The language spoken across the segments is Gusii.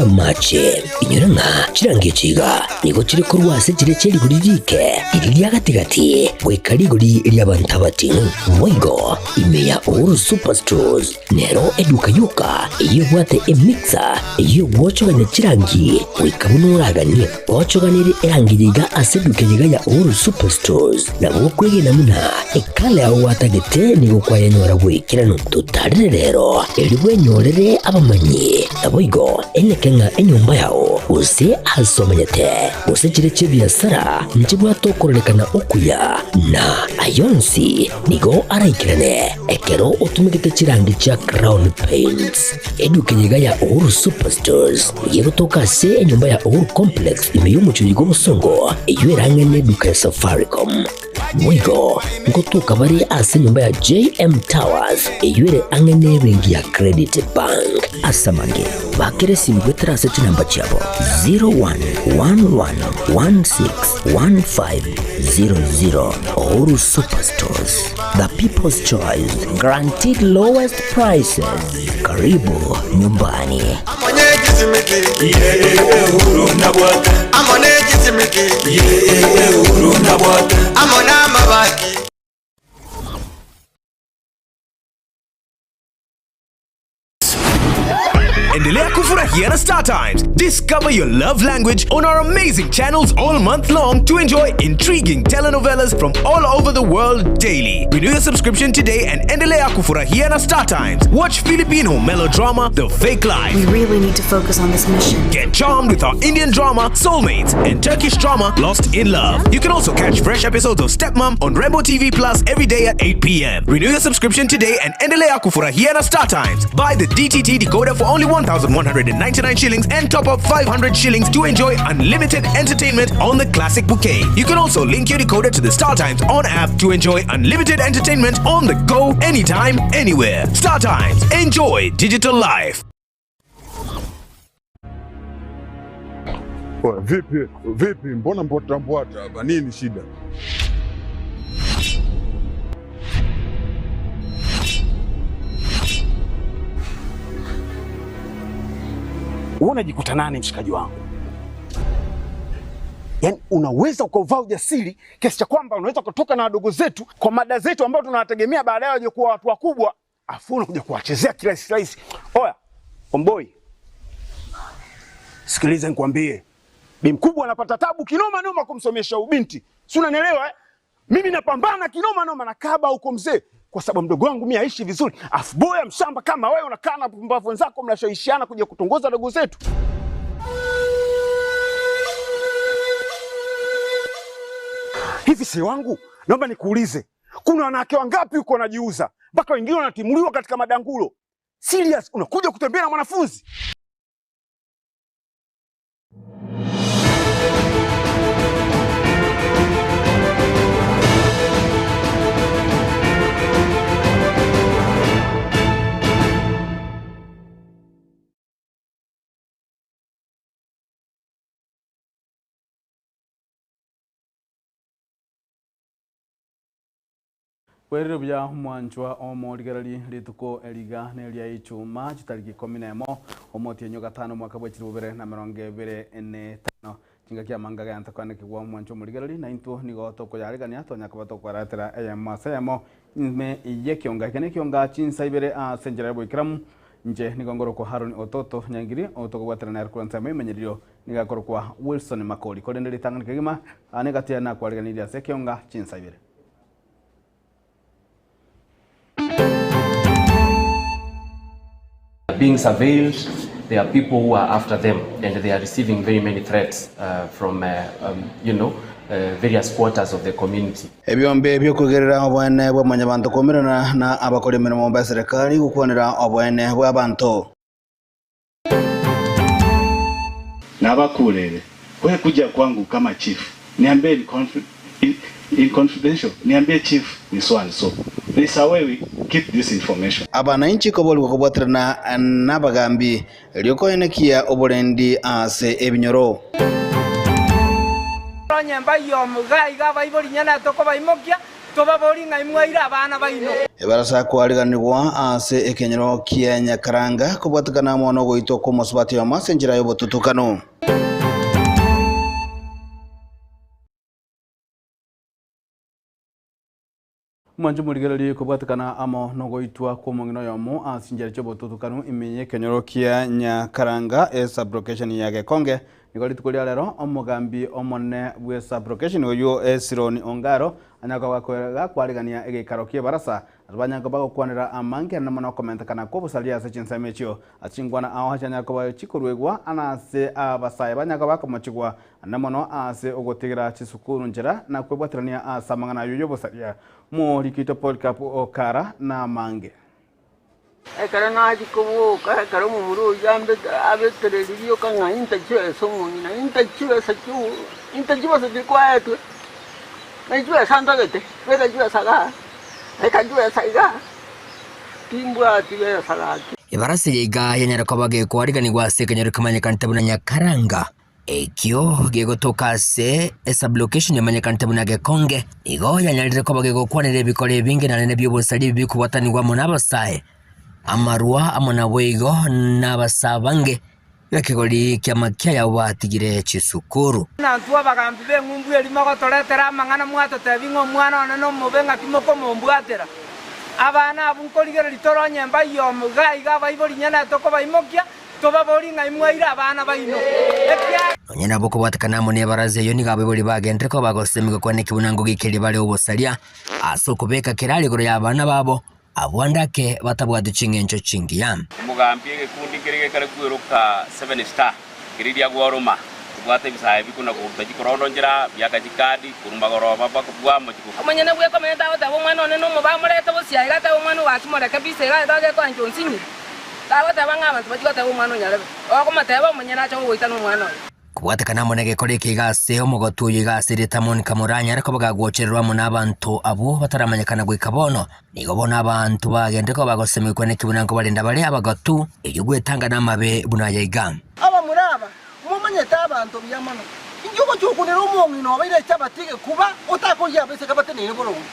Amache, inyora ng'a chirangi echi iga nigo chire korwa ase chiria chie rigori riike riria ria gati-gati goika rigori ri'abanto abating'u. Boigo ime ya Uhuru Superstores nero eduka yoka eyio ebwate emixer eyio egwochogania chirangi goika buna oraganie. Gochoganerie erangi eye iga ase eduka eye iga ya Uhuru Superstores nabo okwegena buna ekala yao gwatagete nigo kwayenyora goikeranu. Totarere rero erio bwenyorere abamanyi. Naboigo eneke ng'a enyomba yao, gose aase omenyete, gose chiria chi'ebiasara, nchibwate okororekana okuya, na ayio onsi nigo araikerane ekero otumegete chirangi chia Crown Paints. Eduka eye iga ya Uhuru Superstores nigo egotoka ase enyomba ya Uhuru Complex ime y'omochie oyo bw'obosongo, eyio erang'e neduka ya Safaricom. Boigo ngotoka bare ase enyomba ya JM Towers eyio ere ang'e n'ebenki ya Credit Bank. Ase amange, bakera esimi goetera ase chinamba chiabo 0111161500. Uhuru Superstores, the people's choice, guaranteed lowest prices. Karibu nyumbani. Endelea kufurahia na Star Times. Discover your love language on our amazing channels all month long to enjoy intriguing telenovelas from all over the world daily. Renew your subscription today and endelea kufurahia na Star Times. Watch Filipino melodrama The Fake Life. We really need to focus on this mission. Get charmed with our Indian drama Soulmates and Turkish drama Lost in Love. You can also catch fresh episodes of Stepmom on Rainbow TV Plus every day at 8 p.m. Renew your subscription today and endelea kufurahia na Star Times. Buy the DTT decoder for only 1,199 shillings and top up 500 shillings to enjoy unlimited entertainment on the classic bouquet. You can also link your decoder to the Star Times on app to enjoy unlimited entertainment on the go anytime, anywhere. Star Times, enjoy digital life. Oya, vipi vipi, mbona mbwata mbwata hapa? Nini shida? Wewe unajikuta nani mshikaji wangu? Yaani unaweza ukauvaa ujasiri kiasi cha kwamba unaweza kutoka na wadogo zetu kwa mada zetu ambao tunawategemea baadaye waje kuwa watu wakubwa, afu unakuja kuwachezea kirahisi rahisi. Oya, omboi, sikiliza nikwambie, bi mkubwa anapata tabu kinoma noma kumsomesha ubinti, si unanielewa eh? Mimi napambana kinoma noma na kaba huko mzee, kwa sababu mdogo wangu mimi aishi vizuri, afu boya mshamba kama wewe unakaa na pumbavu wenzako mnashawishiana kuja kutongoza dogo zetu. Hivi si wangu, naomba nikuulize, kuna wanawake wangapi huko wanajiuza mpaka wengine wanatimuliwa katika madangulo? Serious, unakuja kutembea na mwanafunzi? Bwerire buya omwanchwa omorigereri rituko eriga neria ichuma chitariki ikomi na emo omotienyi ogatano omwaka bwe chilifu bibere na emerongo ebere ne etano chingaki amanga gento kwanekigwa omwanchwa omorigereri na intwo nigo tokoyaregania tonya koba tokoaratera eyemo ase eyemo ime y'ekionga eke nekionga chinsa ibere ase enchera ya boikeramu inche nigo ngorokwa Haron Ototo Nyangiri otokobwaterana nere korwa ensemo y'emenyererio nigo akorokwa Wilson Makori korende ritang'ani kegima aa negati yaye nakwareganirie ase ekionga chinsa ibere. Being surveilled, there are people who are after them and they are receiving very many threats uh, from, uh, um, you know, uh, various quarters of the community. Ebiombe bi'okoigerera oboene bwa Mwanyabanto koumerana na abakori emeremo b'eserekari gokwanera oboene bw'abanto. Nabakurere, we kuja kwangu kama chief, niambie in, confi in, in confidential, niambie chief ni so and so. There is a way we keep this information. Abananchi koborigwa kobwaterana nabagambi, erio koenekia oborendi ase ebinyoro. Onye mbayio iga iga abaibori nyene tokobaimokia. Tobabori ng'a imwaire abana baino. Ebarasa kwariganigwa ase ekenyoro kia Nyakaranga kobwatekana amo nogoitwa kw'omosubati oyomo ase enchera y'obotutukanu. Mwanche morigererie kobwatekana amo nogoitwa kw'omong'ina oyomo ase chinchera chi'obotutukanu ime y'ekenyoro kia Nyakaranga esublocation ya Gekonge. Nigo rituko ria rero omogambi omonene bw'esublocation oyio Esironi Ongaro anyare koba gakwarigania egeikaro ki'ebarasa ase banyare koba bagokwanera amange amo nokomentekana kw'obosaria ase chinsemo echio. Ase chinkwana ao chianyare koba chikoruegwa ase abasae banyare koba bakomochigwa Naende mono aase ogotigera chisukuru nchera na kwebwaterania ase amang'ana ayio y'obosaria. Morikito Polycarp Okara namange. Ekero nachia koboka, ekero omomura oyio abetereria rioka ng'a intachibesa omong'ina, intachibesa intachibesa chiria kwaetwe, na chibesa ntagete, beka chibesa igaa, beka chibesa igaa, timbwati besa gaki. Ebarasi eye iga yanyare koba gekwariganigwa ase ekenyoro kemanyekanete buna Nyakaranga. Ekio gegotoka ase esublocation emanyekanete buna Gekonge, igo yanyarire koba gegokwanera ebikora ebinge naende bi'obosari ebi bikobwatanigwa amo n'abasae, amarwa amo naboigo n'abasae abange b'ekegori ki'amakia yabo batigire chisukuru. Buna intwe abagambi b'eng'umbu eria mogotoretera amang'ana mwatotebia ng'a omwana one nomobe ng'aki mokomombwatera. Abana abwo nkorigereria tore onye mbayio iga iga abaibori nyene tokobaimokia, Tobaborie ng'ai mwaire abana baino, ekiagera. Nonya nabo okobwatekana amo nebaraza eyio nigo abaibori bagenderere koba bagosemigwa kwane buna ngogekeria bare obosaria ase okobeka kerari igoro y'abana babo, abwo ande ake batabwati ching'encho chingiya. Omogambi egekundi nkeria gekare kweroka Seven Star, keria ria gworoma, kebwate ebisae bikona koruta chikorondo nchera, biaka chikadi, korwa magoroba bwamo chiko. Omonyene bw'ekomenya tagoteba omwana one nomobe amorete bosio aiga atebe omwana ogo akimoreke bisa iga aye tagekoancha onsinyire. Tagoteba ng'a abanto bachie goteba omwana onyarebe, okomoteba omonyene ache gogoita nomwana oye. Kobwatekana amo negekora eke iga ase omogotu oyo iga ase erieta Monica Muranya koba gagwochererwa amo nabanto abwo bataramanyekana goika bono. Nigo bono abanto bagenderete koba bagosemigwa neki buna nkobarenda bare abagotu, erio gwetanga namabe buna aya iga. Abamura aba, momanyete abanto buya mono. Inki ogochia gokunera omong'ina obaire echabati egekuba otakorigia abaiseke bateneine boronge?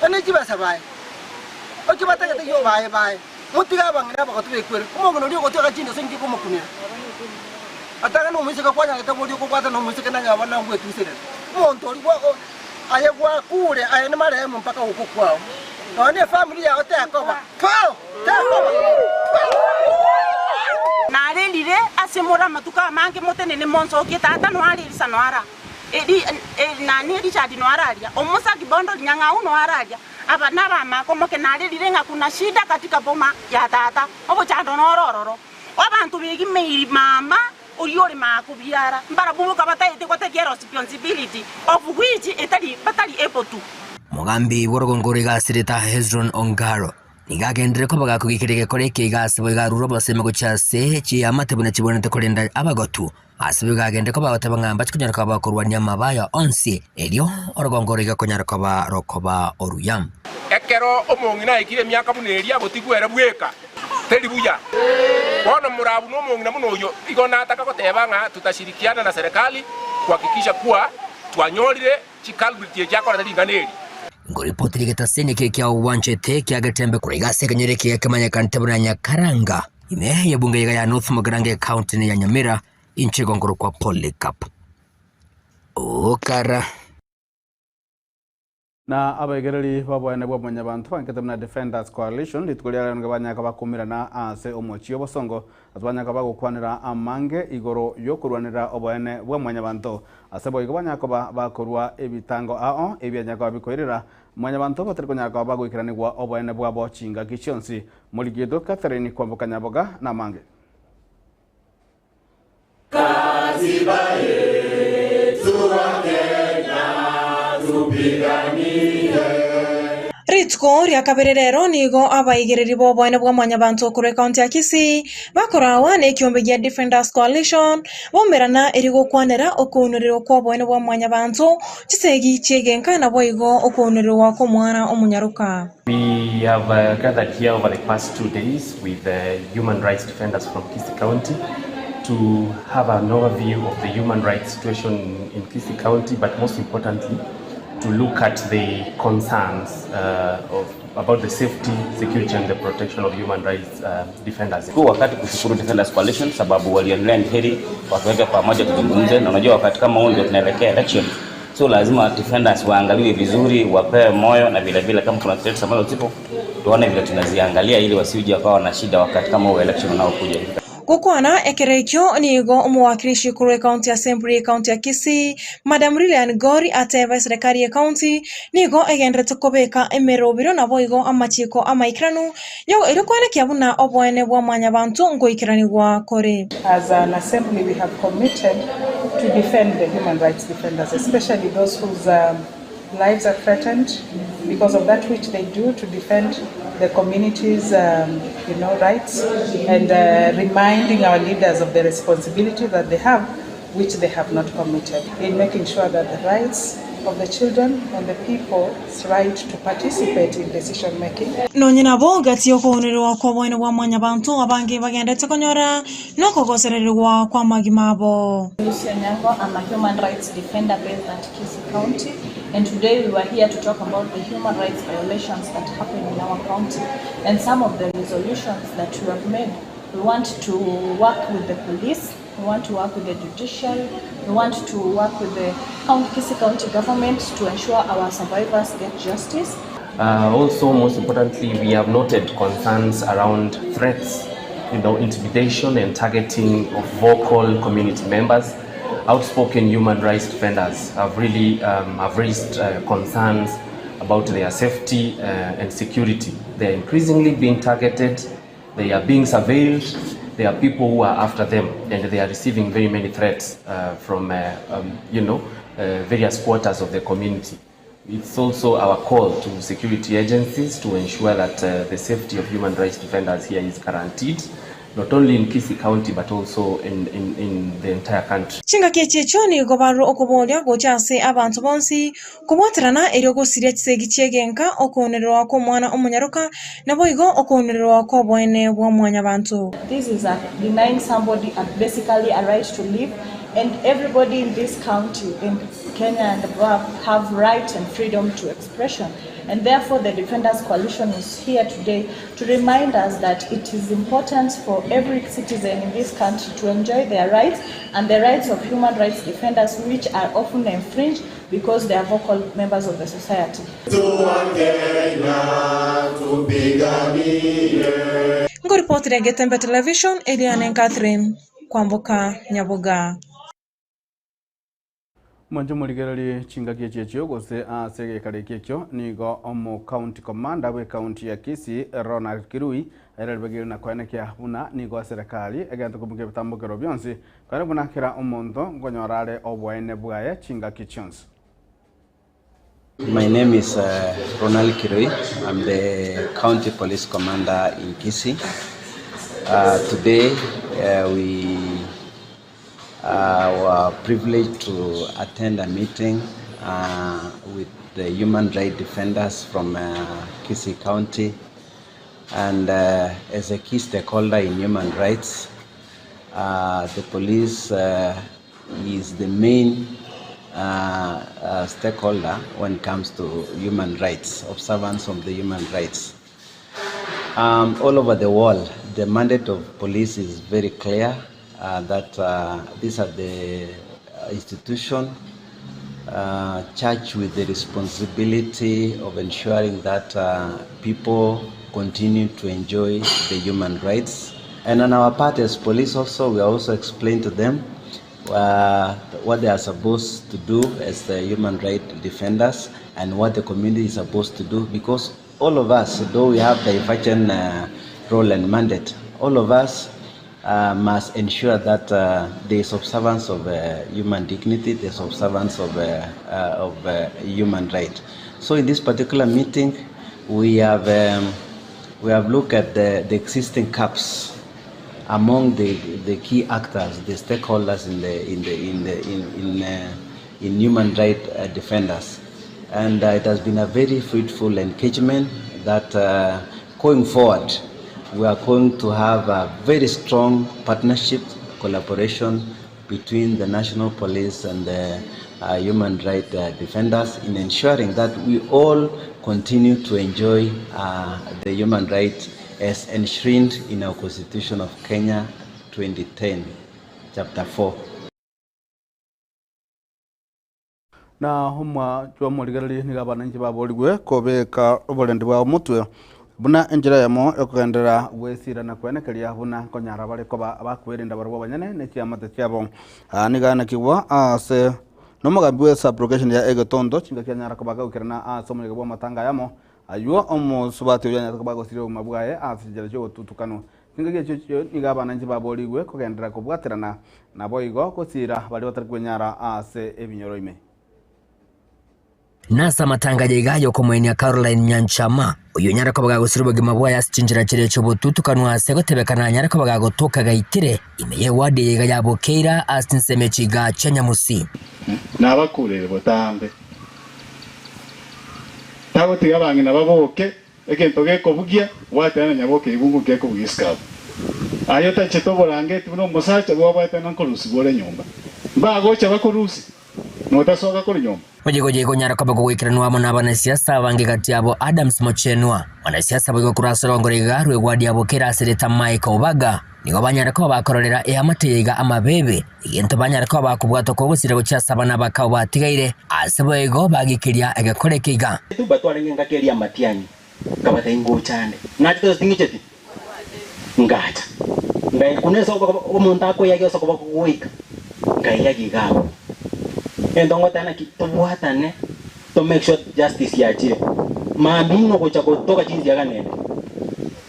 Ene chibesa baye, ekio batagete gio baye baye, motige abang'ina abagotu bekwere. Omong'ina oria ogotweka chindoso inki okomokunera? Atang'ani omoiseke kwanyarete boria okobwatana nomoiseke nanye abana ngwetuserera. Omonto oria gwa aye gwakure aye nimarehemu mpaka gokwa kwao. Nonya ne efamiri yao tekoba. Puu! Tekoba! Puu! Narendire ase more amatuko amange motenene monsokie tata noare Elisa noara Eli nani Richard noara aria Omusa Kibondo Rinyang'au noara aria aba nabamako moke narerire ng'a kuna shida katika boma ya tata obochando noro ororo abanto begimeiri mama oria ore makobiara mbarabwo boka bataete gotake responsibility of which etari batari able to. Omogambi bw'orogongo ore iga asirete Hezron Ongaro Nigo agenderere koba gakogekeria egekora eke iga ase boigo arure obosemi gochia ase chiamate buna chibwenerete korenda abagotu. Ase boigo agenderere koba agoteba ng'a mbache konyara koba bakorwania amabe aya onsi, erio orogongo oro iga konyara koba rokoba oruya. Ekero omong'ina aikire emiaka buna eria, gotigwa ere bweka, teri buya. Bono morabu nomong'ina buna oyio, igo nataka goteba ng'a tutashirikiana na serikali kuhakikisha kuwa twanyorire chiculprit echi akorete ring'ana eri. Ngoripoti rigetaseni eke kia ogwanchete kia Getembe korwa iga ase ekenyoro eke gekemanyekanete buna Nyakaranga, ime y'ebunge iga ya North Mugirango ecounty ya Nyamira, inche igo nkorokwa Polycarp Okara. Na abaigereri b'oboene bwa Mwanyabanto bankete buna Defenders Coalition rituko ria rero nigo banyaka bakumirana ase omochie obosongo ase banyaka bagokwanera amange igoro y'okorwanera oboene bwa Mwanyabanto. Ase boigo banyara koba bakorua ebitango ao ebianyara koba bikoirera Mwanyabanto batari konyara koba bagoikeranigwa oboene bwabo chingaki chionsi. Morigedo Catherine kwamboka Nyaboga namange. Katiba yetu wa Kenya tupiganie. Rituko ria kabere rero nigo abaigereri b'oboene bwa Mwanyabanto korwa ekaunti ya Kisii bakorawa nekiombe gia Defenders Coalition baumerana erio gokwanera okounererwa kw'oboene bwa Mwanyabanto, chisegi chi'egenka naboigo okounererwa kw'omwana omonyaroka. We have gathered here over the past 2 days with the human rights defenders from Kisii County to have an overview of the human rights situation in Kisii County, but most importantly, to look at the concerns of about the safety, security and the protection of human rights defenders. Huu wakati kushukuru Defenders Coalition sababu walionelea ni heri watuweke pamoja tuzungumze, na unajua wakati kama huu ndio tunaelekea election, so lazima defenders waangaliwe vizuri, wapewe moyo na vile vile kama kuna threats ambazo zipo tuone vile tunaziangalia ili wasije wakawa na shida wakati kama huu election unaokuja. Gokwana ekero ekio nigo omowakilishi korwa ekaunti assembly ekaunti ya Kisii Madam Lilian Gori ateba eserekari ya ekaunti nigo egenderete kobeka emerobiro nabo igo amachiko amaikeranu yo eri kwenekia buna oboene bwa mwanyabanto ngoikeranigwa kore. As an assembly, we have committed to defend the human rights defenders, especially those whose lives are threatened because of that which they do to defend the community's rights, and reminding our leaders of the responsibility that they have, which they have not committed, in making sure that the rights of the children and the people's right to participate in decision making. Nonye nabo gati okounererwa kwa oboene bwa mwanyabanto abange bagendete konyora nokogosererwa kwa magima abo. Lucy Onyango, I'm a human rights defender based at Kisii County, and today we were here to talk about the human rights violations that happen in our county and some of the resolutions that we have made. We want to work with the police, we want to work with the judiciary, we want to work with the Kisii County government to ensure our survivors get justice. Also, most importantly, we have noted concerns around threats, intimidation and targeting of vocal community members. Outspoken human rights defenders have really have raised concerns about their safety and security. They are increasingly being targeted, they are being surveilled, there are people who are after them, and they are receiving very many threats from various quarters of the community. It's also our call to security agencies to ensure that the safety of human rights defenders here is guaranteed, not only in Kisii County but also in the entire country. Chingaki echi echio nigo barwa okoboria gocha ase abanto bonsi kobwaterana erio gosiria chisegi chiegenka okounererwa kwa omwana omonyaroka nabo igo okounererwa kwa oboene bwa mwanyabanto. This is a denying somebody a, basically a right to live, and everybody in this county, in Kenya and above, have right and freedom to expression. And therefore the Defenders Coalition is here today to remind us that it is important for every citizen in this country to enjoy their rights and the rights of human rights defenders, which are often infringed because they are vocal members of the society. Ngoripotire Getembe Television, Eliane Catherine Kwamboka Nyaboga. Mwancho morigereri chingaki echi echio gose ase egekara eki ekio nigo omo county commander bwe county ya Kisii Ronald Kirui eraribagire na koenekia buna nigo serikali egento komukia ebitambokero bionsi kare buna kera omonto nkonyora are oboene bwaye chingaki chionsi. My name is Ronald Kirui. I'm the county police commander in Kisii. Today we were privileged to attend a meeting with the human rights defenders from Kisii County, and as a key stakeholder in human rights, the police is the main stakeholder when it comes to human rights, observance of the human rights. All over the world, the mandate of police is very clear that these are the institution charged with the responsibility of ensuring that people continue to enjoy the human rights. And on our part as police also, we also explain to them what they are supposed to do as the human rights defenders and what the community is supposed to do, because all of us, though we have divergent role and mandate, all of us must ensure that there is observance of human dignity, there is observance of human right. So in this particular meeting, we have looked at the existing gaps among the key actors, the stakeholders in human rights defenders, and it has been a very fruitful engagement that going forward we are going to have a very strong partnership, collaboration between the National Police and the uh, human rights uh, defenders in ensuring that we all continue to enjoy uh, the human rights as enshrined in our Constitution of Kenya 2010, Chapter 4. Na omwanchwa omorigereria nigo abananchi baborigwe kobeka oborendi bwabo motwe buna enchera eyemo ekogenderera gwesira na kwenekeria buna nkonyara bare koba abakwerinda barabwo abanyene ne chiamate chiabo. Aya nigo anekigwa ase nomogambi bwe sub-location ya Egetonto chingaki anyara koba agaukerana ase omoyega bw'amatanga ayamo aywo omosubati oyio anyarete koba agosiria obogima bwaye ase chinchera chi'ogotutukanwa. Chingaki echio chio nigo abananchi baborigwe kogenderera kobwaterana naboigo gosiira baria batari kwenyara ase ebinyoro ime. Nase amatanga aya iga ay'okomoenia Caroline Nyanchama, oyio onyare koba gagosiria obogima bwaye ase chinchera chiria chi'obotutukanu ase gotebekana anyare koba gagotoka gaitire ime y'ewadi eye iga ya Bokeira ase chinsemo echi iga chia Nyamusi. Nabakurere botambe, tagotiga abang'ina baboke Egento gekobugia, bwatana na nyaboke ibungu gekobugia isiko abwo. Aye otachete oborangeti buna omosacha bwabwatana nkorusigwa ore nyomba. Mbagocha bakorusie, na otasoka korwa nyomba. Oye gocha ikonyara koba kogoikeranwa amo nabanasiasa abange gati yabo Adams Mochenwa, mwanasiasa boigo korwa ase orongoro iga rw'ewadi yabo kera ase rieta Mike Obaga, nigo banyare koba bakororera eamate eye iga amabebe, egento banyare koba bakobwatwa kogosira gochia ase abana bakao batigaire, ase boigo bagikeria egekora eke iga. Etuba twarenge engaki eria y'amatiang'i, nkabatebia, Ngocha nde. Nachete gose ting'icheti? Ngacha. Ngaikuna ase omonto akoiyagia ase okoboko goika, nkaiyagia iga abwo. Egento ngoteba naki, tobwatane to make sure justice yachire. Mambia inwe ogocha gotoka chinsiaga nende.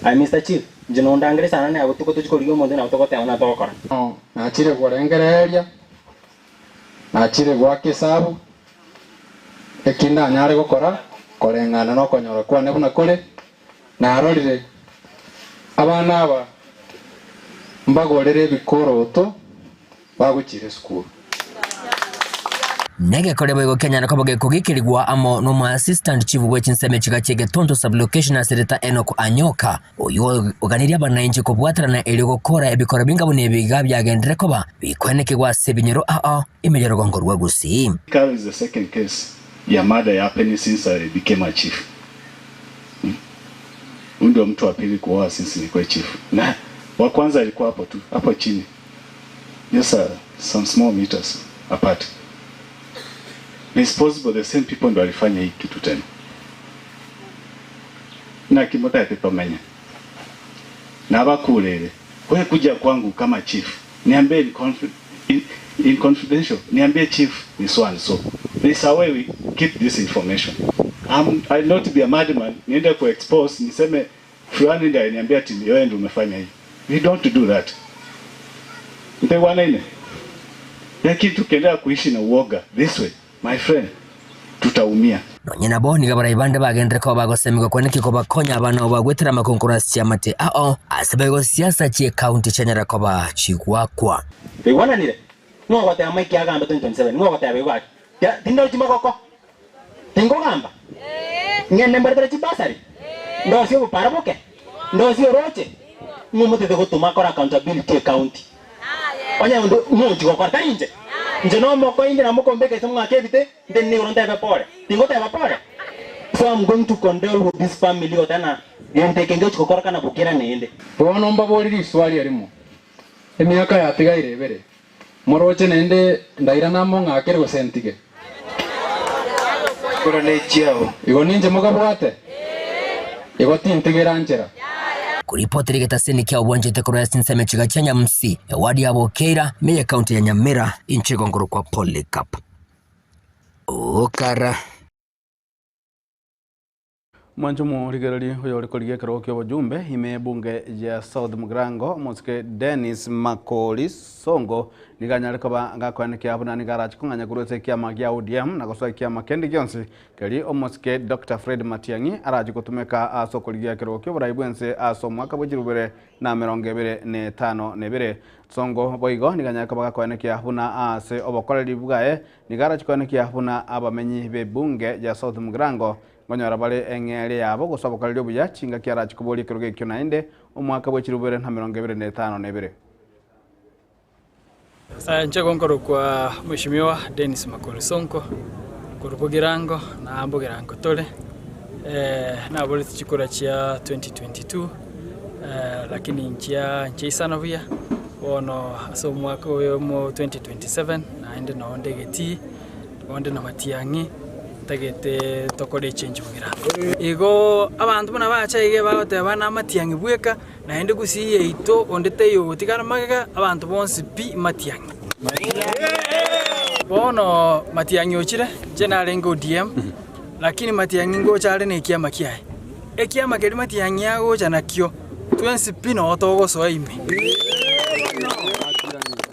Aye Mister Chief, inche nondangere sana naye botuko tochie korigia omonto nabo togoteba buna togokora. Nachire korengereria, nachire goaka esabu, eki ndanyare gokora koreng'ana nokonyora kwane buna kore, narorire abana aba mbagorere ebikoroto bagochiira esukuru. Negekore boigo kianyara koba gekogikerigwa amo nomoassistant chief bwe chinsemo echiga chia Getondo sub-location ase reta Enock Anyoka, oyio oganirie abanainchi kobwaterana erio gokora ebikoro binga buna ebi iga biagenderere koba bikoenekigwa ase ebinyoro ao ime y'orogongo rwa Gusii. Karo is the second case ya murder ya happening since I became a chief. Huyu ndio mtu wa pili kuoa since nikuwe chief. Na wa kwanza alikuwa hapo tu, hapo chini. Just some small meters apart. It's possible the same people ndo walifanya hii kitu tena. Na kimotete tomenya. Nabakurere. Wewe kuja kwangu kama chief. Niambie in, confi in, in confidential. Niambie chief ni so and so. This is way we keep this information. I'm, I'll not be a madman. Niende ku expose niseme fulani ndiye aliniambia ati wewe ndio umefanya hii. We don't do that. Mtewana ine. Lakini tukiendelea kuishi na uoga this way, my friend, tutaumia. Nonye nabo nigo abarai bande bagenderere koba bagosemigwa kwane kobakonya abana abo bagwetera amakonkoro ase chiamate ao ase boigo siasa chi'ecounty chianyara koba chigwakwa. Twaigwananire? Ng'o ogoteba Mike agambe 2027? Ng'o ogoteba igo gaki? Tindori chimagoko? Tingogamba? Ng'ende mbaretere chibasari? Ndosie obopara boke? Ndosie oroche? Ng'o omotete gotoma akore accountability ecounty? Onye onde ng'o gokora tari inche? Inche nomoko inde namokombeka ase omwaka ebite, ntenene igoro ntebe pore. Tingoteba pore? So I'm going to condole with this family goteba gento eke ngechi gokorekana bokera naende. Bono mbaborie riswali erimo, Emiaka yatigaire ebere, moroche naende ndairane amo ng'akere gose ntige? Igoro nechiao. Igo ninche mokabwate? Igo tintigera nchera. Koripoti rigetasini kia obwanchete korwa ase chinsemo chiga chia Nyamusi, ewadi ya Bokeira, ime y'ecounty ya Nyamira, inche igo nkorokwa Polycarp Okara. Mwanche omorigereria oyore korigia ekerogo ki'obojumbe ime y'ebunge ya South Mugirango, omosike Dennis Makori Songo nigo anyare koba gakoenekia buna nigo arache kong'anya korwa ase ekiama gia ODM na gosoa ekiama kende gionsi keri omosike Doctor Fred Matiang'i arache gotumeka ase okorigia ekerogo ki'oborai bw'ense ase omwaka bwe chilifu ibere na emerongo ebere na etano na ebere. Songo boigo nigo anyare koba gakoenekia buna ase obokoreri bwaye nigo arache koenekia buna abamenyi b'ebunge ya South Mugirango Nkonyora bare eng'eria yabo gose obokoreri obuya, chingaki arache koboria ekerogo ekio naende, omwaka bwe chilifu ibere na emerongo ebere na etano na ebere. Inche nkorokwa Mheshimiwa Dennis Makori Sonko, korwa Bogirango, na Bogirango tore, naboretie chikura chia 2022, lakini nchia nchiaisana buya, bono ase omwaka oyo omo 2027 naende noo nde egetii, onde na matiang'i, ntagete tokore echange Bogirango. Igo abanto buna bacha iga bagoteba na amatiang'i bweka. Naende gusii yaito onde taiyo ogotigara magega, abanto bonsi pi matiang'i. Bono matiang'i ochire, inche narenge ODM, lakini matiang'i ngocha are nekiama kiaye. Ekiama keria matiang'i agocha nakio, twensi pi noo togosoa ime.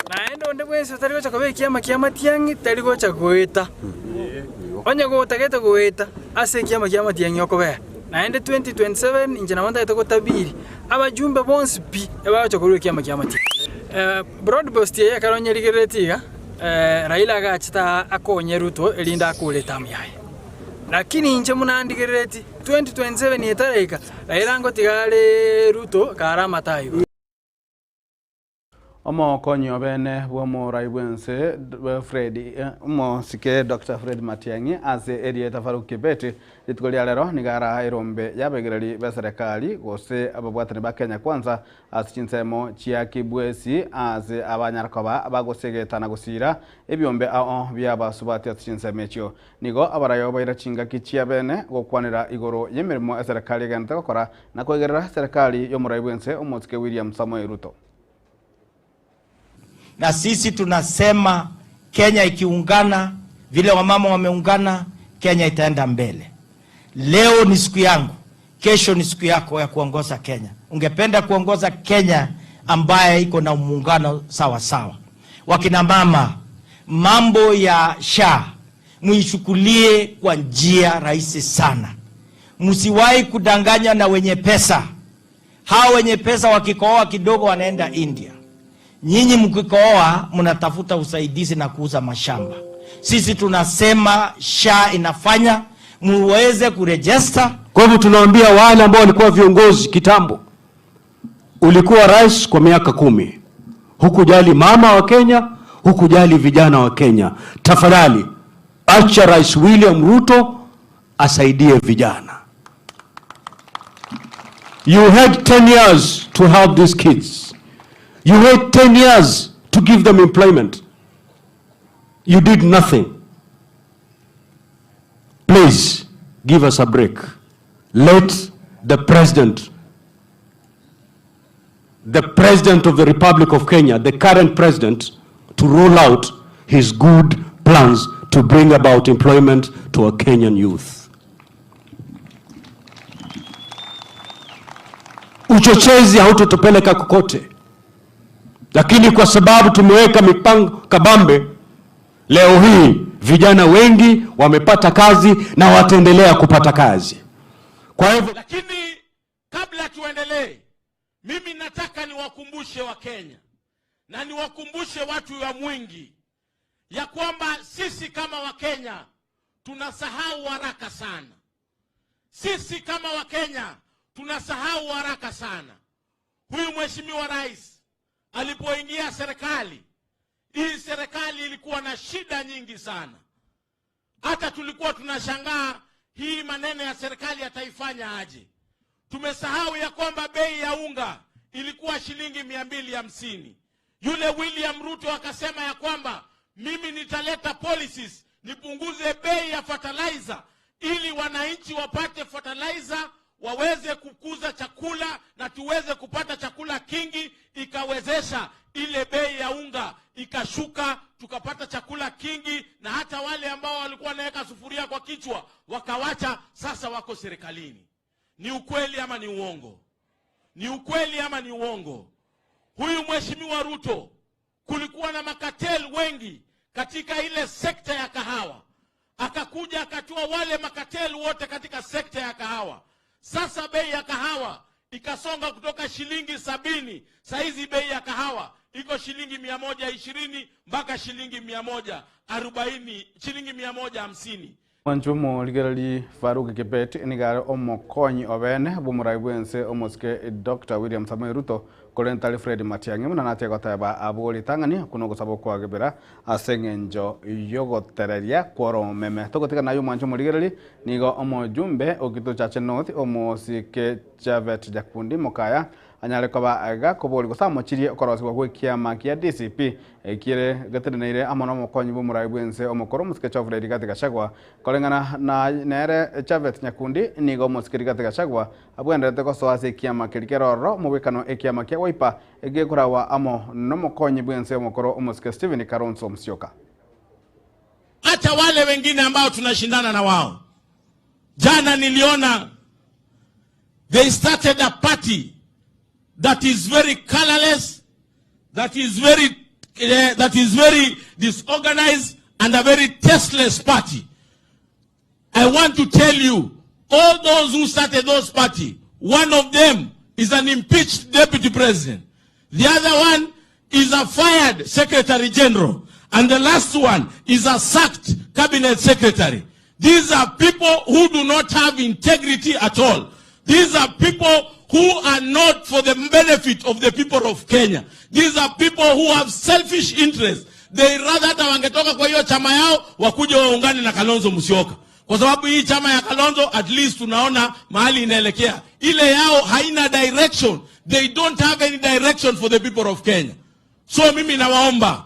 Naende onde bwensi otari gocha koba ekiama kia matiang'i tari gocha goeta. Onye gotagete goeta ase ekiama kia matiang'i okobera. Naende 2027 inche nabo ntagete gotabiri abajumbe bonsi pi ebagocha korwa ekiama kia amatiang'i. Broad based eye ekero onyerigereretie iga, Raila agachete aa akonye Ruto erinde akore etamu yaye. Lakini inche buna ndigereretie 2027 etaraika, Raila ngotiga are Ruto kare amatayo igoro. Omokonyi obene bw'omorai bw'ense Fred omosike Doctor Fred Matiang'i ase erieta Farouk Kibet rituko ria rero nigo ara erombe y'abegereri b'eserekari gose ababwatani ba Kenya Kwanza ase chinsemo chia Kibwezi ase abanyara koba bagosegeta na gosira ebiombe ao bi'abasubati ase chinsemo echio. Nigo abarayo baira chingaki chia bene gokwanera igoro y'emeremo eserekari egenderete gokora na koegerera eserekari y'omorai bw'ense omosike William Samoei Ruto. Na sisi tunasema Kenya ikiungana vile wamama wameungana, Kenya itaenda mbele. Leo ni siku yangu, kesho ni siku yako ya kuongoza Kenya. Ungependa kuongoza Kenya ambaye iko na muungano sawa sawa. Wakina mama, mambo ya SHA muichukulie kwa njia rahisi sana. Msiwahi kudanganywa na wenye pesa. Hao wenye pesa wakikohoa kidogo wanaenda India. Nyinyi mkikohoa mnatafuta usaidizi na kuuza mashamba. Sisi tunasema SHA inafanya muweze kurejesta. Kwa hivyo tunawaambia wale ambao walikuwa viongozi kitambo, ulikuwa rais kwa miaka 10, hukujali mama wa Kenya, hukujali vijana wa Kenya. Tafadhali acha Rais William Ruto asaidie vijana. You had 10 years to help these kids. You had 10 years to give them employment. You did nothing. Please give us a break. Let the president, the president of the Republic of Kenya, the current president, to roll out his good plans to bring about employment to our Kenyan youth. Uchochezi hautotupeleka kokote, lakini kwa sababu tumeweka mipango kabambe, leo hii vijana wengi wamepata kazi na wataendelea kupata kazi. Kwa hivyo, lakini kabla tuendelee, mimi nataka niwakumbushe Wakenya na niwakumbushe watu wa Mwingi ya kwamba sisi kama Wakenya tunasahau haraka sana. Sisi kama Wakenya tunasahau haraka sana. Huyu Mheshimiwa Rais alipoingia serikali, hii serikali ilikuwa na shida nyingi sana. Hata tulikuwa tunashangaa hii maneno ya serikali yataifanya aje. Tumesahau ya kwamba bei ya unga ilikuwa shilingi 250. Yule William Ruto akasema ya kwamba mimi nitaleta policies nipunguze bei ya fertilizer ili wananchi wapate fertilizer, waweze kukuza chakula na tuweze kupata chakula kingi, ikawezesha ile bei ya unga ikashuka, tukapata chakula kingi, na hata wale ambao walikuwa wanaweka sufuria kwa kichwa wakawacha, sasa wako serikalini. Ni ukweli ama ni uongo? Ni ukweli ama ni uongo? Huyu Mheshimiwa Ruto, kulikuwa na makatel wengi katika ile sekta ya kahawa, akakuja akatoa wale makatel wote katika sekta ya kahawa. Sasa bei ya kahawa ikasonga kutoka shilingi 70, saizi bei ya kahawa iko shilingi 120 mpaka shilingi 140, shilingi 150. Mwanchwa omorigereria Farouk Kibet nigo are omokonyi obene bw'omorai bw'ense omosike Doctor William Samoei Ruto korende tari Fred Matiang'i buna natie goteba abwo ritang'ani okwo nogosaba okoagebera ase eng'encho y'ogotereria kw'oromeme. Togotigana naye omwanchwa omorigereria nigo omojumbe o Kituo Chache North omosike Japhet Nyakundi Mokaya anyare koba gakoboria gose amochirie okorosigwa gw'ekiama kia DCP ekiere geteneneire amo nomokonyi bw'omorai bw'ense omokoro omosike Geoffrey Rigathi Gachagua. Koreng'ana na nere Japhet Nyakundi nigo omosike Rigathi Gachagua abwenerete gosoa ase ekiama keria kere ororo omobwekano ekiama kia Wiper egekoragwa amo nomokonyi bw'ense omokoro omosike Stephen Kalonzo Musyoka. Hata wale wengine ambao tunashindana na wao. Jana niliona they started a party that is very colorless, that is very, uh, that is very disorganized and a very tasteless party. I want to tell you, all those who started those party, one of them is an impeached deputy president. The other one is a fired secretary general. And the last one is a sacked cabinet secretary. These are people who do not have integrity at all. These are people who are not for the benefit of the people of Kenya. These are people who have selfish interests. They rather hata wangetoka kwa hiyo chama yao wakuje waungane na Kalonzo Musyoka, kwa sababu hii chama ya Kalonzo at least tunaona mahali inaelekea. Ile yao haina direction. They don't have any direction for the people of Kenya. So mimi nawaomba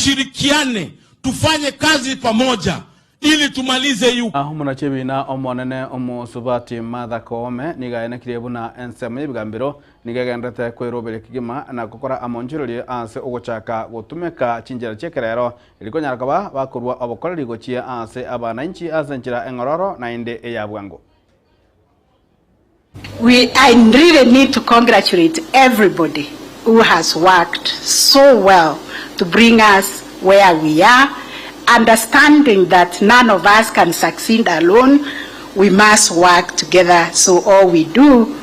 tushirikiane, tufanye kazi pamoja ili tumalize hii Omonachebina omonene omosubati Martha Koome nigo aenekirie buna ensemo y'ebigambero nigo egenderete kweroberia kegima na gokora amonchorerio ase ogochaka gotumeka chinchera chi'ekerero erio konyara koba bakorua obokoreri gochia ase abananchi ase enchera eng'ororo naende eya bwango. We, I really need to congratulate everybody who has worked so well to bring us where we are, understanding that none of us can succeed alone. We must work together. So all we do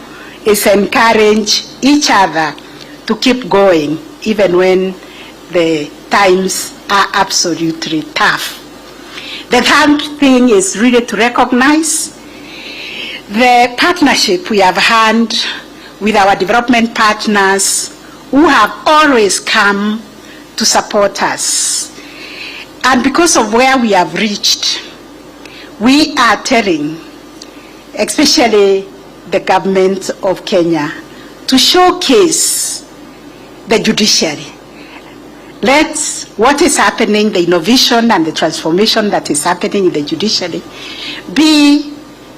is encourage each other to keep going, even when the times are absolutely tough. The third thing is really to recognize the partnership we have had with our development partners who have always come to support us. And because of where we have reached, we are telling, especially the government of Kenya, to showcase the judiciary. Let what is happening, the innovation and the transformation that is happening in the judiciary, be,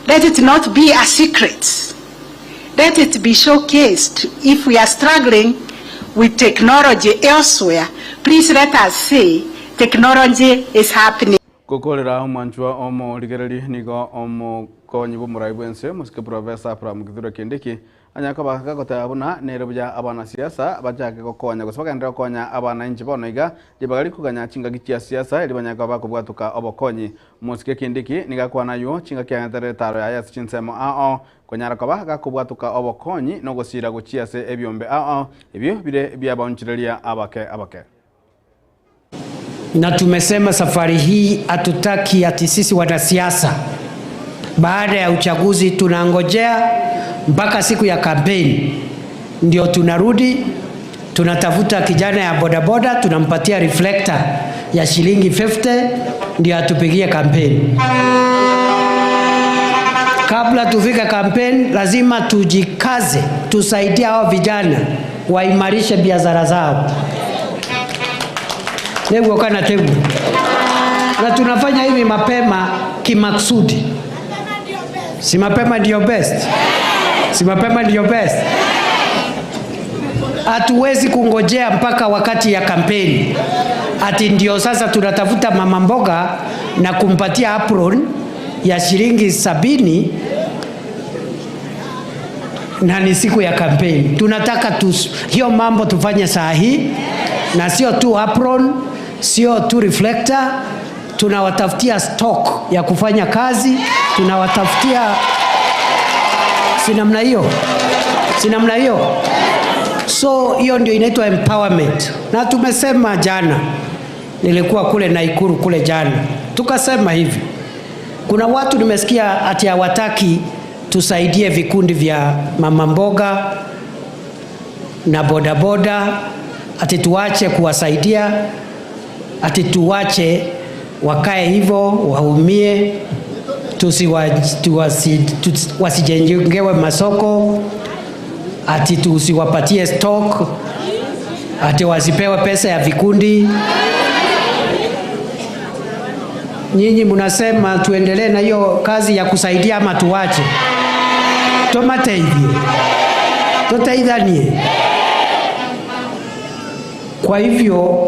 let it not be a secret. Let it be showcased. If we are struggling with technology elsewhere, please let us say technology is happening. Gokorera omwanchwa omorigereria nigo omokonyi bw'omorai bw'ense omosike Professor Abraham Kithure Kindiki anyare koba gagoteba buna nere buya abanasiasa bachake gokonya gose bagenderere gokonya abananchi bono iga ribaga rikoganya chingaki chia siasa erio banyare koba bakobwatoka obokonyi. Omosike Kindiki nigo akwana aywo chingaki agenterere etaro yaye ase chinsemo ao ao konyara koba gakobwatoka obokonyi na ogosira gochia ase ebiombe ao ao ebio bire biabaonchoreria abake abake. Na tumesema safari hii hatutaki ati sisi wanasiasa baada ya uchaguzi tunangojea mpaka siku ya kampeni ndio tunarudi tunatafuta kijana ya bodaboda tunampatia reflector ya shilingi 50 ndio atupigie kampeni. Kabla tufike kampeni, lazima tujikaze, tusaidie hao vijana waimarishe biashara zao. Niguo kana tegu. Na tunafanya hivi mapema kimaksudi. Si mapema ndio best? Si mapema ndio best? Hatuwezi kungojea mpaka wakati ya kampeni ati ndio sasa tunatafuta mama mboga na kumpatia apron ya shilingi 70 na ni siku ya kampeni. Tunataka hiyo mambo tufanye saa hii, na sio tu apron, sio tu reflector, tunawatafutia stock ya kufanya kazi, tunawatafutia, si namna hiyo, si namna hiyo. So hiyo ndio inaitwa empowerment. Na tumesema jana, nilikuwa kule Nakuru kule jana, tukasema hivi, Kuna watu nimesikia ati hawataki tusaidie vikundi vya mama mboga na bodaboda, ati tuache kuwasaidia, ati tuwache wakae hivyo waumie, tusiwa, tuwasi, tus, wasijengewe masoko, ati tusiwapatie stock, ati wasipewe pesa ya vikundi. Nyinyi mnasema tuendelee na hiyo kazi ya kusaidia ama tuwache? Tomateithie, tuteithanie. Kwa hivyo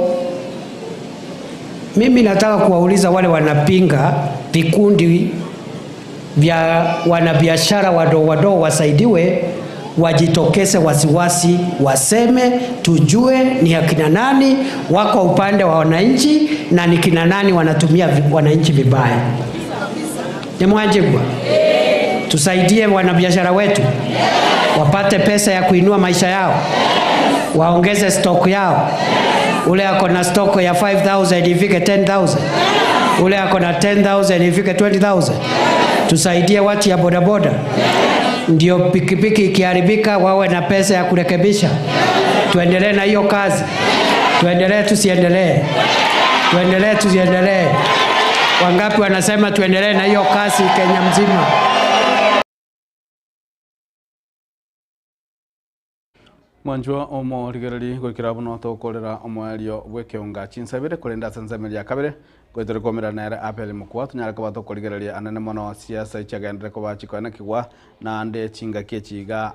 mimi nataka kuwauliza wale wanapinga vikundi vya wanabiashara wadogo wadogo wasaidiwe, wajitokeze wasiwasi, waseme, tujue ni akina nani wako upande wa wananchi na ni kina nani wanatumia wananchi vibaya. Ni Mwanjigwa, tusaidie wanabiashara wetu wapate pesa ya kuinua maisha yao, waongeze stock yao. Ule ako na stock ya 5000 ifike 10000, ule ako na 10000 ifike 20000. Tusaidie watu ya bodaboda, ndio pikipiki ikiharibika wawe na pesa ya kurekebisha. Tuendelee na hiyo kazi, tuendelee tusiendelee, tuendelee tusiendelee. Wangapi wanasema tuendelee na hiyo kazi Kenya mzima? Mwanchwa omorigereri goikera buno tokorera omoerio bw'ekeonga chinsabere korenda ase ensemo ya kabere goetera komera nere Abel Mokua tonyare koba tokorigereria anene mono siasa chiagendere koba chikoenekigwa naende chingaki echiga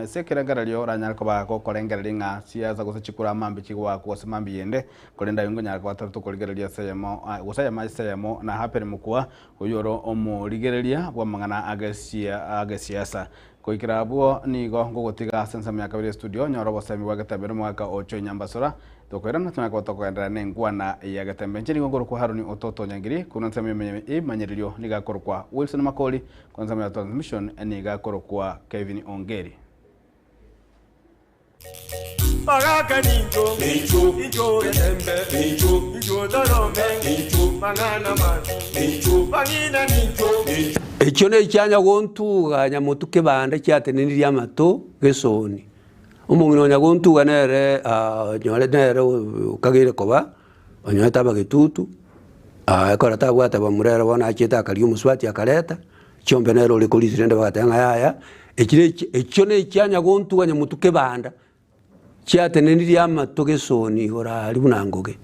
ase ekerengererio oranyare koba gokorengereria ng'a siasa gose chikura mambi chigoakwa gose mambi yende korende aywo nkonyara koba tore tokorigereria ase eyemo gose eyemo ase eyemo na Abel Mokua oywo oro omorigereria bwa amang'ana agesia agesiasa. Goikera abwo nigo ngogotiga ase ensemo ya kabere estudio, nyora obosemi bwa Getembe nomogaka ocho Nyambasora, tokoirana tonyare koba tokogenderera nenkwana ya Getembe. Inche nigo nkorokwa Haroni Ototo Nyangiri, korwa ensemo y'emanyererio nigo akorokwa Wilson Makori, korwa ensemo ya transmission nigo akorokwa Kevin Ongeri. Bagaka nincho, nincho, nincho getembe, nincho, nincho torome, nincho, mang'ana mabi, nincho, bang'ina nincho, nincho. Ekio nekianya gontuga nyamotu kebanda kiatenenirie amato gesoni. Omong'ina onya gontuga nere onyore nere okageire koba onyorete abagetutu ekero tabwate bamura ere bono achiete akaria omosubati akareta, chiombe nere ore korisia rende bagateba ng'a yaya, eki ne ekio nekianya gontuga nyamotu kebanda. Chiatenenirie amato gesoni igoro aria buna ngoge.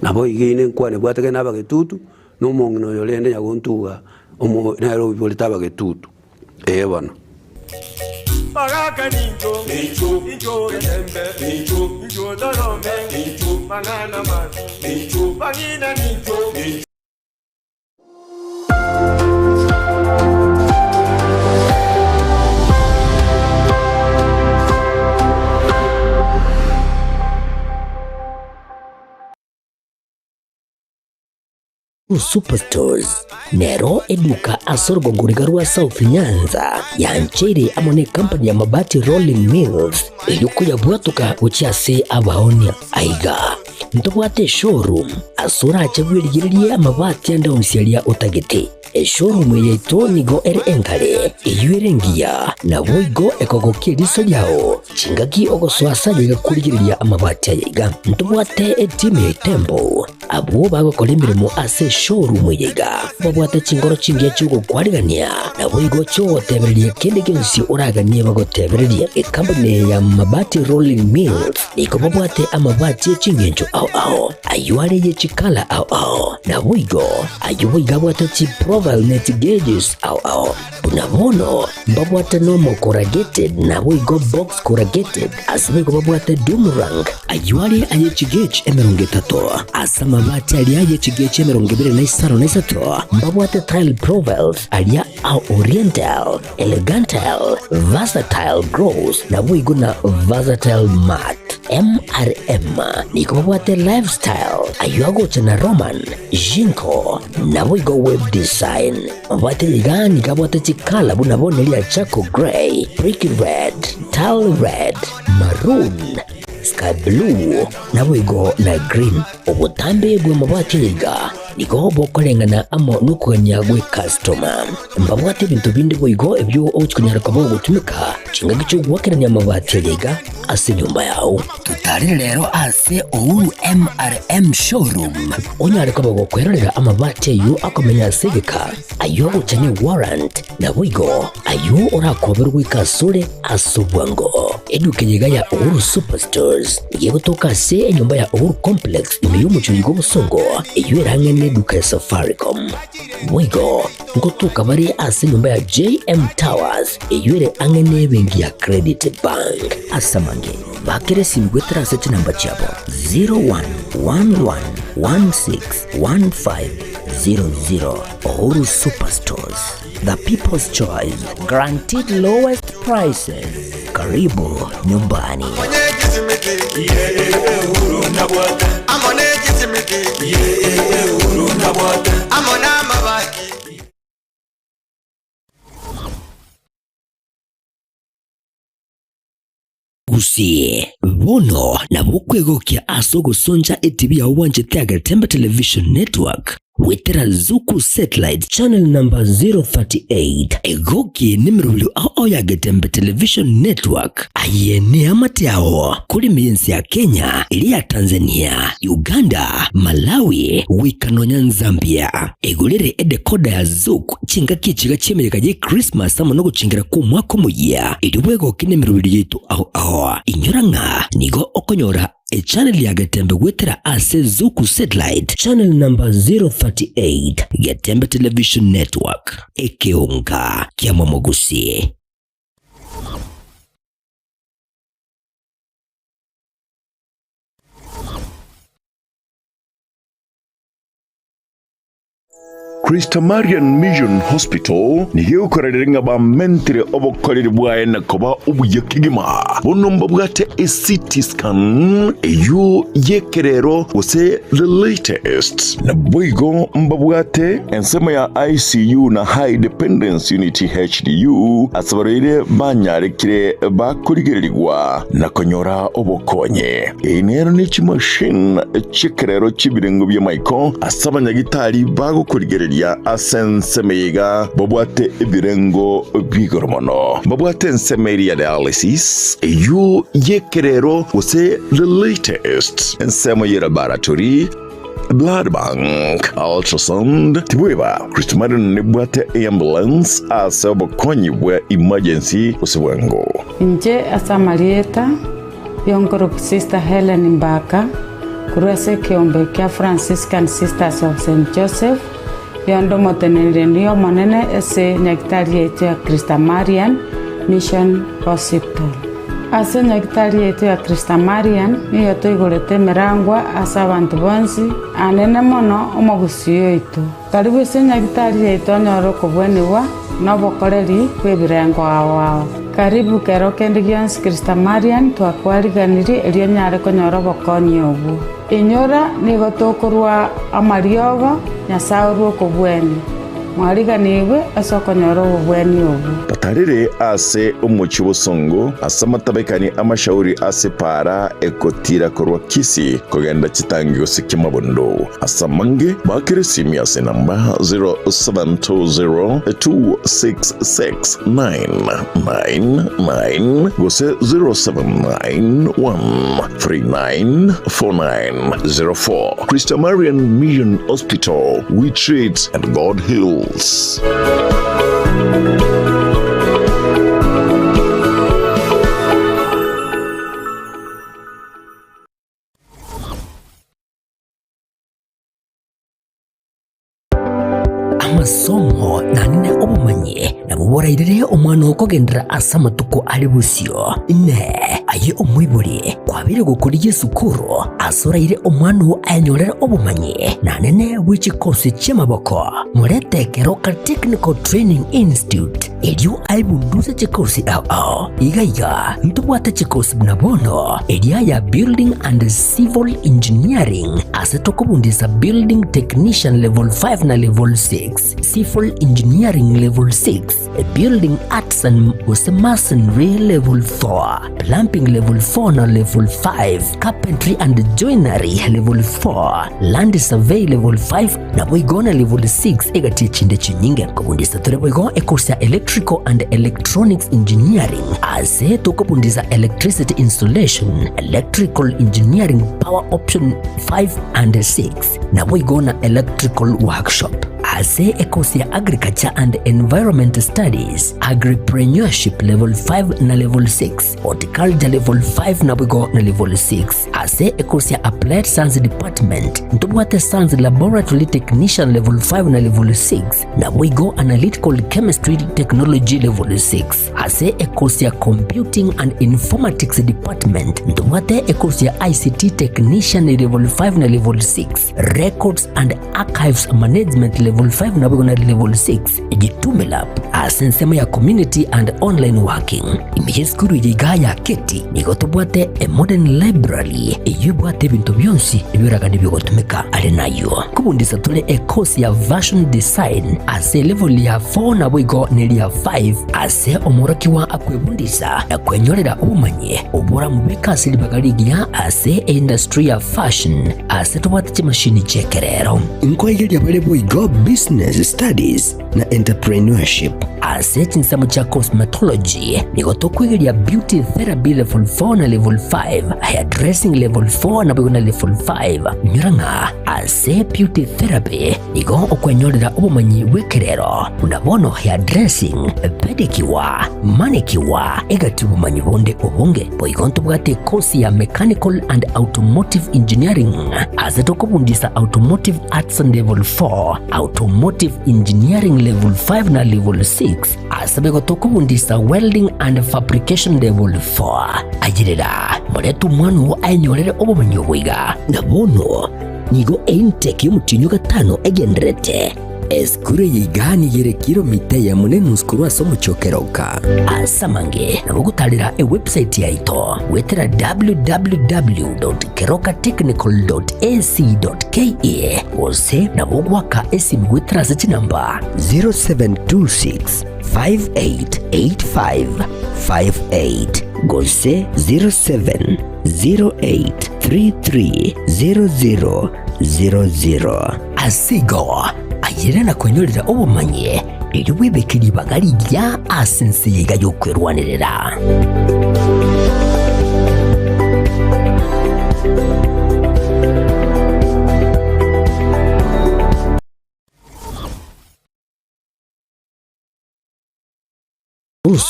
Naboigo ine nkwane bwateke nabagetutu, na omong'ina oyo rende nyagontuga omo nere oiborete abagetutu. Ee bono. Bagaka nincho, nincho, nincho getembe, nincho, nincho torome, nincho, mang'ana mabi, nincho, bang'ina nincho, nincho. Superstores nero eduka ase orogongo riga rwa South Nyanza yancheire amo ne company ya Mabati Rolling Mills eyio koyabwatoka gochia ase abaonia. Aiga ntobwate eshowroom ase orache bwerigererie amabati ande onsi aria otagete. Eshowroom eye yaito nigo ere enkare, eyio ere engiya, naboigo ekogokia eriso riao chingaki ogosoa ase aye gakorigereria amabati aya iga. Ntobwate etimu ya Itembo Abwo bagokora emeremo ase eshowroom eye iga babwate chinkoro chingiya chi'ogokwarigania, naboigo chi'ogotebereria kende gionsi oraganie bagotebererie. Ekampuni eye ya Mabati Rolling Mills nigo babwate amabati e chingencho ao ao, ayio are ye chikala ao ao, naboigo ayio boigo abwate chiprofile ne chigeges ao ao. Buna bono mbabwate nomo corrugated naboigo box corrugated, ase boigo babwate doom rank, ayio are aye chigauge 30, ase amabati aria aye chigauge 23 na 3, mbabwate tile profiles aria a oriental, elegantal, versatile gross naboigo na versatile matte. MRM nigo babwate lifestyle, ayio agocha na Roman, Jinko, naboigo web design. Mabwate iga nigo abwate chikala buna bono eria charcoal grey, brick red, tile red, maroon, sky blue, naboigo na green. Obotambe bw'amabati aya iga Nigo bokoreng'ana amo nokogania gw'ekastoma. Mbabwate ebinto binde boigo ebio ogochia konyara koba ogotumeka chingaki chi'ogoakerania amabati aya iga ase enyomba yao. Totarere rero ase Uhuru MRM Showroom onyare koba gokwerorera amabati ayio akomenya ase egeka, ayio agocha ne warrant, naboigo ayio orakoberwe goika asore ase obwango. Eduka eye iga ya Uhuru Superstores nigo egotoka ase enyomba ya Uhuru Complex ime y'omochie oiga obosongo, eyio erang'e neduka ya Safaricom. Boigo ngotoka bare ase enyomba ya JM Towers eyio ere ang'e nebenki ya Credit Bank. Ase amange, bakera esimi goetera ase chinamba chiabo 0111161500. Uhuru Superstores, the people's choice, guaranteed lowest prices. Karibu nyumbani. Gusii, bono nabo okwegokia ase ogosoncha etibi yao bwanchete ya Getembe Television Network goetera Zuku Satellite Channel number 038. Egoki nemerobio ao ya Getembe Television Network. Aye neamate ao kore ense ya Kenya, eria ya Tanzania, Uganda, Malawi, goika nonya Zambia. Egorere edecoder ya Zuku chingaki echiga chi'emeyega ye Christmas amo nogochengera kw'omwaka omoyia, erio bwegoke nemerobio yaito ao ao. Inyora ng'a nigo okonyora echannel ya Getembe goetera ase Zuku Satellite channel number 038, Getembe Television Network, ekeonga kiamomogusi. Christamarian Mission Hospital nigo egokorerera ng'a bamentire obokoreri bwaye na koba obuya kegima. Bono mbabwate eCT scan eyio y'ekerero gose the latest. Naboigo mbabwate ensemo ya ICU na High Dependence Unit HDU ase abarwaire banyarekire bakorigererigwa na konyora obokonyi. Eye nero ne chimashini chi'ekerero chi'ebirengo bi'amaiko ase abanyagitari bagokorigereria ase ensemo eye iga babwate ebirengo bi'igoro mono. Mbabwate ensemo eria ya dialysis, eyio y'ekerero gose the latest, ensemo ye laboratory, blood bank, ultrasound, tibweba Kristo Marion nebwate eambulance ase obokonyi bwa emergency gose bwango. Inche ase amarieta Y'onkoroku Sister Hellen Mbaka, korwa ase ekeombe kia Franciscan Sisters of Saint Joseph, yonde omoteneneri omonene ase nyagitari yaito ya Christamarian Mission Hospital. Ase nyagitari yaito ya Christamarian nigo toigorete emerangwa ase abanto bonsi, anene mono omogusii oito. Karibu ase nyagitari yaito onyore okobwenigwa na obokoreri bw'ebirengo ao ao. Karibu kero kende gionsi Christamarian twakwariganirie erio onyare konyora obokonyi obwo. Inyora nigo tokorwa amariogo Nyasae orwe okobwenia. Mwariganigwe ase okonyora obobweni obwo. Batarire ase omochie bosongo, ase amatabekani amashauri ase epaara egotira korwa Kisii kogenda chitangi gose Kimabondo. Ase amange, baakere esimi ase enamba 0720266999 gose 0791394904. Christamarian Mission Hospital, we treat and God heals. Amasomo naende obomanyi nabwo borairere omwana okogenderera ase amatuko are bosio. Inee! Aye omoibori kwabeire gokorigia esukuru ase oraire omwana oo ayenyorere obomanyi naende bwe chikosi chi'amaboko? Morete Keroka Technical Training Institute erio aebunduse chikosi ao ao. Iga iga ntobwate chikosi buna bono eria ya Building and Civil Engineering ase tokobundisa Building Technician Level 5 na Level 6, Civil Engineering Level 6, Building Arts and gose Masonry Level 4, Plumbing. Bookkeeping level 4 na level 5, Carpentry and Joinery level 4, Land Survey level 5, Naboigo na level 6 egati echinde chinyinge. Kobundisa tore boigo ecourse ya Electrical and Electronics Engineering ase tokobundisa Electricity Installation, Electrical Engineering Power Option 5 and 6 naboigo na Electrical Workshop. Ase ecourse ya Agriculture and Environment Studies, Agripreneurship level 5 na level 6, Horticulture level 5 naboigo na level 6. Ase ekosi ya Applied Science Department ntobwate Science Laboratory Technician level 5 na level 6, naboigo Analytical Chemistry Technology level 6. Ase ekosi ya Computing and Informatics Department ntobwate ekosi ya ICT Technician level 5 na level 6, Records and Archives Management level 5 naboigo na level 6. Jitume Lab ase ensemo ya Community and Online Working. Ime y'esukuru eye igaa ya Keti nigo tobwate a modern library eyio ebwate ebinto bionsi ebioragani biogotumeka. Are nayio nkobundisa tore e course ya Fashion Design ase elevel ya 4 naboigo neria 5 ase omworokigwa akwebundisa na kwenyorera obomanyi oboramobeke ase ribaga rigiya ase eindustry ya fashion ase tobwate chimashini chi'ekerero. Nkoigeria bare boigo Business Studies na Entrepreneurship. Ase chinsemo chia Cosmetology nigo tokoigeria Beauty Therapy Level 4 na Level 5, Hairdressing Level 4 naboigo na Level 5. Inyora ng'a ase Beauty Therapy nigo okwenyorera obomanyi bw'ekerero buna bono hairdressing, pedicure, manicure, egati obomanyi bonde obonge. Boigo ntobwate ekosi ya Mechanical and Automotive Engineering ase tokobundisa Automotive Arts Level 4, Automotive Engineering Level 5 na Level 6 ase boigo tokobundisa Welding and Fabrication Level 4. Ayerera, morete omwana oo aenyorere obomanyi obo iga. Na bono nigo eintake y'omotienyi o gatano egendererete. Esukuru eye iga nigo ere kilomita eyemo na enusu korwa ase omochie o Keroka. Ase amange nabo ogotarera ewebsite yaito goetera www.kerokatechnical.ac.ke gose nabo ogoaka esimi goetera ase chinamba 0726 588558 gose 0708 330000. Ase igo, ayere na kwenyorera obomanyi, erio bwebeke ribaga rigiya ase ense eye iga y'okwerwanerera.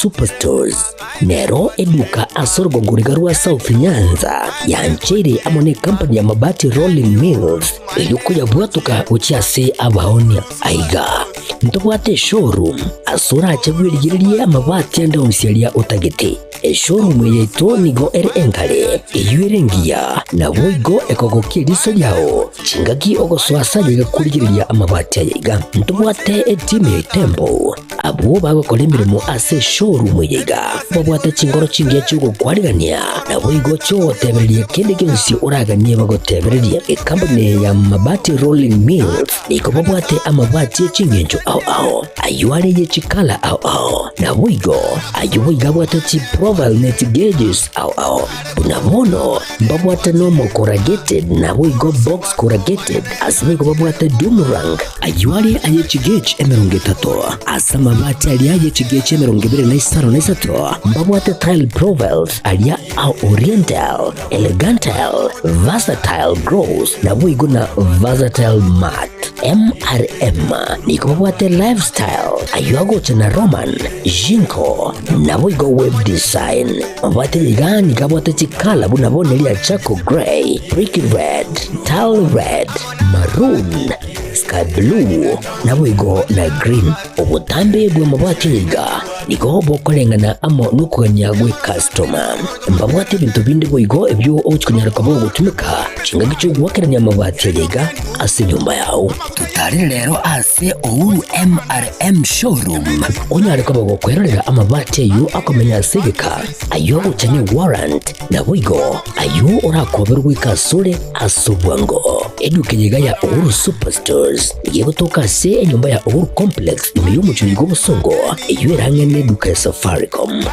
Superstores nero eduka ase orogongo riga rwa South Nyanza yancheire amo ne company ya Mabati Rolling Mills erio koyabwatoka gochia ase abaonia. Aiga ntobwate eshowroom ase orache bwerigererie amabati ande onsi aria otagete. Eshowroom eye yaito nigo ere enkare, eyio ere engiya, naboigo ekogokia eriso riao chingaki ogosoa ase aye korigereria amabati aya iga. Ntobwate etimu ya Itembo Abwo bagokora emeremo ase eshowroom eye iga babwate chinkoro chingiya chi'ogokwarigania, naboigo chi'ogotebereria kende gionsi oraganie bagotebererie. Ekampuni eye ya Mabati Rolling Mills nigo babwate amabati e chingencho ao ao, ayio are ye chikala ao ao, naboigo ayio boigo abwate chiprofile ne chigeges ao ao. Buna bono mbabwate normal corrugated naboigo box corrugated, ase boigo babwate doomerang, Ayio are aye chigechi 30, ase amabati aria aye chigechi 23 mbabwate tile profiles aria a oriental, elegantile, versatile gross, naboigo na versatile matte. MRM nigo babwate lifestyle, ayio agocha na Roman, Jinko, naboigo web design. Mabwate iga nigo abwate chikala buna bono eria charcoal grey, brick red, tile red, maroon, sky blue, naboigo na green. Obotambe bw'amabati iga nigo bokoreng'ana amo nokogania gw'ecustoma. Mbabwate ebinto binde boigo ebio ogochi konyara koba ogotumeka chingaki chi'ogoakerania amabati aya iga ase enyomba yao. Totarere rero ase Uhuru MRM Showroom onyare koba gokwerorera amabati ayio akomenya ase egeka, ayio agocha ne warrant, naboigo ayio orakoberwe goika asore ase obwango. Eduka eye iga ya Uhuru Superstores nigo egotoka ase enyomba ya Uhuru Complex ime y'omochie oyo bw'obosongo, eyio erang'e neduka ya Safaricom.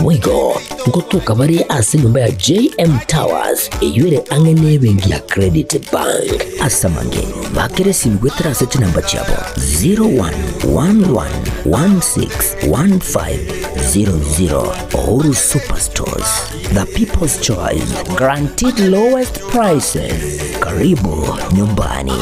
Boigo, Nkotoka bare ase enyomba ya JM Towers eyio ere ang'e nebenki ya Credit Bank. Ase amange, bakera esimi goetera ase chinamba chiabo 0111161500. Uhuru Superstores, the people's choice, guaranteed lowest prices. Karibu nyumbani.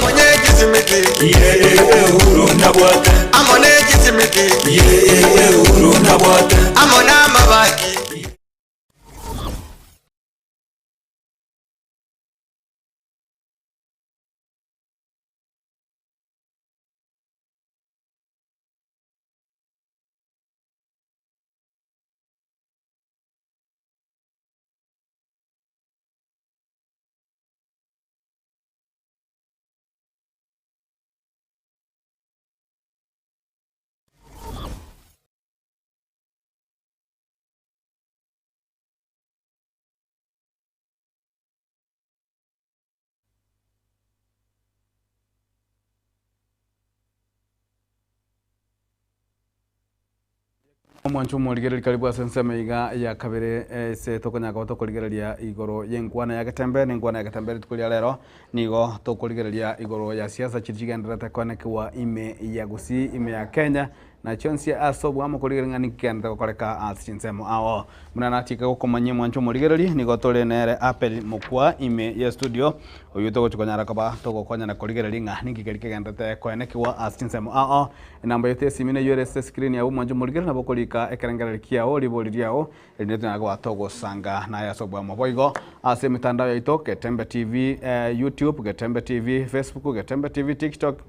Omwancho omorigereria karibu ase ensemo iga ya kabere ase tokonyara koba tokorigereria igoro y'enkwana ya Getembe, na enkwana ya Getembe rituko ria rero nigo tokorigereria igoro ya siasa chiria chigendererete koenekewa ime ya Gusii, ime ya Kenya, na chionsi ase obwamo korigereria ng'a ninki kegendererete gokoreka ase chinsemo ao. Buna nachika gokomanyia mwanche omorigereria, nigo tore nere Abel Mokua ime ye studio, oyio togochia konyara koba togokonyana korigereria ng'a ninki keria kegendererete koenekewa ase chinsemo ao. Enamba yaito y'esimi neyio ere ase escreen yao mwanche omorigereria nabo okorika ekerengererio kiao, ribori riao, erinde tonyare koba togosanga naye ase obwamo. Boigo ase emetandao yaito, Getembe TV YouTube, Getembe TV Facebook, Getembe TV TikTok,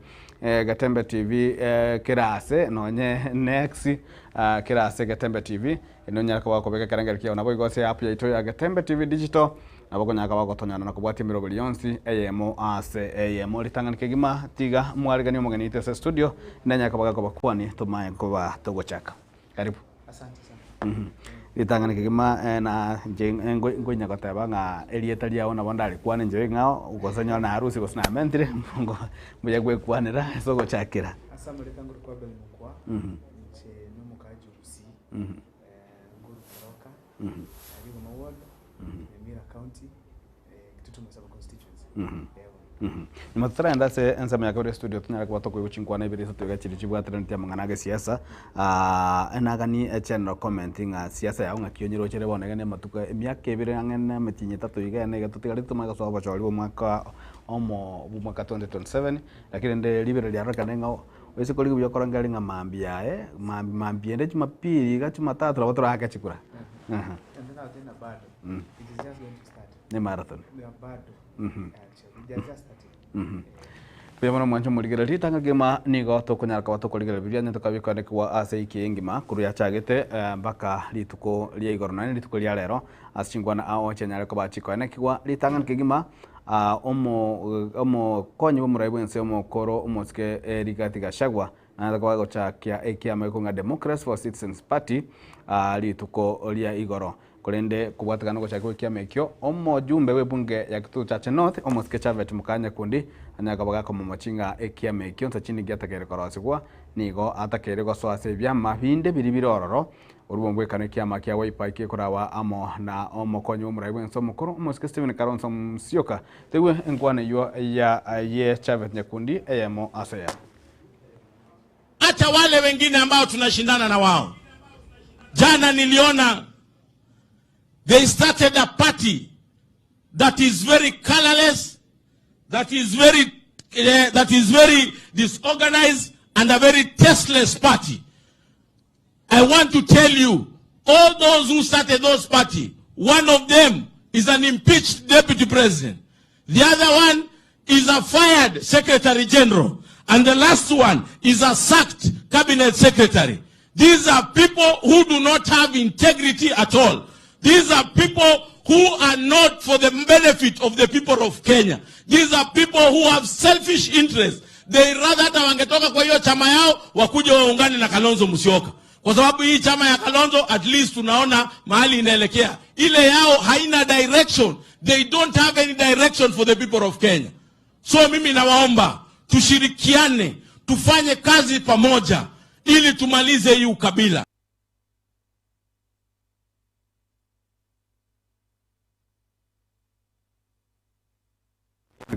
Getembe TV kera ase nonye nex kera ase Getembe TV erinde onyare koba okobeka ekerengerio kiao. Naboigo ase app yaito ya Getembe TV Digital nabo okonyara koba ogotonyora na kobwatia emeroberi yonsi eyemo ase eyemo. Ritang'ani kegima tiga mwariganie omogeni oito ase studio nanyare koba gakobakwani tomaye koba togochaka. Karibu. Asante sana. Ritang'ani kegima eh, na inche nkonya goteba ng'a erieta riao nabo ndarikwane inche ng'ao gose nyore na harusi gose namentire mbuya gwekwanera ase ogochakera. Ase amareta ngorokwa Abel Mokwa, inche nomokaji o Gusii, ngoru Keroka, Rigoma Ward, Nyamira County, Kitutu Masaba Constituency. Nyuma totaragenda ase ensemo ya kabere estudio tonyare koba tokoigwa chinkwana ibere isato iga chiria chibwateraneti amang'ana age siasa, enagani echenero comment ng'a siasa yao ng'aki onyerochere bono iga na amatuko emiaka ebere ang'e na emetienyi etato iga ene iga totigareti tomanye gosoa obochori bwa omwaka omo bwa omwaka 2027, lakini rende ribero riarorekane ng'a oise korigia buya okorengera ng'a mambia aye mambia mambia ende jumapili iga jumatatu nabo torake chikura. And then I'll tell you bado. It is just going to start. Ne marathon. Yeah, bado. Actually, they are just starting. Mbuya mono mwanche omorigereria ritang'ani rigima nigo tokonyara koba tokorigereria biria onye tokabikwanekigwa ase eke engima korwa yachagete mpaka rituko ria igoro nonye rituko ria rero ase chinkwana ao chianyare koba chikoenekigwa ritang'ani kegima omo omokonyi bw'omorai bw'ense omokoro omosike Rigathi Gachagua Nanyare koba gochakia ekiama gekong'a Democrats for Citizens Party rituko ria igoro. Korende kobwatekana nogochaka gwekiama ekio, omojumbe bw'ebunge ya Kitutu Chache North, omosike Chavet Mukanya Nyakundi, anyare koba gakomomochi ng'a ekiama ekio nse chinde giatakeire korosigwa, nigo atakeire gosoa ase ebiama binde biria bire ororo. Orwo mbwekano ekiama kia Wiper gekorawa amo na omokonyi bw'omorai bw'ense omokoro, omosike Stephen Kalonzo Musyoka. Toigwe enkwana eyio ya ye Chavet Nyakundi eyemo ase eyemo. Hata wale wengine ambao tunashindana na wao. Jana niliona they started a party that is very colorless, that is very, uh, that is very disorganized and a very tasteless party. I want to tell you, all those who started those party, one of them is an impeached deputy president. The other one is a fired secretary general. And the last one is a sacked cabinet secretary. These are people who do not have integrity at all. These are people who are not for the benefit of the people of Kenya. These are people who have selfish interests. They rather hata wangetoka kwa hiyo chama yao wakuja waungane na Kalonzo Musyoka, kwa sababu hii chama ya Kalonzo at least tunaona mahali inaelekea. Ile yao haina direction. They don't have any direction for the people of Kenya. So mimi nawaomba tushirikiane, tufanye kazi pamoja ili tumalize hii ukabila.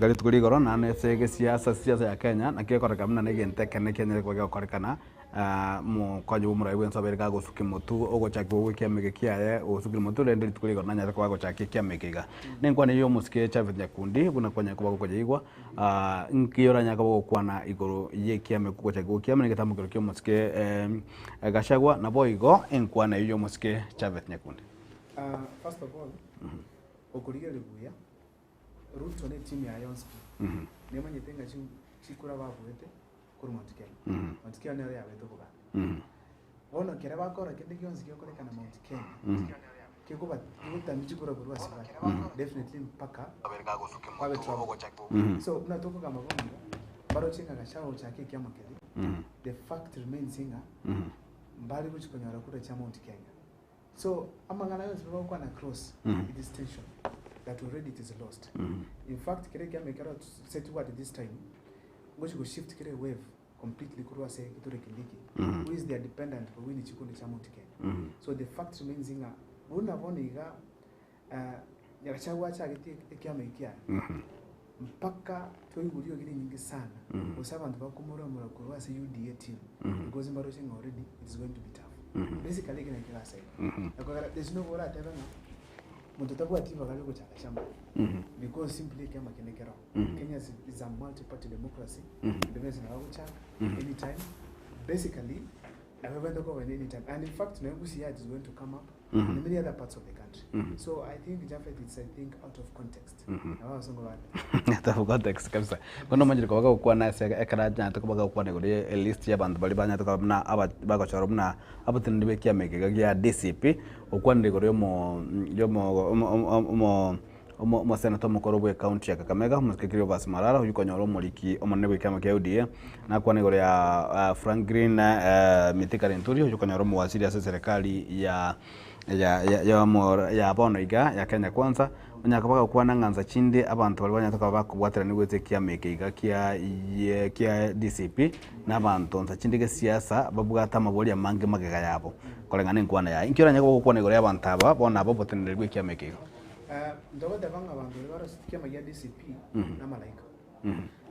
Rituko rigoro naende ase egesiasa siasa ya Kenya naki ekoreka buna na egento ekenene kianyare koba gegokorekana mokonyi bwa omorai bwensi obeire gagosukia motwe ogochakigwa gwa ekiama eke kiaye osukire motwe rende rituko rigoro nanyare koba agochakia ekiama eke iga. Na enkwana eyio ya omosike Japhet Nyakundi buna kwanyare koba gokoyeigwa nki oranyare koba ogokwana igoro ya ekiama eke ogochakigwa gwa ekiama na egetambo keria kia omosike Gachagua naboigo enkwana eyio ya omosike Japhet Nyakundi. First of all, okorigereria buya, Ruto ne etimu yaye yonsi pi, nemanyete ng'a chikura babuete korwa Mount Kenya. Mount Kenya nero yabete obogambi. Bono ekero bakora kende gionsi gekorekana Mount Kenya, kekoba kegotambia chikura korwa ase bare, definitely mpaka babe trouble. So buna tokogamba bono iga, mbaroche ng'a Gachagua gochaka ekiama keria, the fact remains ng'a mbare gochi konyora kura chia Mount Kenya. So amang'ana yonsi bagokwana across, it is tension that already it is lost. In fact kere ekiama ekero setibwate this time, ngochi go shift kere wave completely korwa ase Kithure Kindiki, who is their dependent for win chikundi chia Mount Kenya. So the fact remains ng'a buna bono iga Gachagua achagetie ekiama eki kiaye, mpaka toigwe riogi rinyinge sana, gose abanto bakomoromora korwa ase UDA team, because mbaroche ng'a already it is going to be tough. Basically eke nakio kegasaika. Ekogera there's no way oratebe ng'a monto tabwati ribaga riogochaka chama because simply ekiama kende keroo. Kenya is a multi party democracy, onde bwensi nabo agochaka anytime. Basically nabo ebwenerete koba anytime and in fact nonya Gusii it is going to come up in many other parts of the country. So I think Japhet it's I think out of context. Nabo abasongo bande. Out of context kabisa. Bono omanyire koba gokwana ase ekero anyarete koba gokwana igoro ye elist ya abanto baria banyarete koba buna aba bagochorwa buna abateneneri ba ekiama eke iga gia DCP, okwanire igoro yomo yomo omo omo omo omoseneta omokoro bwe ecounty ya Kakamega, omosike Cleophas Malala, oyio okonyora omoriki omonene bwe ekiama kia UDA, nakwana igoro ya Franklin Mithika Linturi, oyio okonyora omowaziri ase eserekari ya ya ya ya bono iga ya Kenya Kwanza, onyare koba agokwana ng'a nsa chinde abanto baria banyarete koba bakobwaterania goeta ekiama eke iga kia kia DCP, na abanto nsa chinde gesiasa babwate amabori amange magega yabo, koreng'ana enkwana yaye. Inki oranyare koba ogokwana igoro y'abanto aba bono aba oboteneneri bwa ekiama eke iga? Ntogoteba ng'a abanto baria baroseti kiama gia DCP namalaika.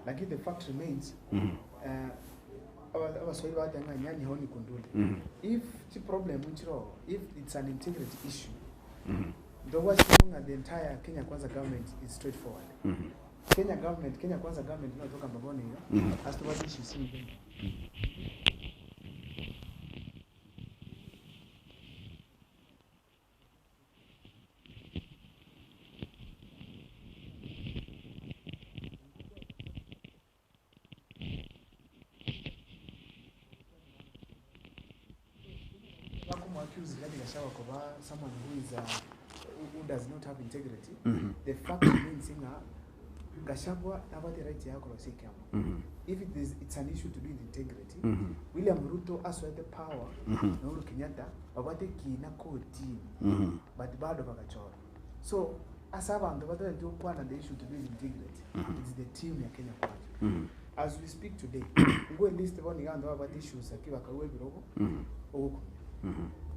Lakini the fact remains, abaswahili bagoteba ng'a nyani haoni kundule. If chiproblem nchire oo, if it's an integrity issue, ntobwati ng'a the entire Kenya Kwanza government is straight forward. Kenya government, Kenya Kwanza government buna tokamba bono iga, ase tobwate issues chinke. Bakomoaccuse Rigathi Gachagua koba someone who is who does not have integrity, the fact remains ng'a Gachagua nabwate right yaye korosia ekiama. If it is it's an issue to do with integrity, William Ruto asoete power na Uhuru Kenyatta babwate ekina kotini but bado bagachorwa. So ase abanto batagete gokwana the issue to do with integrity, it's the team ya Kenya Kwanza. As we speak today, nkoe list bono iga abanto babwate issues aki bakarua ebirogo, ogokumia.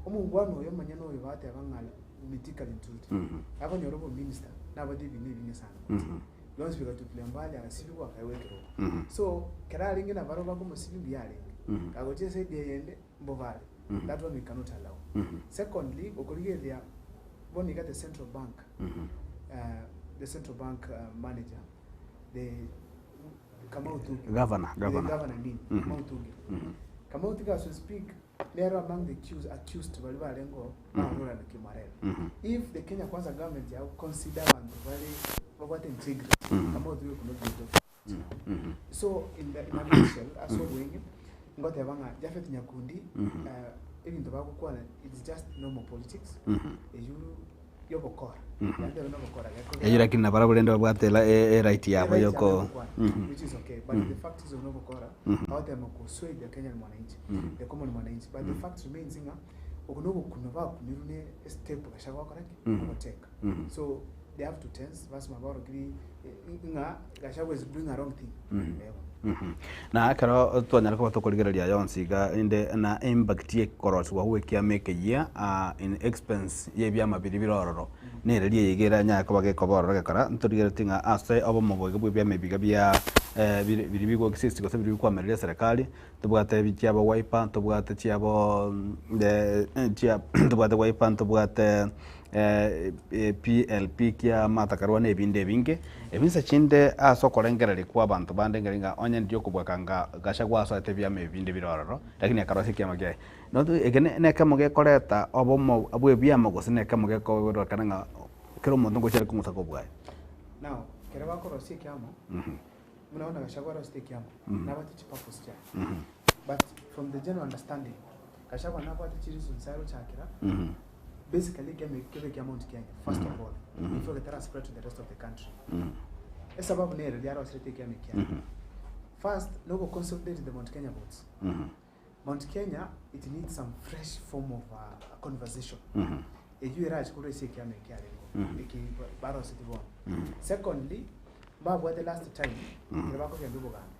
Omongwana oyo omonyene oyo bateba ng'a Mithika Linturi, akonyora obominister, nabwate ebinto ebinge sana kotini. Bionsi bigatupilia mbali agasibigwa akaegwa ekerogo. So, kero arenge nabarobwo bakomosibia mbuya arenge. Kagochia eside eyende, mbobe are. That one we cannot allow. Secondly, okorigereria bono iga the central bank, the central bank manager, the Kamau Thuge. Governor, The governor. governor I mean, Kamau Thuge. Kamau Thuge as we speak, nere among the accused, accused baria barenge oo, baborana Kimwarere. If the Kenya Kwanza government ya consider abanto bare babwate integrity, Kamau Thuge could not be able So in the, in a nutshell, ase obweng'e, ngoteba ng'a Japhet Nyakundi, ebinto bagokwana it's just normal politics, eywo yobokora, naende nobokora gekogera. Eyio lakini nabarabwo rende babwate eright yabo Eright yabo yoko yogokwana, which is okay, but the fact is nobokora, bagotema kosway the Kenyan mwananchi, the common mwananchi, but the fact remains ng'a oko nogokunwa bakunirwe ne estep Gachagua gokora ki? Agoteka. So they have to tense, basima baorokerie. Ng'a Gachagua is doing a wrong thing. Na ekero twanyara koba tokorigereria aya onsi iga rende na impact ya ekorosiwa gwa ekiama ekeyia in expense ya ebiama biria bire ororo, nere riaye iga eranyare koba gekoba ororo gekora ntorigeretie ng'a ase obomo boigo bwa ebiama ebi iga bia bire biria bigo exist gose biria bikwamerera eserekari, ntobwate ebi chiabo Wiper, ntobwate chiabo chia ntobwate Wiper, ntobwate PLP kia Martha Karua na ebinde ebinge. Ebinsa chinde ase okorengereria kwa abanto bande ng'eri ng'a onye ndiria okobweka nga Gachagua asoete ebiama ebi binde bire ororo, lakini akarosia ekiama kiaye. Noto eke ne nekemo gekoreta obomo bwa ebiama gose nekemo gekororekana ng'a kera omonto ngochia are kong'usa kobwaye. Now, ekero bakorosia ekiamo, buna bono Gachagua arosete ekiamo, nabwate chipurpose chiaye. But from the general understanding, Gachagua nabwate chireasons arochakera, basically ekiama eki kebe ekia Mount Kenya first of all before getara spread to the rest of the country. Esababu nere riaroserete ekiama ekiaye. First, nogo consolidate the Mount Kenya votes. Mount Kenya it needs some fresh form of conversation. Eyio erache korwa ase ekiama eki arenge eki baroseti bono. Secondly, mbabwate last time ekero bakogenda obogambi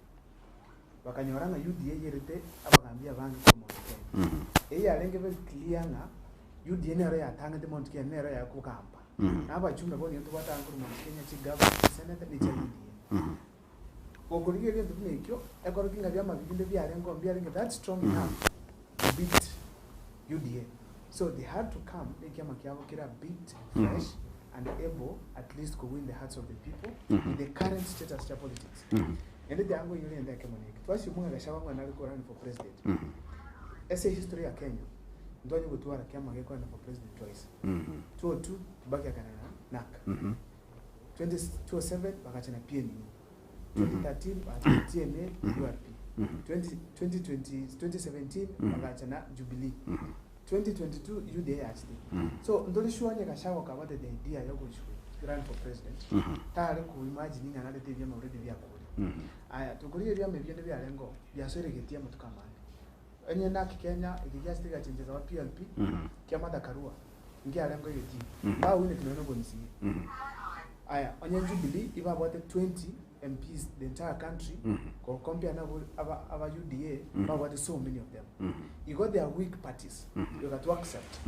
bakanyora ng'a UDA yerete abagambi abange korwa Mount Kenya. Eyio yarenge very clear ng'a UDA nero yatang'ete Mount Kenya nero yakogamba. Na abachumbe bono nigo tobwate korwa Mount Kenya chigavana, chiseneta ne chia UDA. Gokorigereria egento buna ekio, ekorokia ng'a biama binde biarenge mbiarenge that strong enough to beat UDA. So they had to come na ekiama kiabo kere a bit fresh and able at least to win the hearts of the people with the current status chia politics. Naende tiango inyore egento ekemo neke. Twasio ng'a Gachagua ng'a nare ko run for president. Ase history ya Kenya, ntwanye gotwara kiama gekorana for president twice. 2002 Kibaki akanana na NARC. 2007 bagacha na PNU. 2013 bagacha na TNA URP. 20 2020 2017 bagacha na Jubilee. 2022 UDA yachete. So ntori sure onye Gachagua kabwate the idea ya ogochi run for president, tare ko imagine ng'a narete ebiama already biakure. Aya tokorigereria ebiama ebio binde biarenge oo, biasoeregetie amatuko amange. Onye naki Kenya eke giachete gegachenchesa ba PLP, kia Martha Karua, nkiarenge egetii, mbawineti nonya na obomca. Aya, onye Jubilee ibabwate 20 MPs the entire country, ko compare na aba aba UDA babwate so many of them. Igo they are weak parties, you got to accept.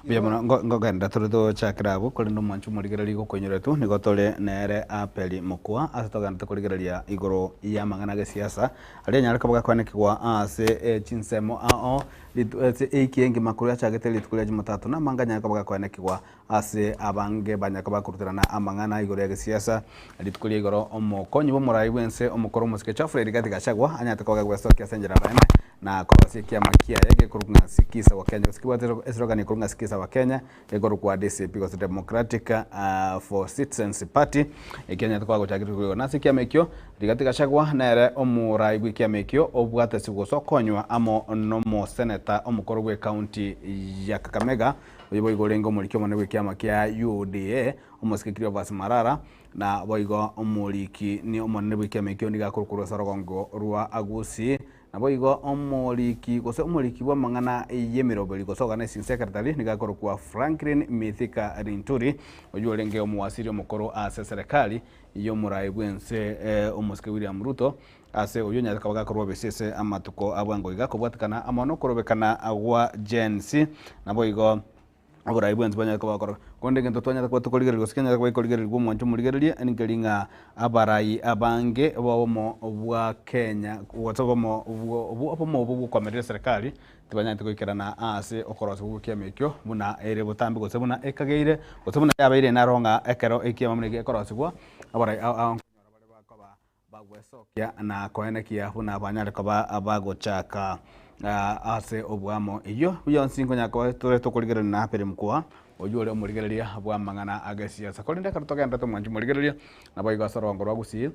Mbuya mono ngo- ngogenda tore tochakera abwo korende omwancho omorigereria gokoinyoretwe nigo tore nere Apeli Mokua ase togendete korigereria igoro y'amang'ana gesiasa aria anyare koba gakwanekigwa ase chinsemo ao ritu ase eiki engima korwa achagete rituko ria jumatatu na amange anyare koba gakwanekigwa Ase abange banyare koba bakoruterana amang'ana igoro ya gesiasa, rituko ria igoro omokonyi bw'omorai bw'ense omokoro omosike Geoffrey Rigathi Gachagua anyarete koba gagwesokia ase enchera rende na korosia ekiama kiaye gekorokwa ng'a Sikiza wa Kenya gose kebwate eslogan ekorokwa ng'a Sikiza wa Kenya gekorokwa DCP gose Democratic for Citizens Party ekio anyarete koba agochaka rituko ria igoro. Nase ekiama ekio Rigathi Gachagua nere omorai bw'ekiama ekio obwatesi gose okonywa amo nomoseneta omokoro bw'ecounty ya Kakamega Oyo boigo orenge omoriki omonene bw'ekiama kia UDA, omosike Cleophas Malala, na boigo omoriki ni omonene bw'ekiama ekio nigo akorokwa korwa ase orogongo rwa Gusii, naboigo omoriki gose omoriki bw'amang'ana y'emeroberi gose organizing secretary nigo akorokwa Franklin Mithika Linturi, oyio orenge omowasiri omokoro ase eserekari y'omorai bw'ense omosike William Ruto. Ase oyio onyare koba gakorwa obisi ase amatuko a bwango iga, kobwatekana amo nokorobekana gwa Gen Z, naboigo oborai bwensi bwanyare koba gokorwa. Korende egento twanyare koba tokorigereria gose kenyare koba gekorigererigwa omwancho omorigererie nkeri ng'a abarai abange bobomo bwa Kenya gose obomo obomo obwo bwokoamerera eserekari tibanyarete goikerana ase okorosigwa gwekiama ekio buna ere botambe gose buna ekageire gose buna yabeire naro ng'a ekero ekiama buna eke gekorosigwa abarai ao ao nkonyora bare bakoba Bagwesokia na koenekia buna banyare koba bagochaka ase oboamo. Eyio bionsi nkonya koba tore tokorigereria na Abeli Mkua, oyio ore omorigereria bw'amang'ana agesiasa. Korende ekero togenderete omwanchi omorigereria, naboigo ase orogongo rwa Gusii,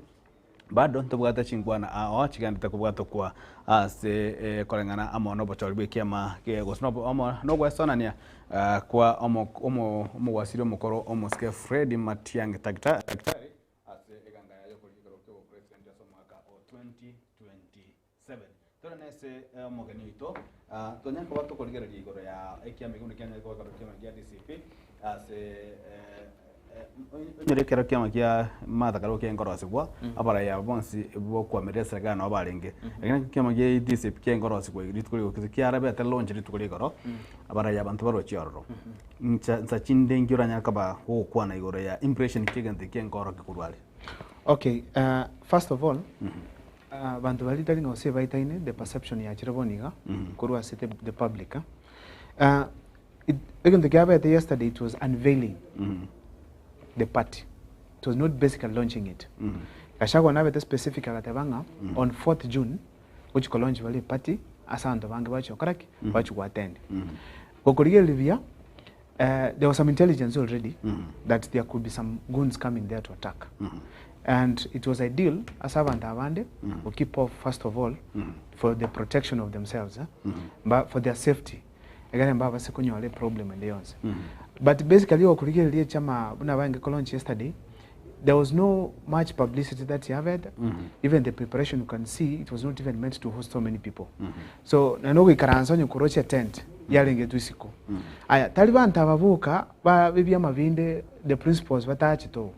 bado ntobwate chinkwana ao chigenderete kobwatokwa ase koreng'ana amo nobochori bw'ekiama gose amo nogwesonania kwa omogwasiri omokoro omosike Fred Matiang'i Daktari. Ase eganga yaye y'okorigia ekerogo ki'obopresidenti ase omwaka o 2027. Tore nese omogeni oito, tonyare koba tokorigereria igoro ya ekiama ekio buna kianyare koba ekerogo kiama gia DCP ase. Onyore ekero kiama kia Martha Karua kiaye abarai aba bonsi bokoamerera eserekari nabo barenge. Lakini ekiama kia DCP kiaye rituko rigokisa kiarabete launch rituko ria igoro, abarai abanto barochie ororo. Ncha nsa chinde inki oranyare koba gogokwana igoro ya impression ki egento eke nkorokia korwa aria? Okay, first of all, banto baria tari ng'a gose baetaine the perception yachire bono iga, korwa ase the the public eh. It, egento kiabete yesterday it was unveiling the party, it was not basically launching it. Gachagua nabete specific agateba ng'a on 4th June gochi ko launch bare eparty ase abanto bange bachi gokora ki? Bachi go attend. Gokorigereria buya there was some intelligence already that there could be some goons coming there to attack. And it was ideal ase abanto abande go keep off first of all for the protection of themselves eh, mba for their safety egere mbabase konyora eproblem ende yonsi. But basically gokorigereria echama buna barenge ko launch yesterday, there was no much publicity that yabete, even the preparation you can see it was not even meant to host so many people. So naende ogoikaransa onye koroche tent yarengetwe isiko. Aya tari banto aba boka ba ebiama binde the principals batachete oo,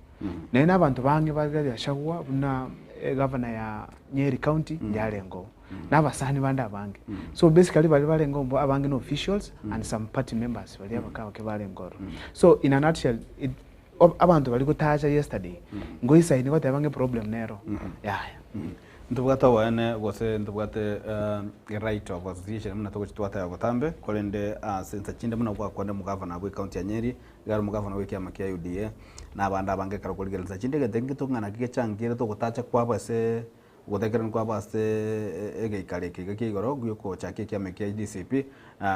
naende na abanto bange bare Gachagua buna egavana ya Nyeri county yarenge oo, na abasani bande abange. So basically baria barenge oo abange na officials and some party members baria abake abake barenge ororo. So in a nutshell it abanto baria gotacha yesterday ngoisaini goteba ng'a eproblem nero yaya. Ntobwate oboene gose ntobwate right of association buna togochi twateba botambe, korende ase insa chinde buna gwakwanire omogavana bwe county ya Nyeri, iga are omogavana bwe ekiama kia UDA, na abande abange ekero okorigereria insa chinde egento eke ng'a naki gechangire togotacha kwabo ase ogotekerani kwabo ase egeikaro eke iga kia igoro giokochakia ekiama kia DCP,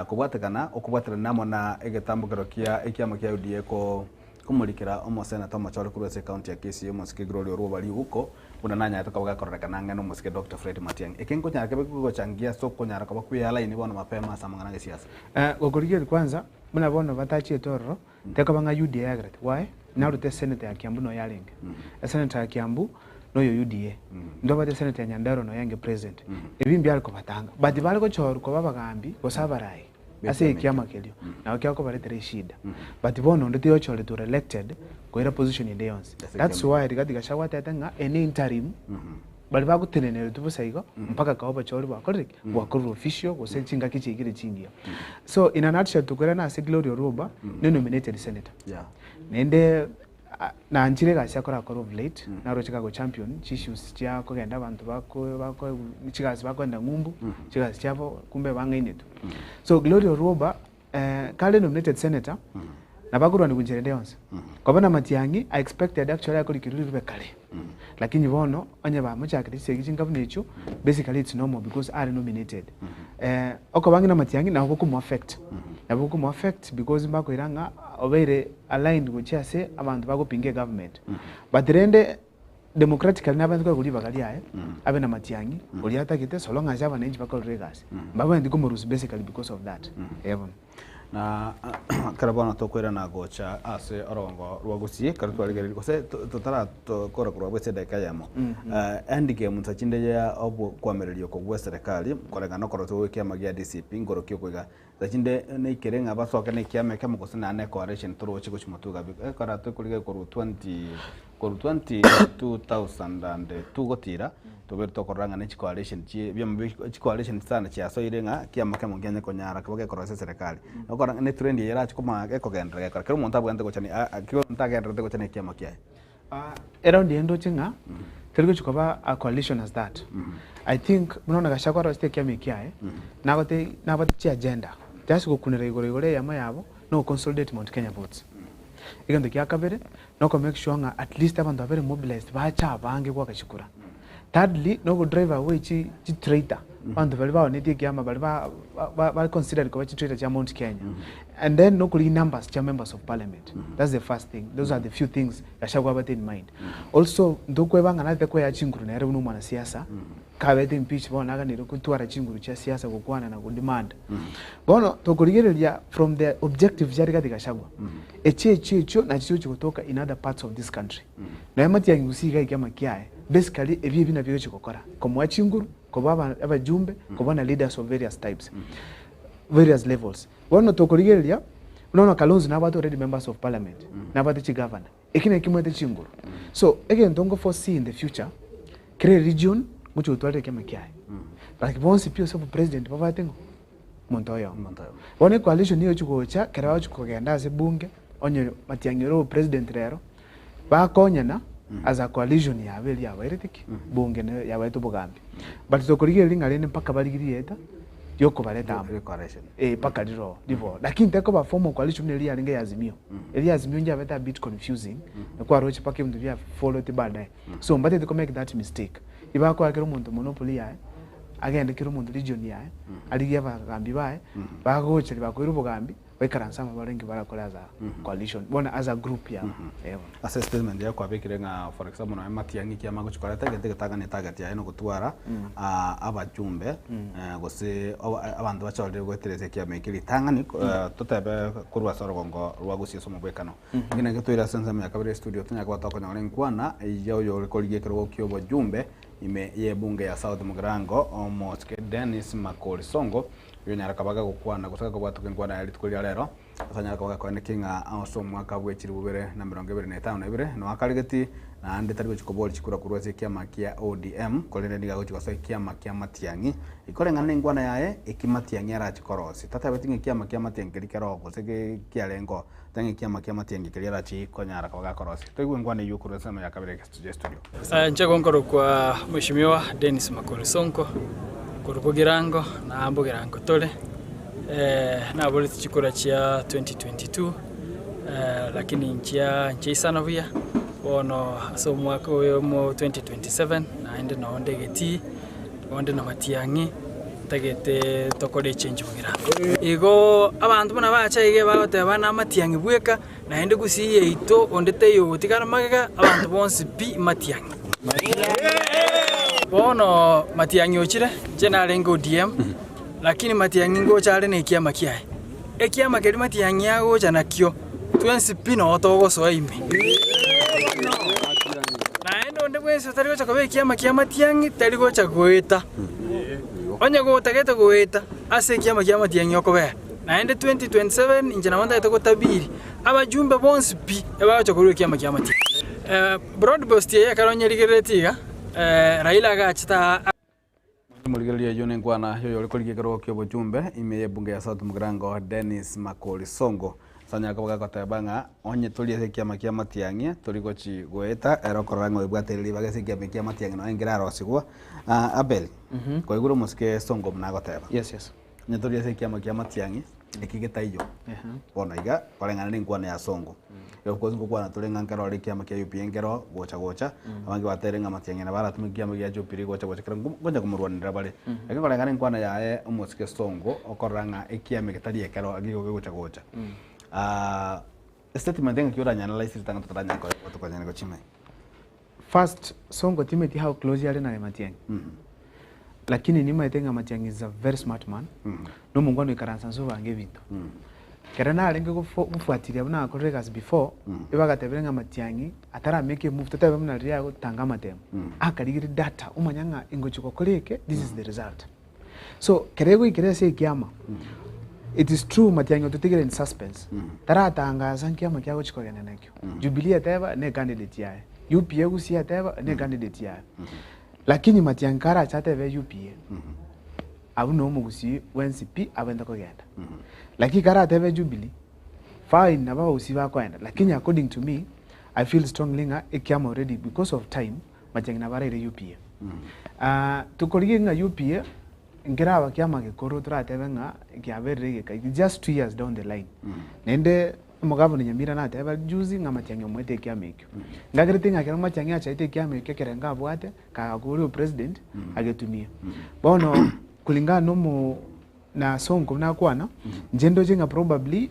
kobwatekana okobwaterana amo na egetambokero kia ekiama kia UDA ko komorikera omoseneta omochore korwa ase ecounty ya Kisii omosike Gloria Orwoba Riguko buna nanyarete koba gakororekana ang'e nomosike Doctor Fred Matiang'i. Eke nkonyara kebe kegochangia ase okonyara koba kwea line bono mapema ase amang'ana agesiasa. Gokorigereria kwanza buna bono batachiete ororo tekoba ng'a UDA yagerete why? Narute esenator ya Kiambu noyo yarenge, esenator ya Kiambu noyo UDA, ntobwate esenator ya Nyandarua noyo yarenge president, ebi mbiare kobatanga but bare gochorwa koba abagambi gose abarai ase ekiama keria nabo kiakobaretera eshida but bono onde tiyochoretwe ore elected koira position ende yonsi that's why Rigathi Gachagua atebete ng'a eye ne interim baria bagoteneneretwe bosa igo mpaka kae obochori bwakorire ki? Bwakorire official gose chingaki chiaikire chingiya. So in a nutshell tokoirana ase Gloria Orwoba ne nominated senator naende Nanchire egasi akorakore of late, naroche kago champion chi issues chia kogenda abanto bako bako chigasi bakoenda ng'umbu, chigasi chiabo kumbe bang'ainetwe. So Gloria Orwoba kare nominated senator, nabo akorwania nchera ende yonsi. Koba na Matiang'i, I expected actually akorikirwe rirube kare, lakini bono onye bamochakire chisegi chinga buna echio, basically it's normal because are nominated. Okoba ng'a na Matiang'i nabo bokomo affect, nabo bokomo affect because mbakoira ng'a obeire aligned gochia ase abanto bagopinga egovernment. But rende democratically nabande koegwa ribaga riaye abe na matiang'i oria atagete so long as abananchi bakorire egasi. Mbabwenereti komorusia basically because of that. Eeh bono. Na ekero bono tokoirana gocha ase orogongo rwa Gusii, ekero twarigereria gose totarakora korwa abwo ase edageka eyemo, end game nsa chinde ya obokoamereria oko gwa eserekari, koreng'ana nokorosia gwa ekiama gia DCP, nkorokia oko iga, Nsa chinde neikere ng'a basoke na ekiama ekemo gose naende ne coalition toroche gochia motwe iga bi, ekero tokorigereria korwa twenty korwa twenty 2002 gotira, tobere tokorora ng'a ne chicoalition chie ebiama bia chicoalition sana chiasoire ng'a ekiama ekemo nkianye konyara koba gekorosia eserekari. Okora ng'a ne trend eye erache koma ekogenderera gekora kera omonto abwenerete gocha ne a kera omonto agendererete gocha na ekiama kiaye. Eround eye ndoche ng'a teri gochi koba a coalition as that. I think buna bono Gachagua arosete ekiama ekiaye, nagote nabwate chiagenda, just gokunera igoro igoro eyemo yabo, na goconsolidate Mount Kenya votes. Egento kia kabere, na oko make sure ng'a at least abanto babere mobilised bache abange goaka chikura. Thirdly, na ogo drive away chi chitraitor, abanto baria baonetie ekiama baria ba ba ba considered koba chitraitor chia Mount Kenya. And then na okorigia numbers chia members of parliament. That's the first thing, those are the few things Gachagua abate in mind. Also, ntokweba ng'a narete koyaa chinguru nere buna omwanasiasa, kabete impeached bono naganire gotwara chinguru chia siasa gokwana na godemand. Bono tokorigereria from the objectives chia Rigathi Gachagua, echio echio echio nachio chigochi gotoka in other parts of this country. Nonya Matiang'i gose iga ekiama kiaye, basically ebio ebi nabio egochi gokora, komoa chinguru, koba aba abajumbe, koba na leaders of various types, various levels. Bono tokorigereria, buna bono Kalonzo nabwate already members of parliament, nabwate chigavana. Eki naki kemwete chinguru. So egento ngo foresee in the future, kera region ngochia gotwarera ekiama kiaye. Like bonsi pi ase obopresident babwate ng'o? Omonto oyomo. Bono ecoalition nigo egochi gocha ekero bagochi kogenda ase ebunge, onye Matiang'i ore obopresident rero, bakonyana as a coalition yabo eria yabairete ki? Bunge nero yabaete obogambi. But tokorigereria ng'a rende mpaka barigie rieta riokobareta amo. Eh, mpaka riro ribo. Lakini tekoba formal coalition buna eria yarenge ya Azimio. Eria ya Azimio njabete a bit confusing, na kwaroche mpaka ebinto bia followed baadaye. So mbatete ko make that mistake. Ibakoa kera omonto monopoly yaye, agende kera omonto region yaye, arigie abagambi baye, bagocha ribakoira obogambi, baikaranse amo barore inki barakore as a coalition, bono as a group yabo. Eh bono. Ase statement yaye kwabekire ng'a for example nonye Matiang'i ekiama agochi koreta egento egetang'ani etarget yaye nogotwara abajumbe gose abanto bachorire goetera ase ekiama eke ritang'ani totebe korwa ase orogongo rwa gusii ase omobwekano. Inki naki toire ase ensemo ya kabere estudio tonyare koba tokonyora enkwana ya oyore korigia ekerogo kia obojumbe ime y'ebunge ya South Mugirango omosike Dennis Makori Sonko oyio onyare koba gagokwana gose gakobwatoka enkwana yaye rituko ria rero. Ase anyare koba gakoeneki ng'a ase omwaka bwe chilifu bibere na emerongo ebere na etano na ibere noakaregeti, naende tari gochia koboria chikura korwa ase ekiama kia ODM, korende nigo agochia gosoa ekiama kia Matiang'i. Koreng'ana nenkwana yaye, eki Matiang'i arache korosia. Tatabeti ng'a ekiama kia Matiang'i keria keroo gose kiarenge oo, tari ng'a ekiama kia Matiang'i keria arache konyara koba gakorosia. Toigwe enkwana eyio korwa ensemo ya kabere ya studio. Inche nkorokwa Mheshimiwa Dennis Makori Sonko, korwa Bogirango, na Bogirango tore. Naboreti chikura chia 2022 lakini nchia nchiaisana buya, bono ase omwaka oyo omo 2027 naende noo nde egetii, onde na matiang'i, ntagete tokore echange bogirango. Igo abanto buna bacha iga bagoteba na amatiang'i bweka, naende gusii yaito onde taiyo ogotigara magega, abanto bonsi pi matiang'i. Bono matiang'i ochire, inche narenge ODM. Lakini matiang'i ngocha are nekiama kiaye. Ekiama keria matiang'i agocha nakio, twensi pi noo togosoa ime. Naende onde bwensi otari gocha koba ekiama kia matiang'i tari gocha goeta. Onye gotagete goeta ase ekiama kia matiang'i okobera. Naende 2027 inche nabo ntagete gotabiri abajumbe bonsi pi ebagocha korwa ekiama kia matiang'i. Broad based eye ekero onyerigereretie iga, Raila agachete aa. Omorigereria oyio nenkwana y'oyore korigia ekerogo ki'obochumbe ime y'ebunge ya South Mugirango Dennis Makori Sonko ase anyare koba gagoteba ng'a onye tori ase ekiama kia Matiang'i tori gochi goeta ere okorora ng'a oebwate ribaga ase ekiama kia Matiang'i nonya nkere arosigwa. Abel, kwaigure omosike Sonko buna agoteba? Yes, yes. Onye tori ase ekiama kia Matiang'i, eki getaiyo. Bono iga, koreng'ana na enkwana ya Sonko. Of course ngokwana tore ng'a nkero ore ekiama kia UPA nkero gocha gocha, abange batere ng'a Matiang'i nabo aratome ekiama gia Jubilee gocha gocha kero nkonya komorwanerera bare. Lakini koreng'ana na enkwana yaye omosike Sonko, okorora ng'a ekiama eke tari ekero nigo gegocha gocha. Estatement engaki oranyanalyse ritang'ani totaranyara tokonyara gochimanya. First, Sonko timanyeti how close are naye Matiang'i. Lakini nimanyete ng'a Matiang'i is a very smart man, na omongwana oikaransa nse obange ebinto. Ekero narenge gofo gofuatilia buna akorire egasi before, ebagatebire ng'a Matiang'i atara make a move, totebe buna riria agotanga amatemo, akarigeria data omanya ng'a ingochi gokora eke, this is the result. So, ekero egoikera ase ekiama, it is true Matiang'i ototigire in suspense, taratangasa nkiama ki agochi kogenda nakio. Jubilee eteba ne candidate yaye, UPA Gusii eteba ne candidate yaye. Lakini Matiang'i karache atebe UPA, abwo no omogusii bwensi pi abwenerete kogenda. Lakini karatebe Jubilee, fine nabo abagusii bakoenda, lakini according to me, I feel strongly ng'a ekiama already because of time, Matiang'i nabo araire UPA. Ah, tokorigia ng'a UPA nkeraba kiama gekoro toratebe ng'a kiaberire egeka, it's just 2 years down the line. Naende omogavana Nyamira nateba juzi ng'a Matiang'i omoete ekiama ekio. Ngagerete ng'a ekero Matiang'i achaete ekiama ekio ekerengo abwate, kagakora opresident, agetumie. Bono kulingana na omo na Sonko buna akwana, inche ndoche ng'a probably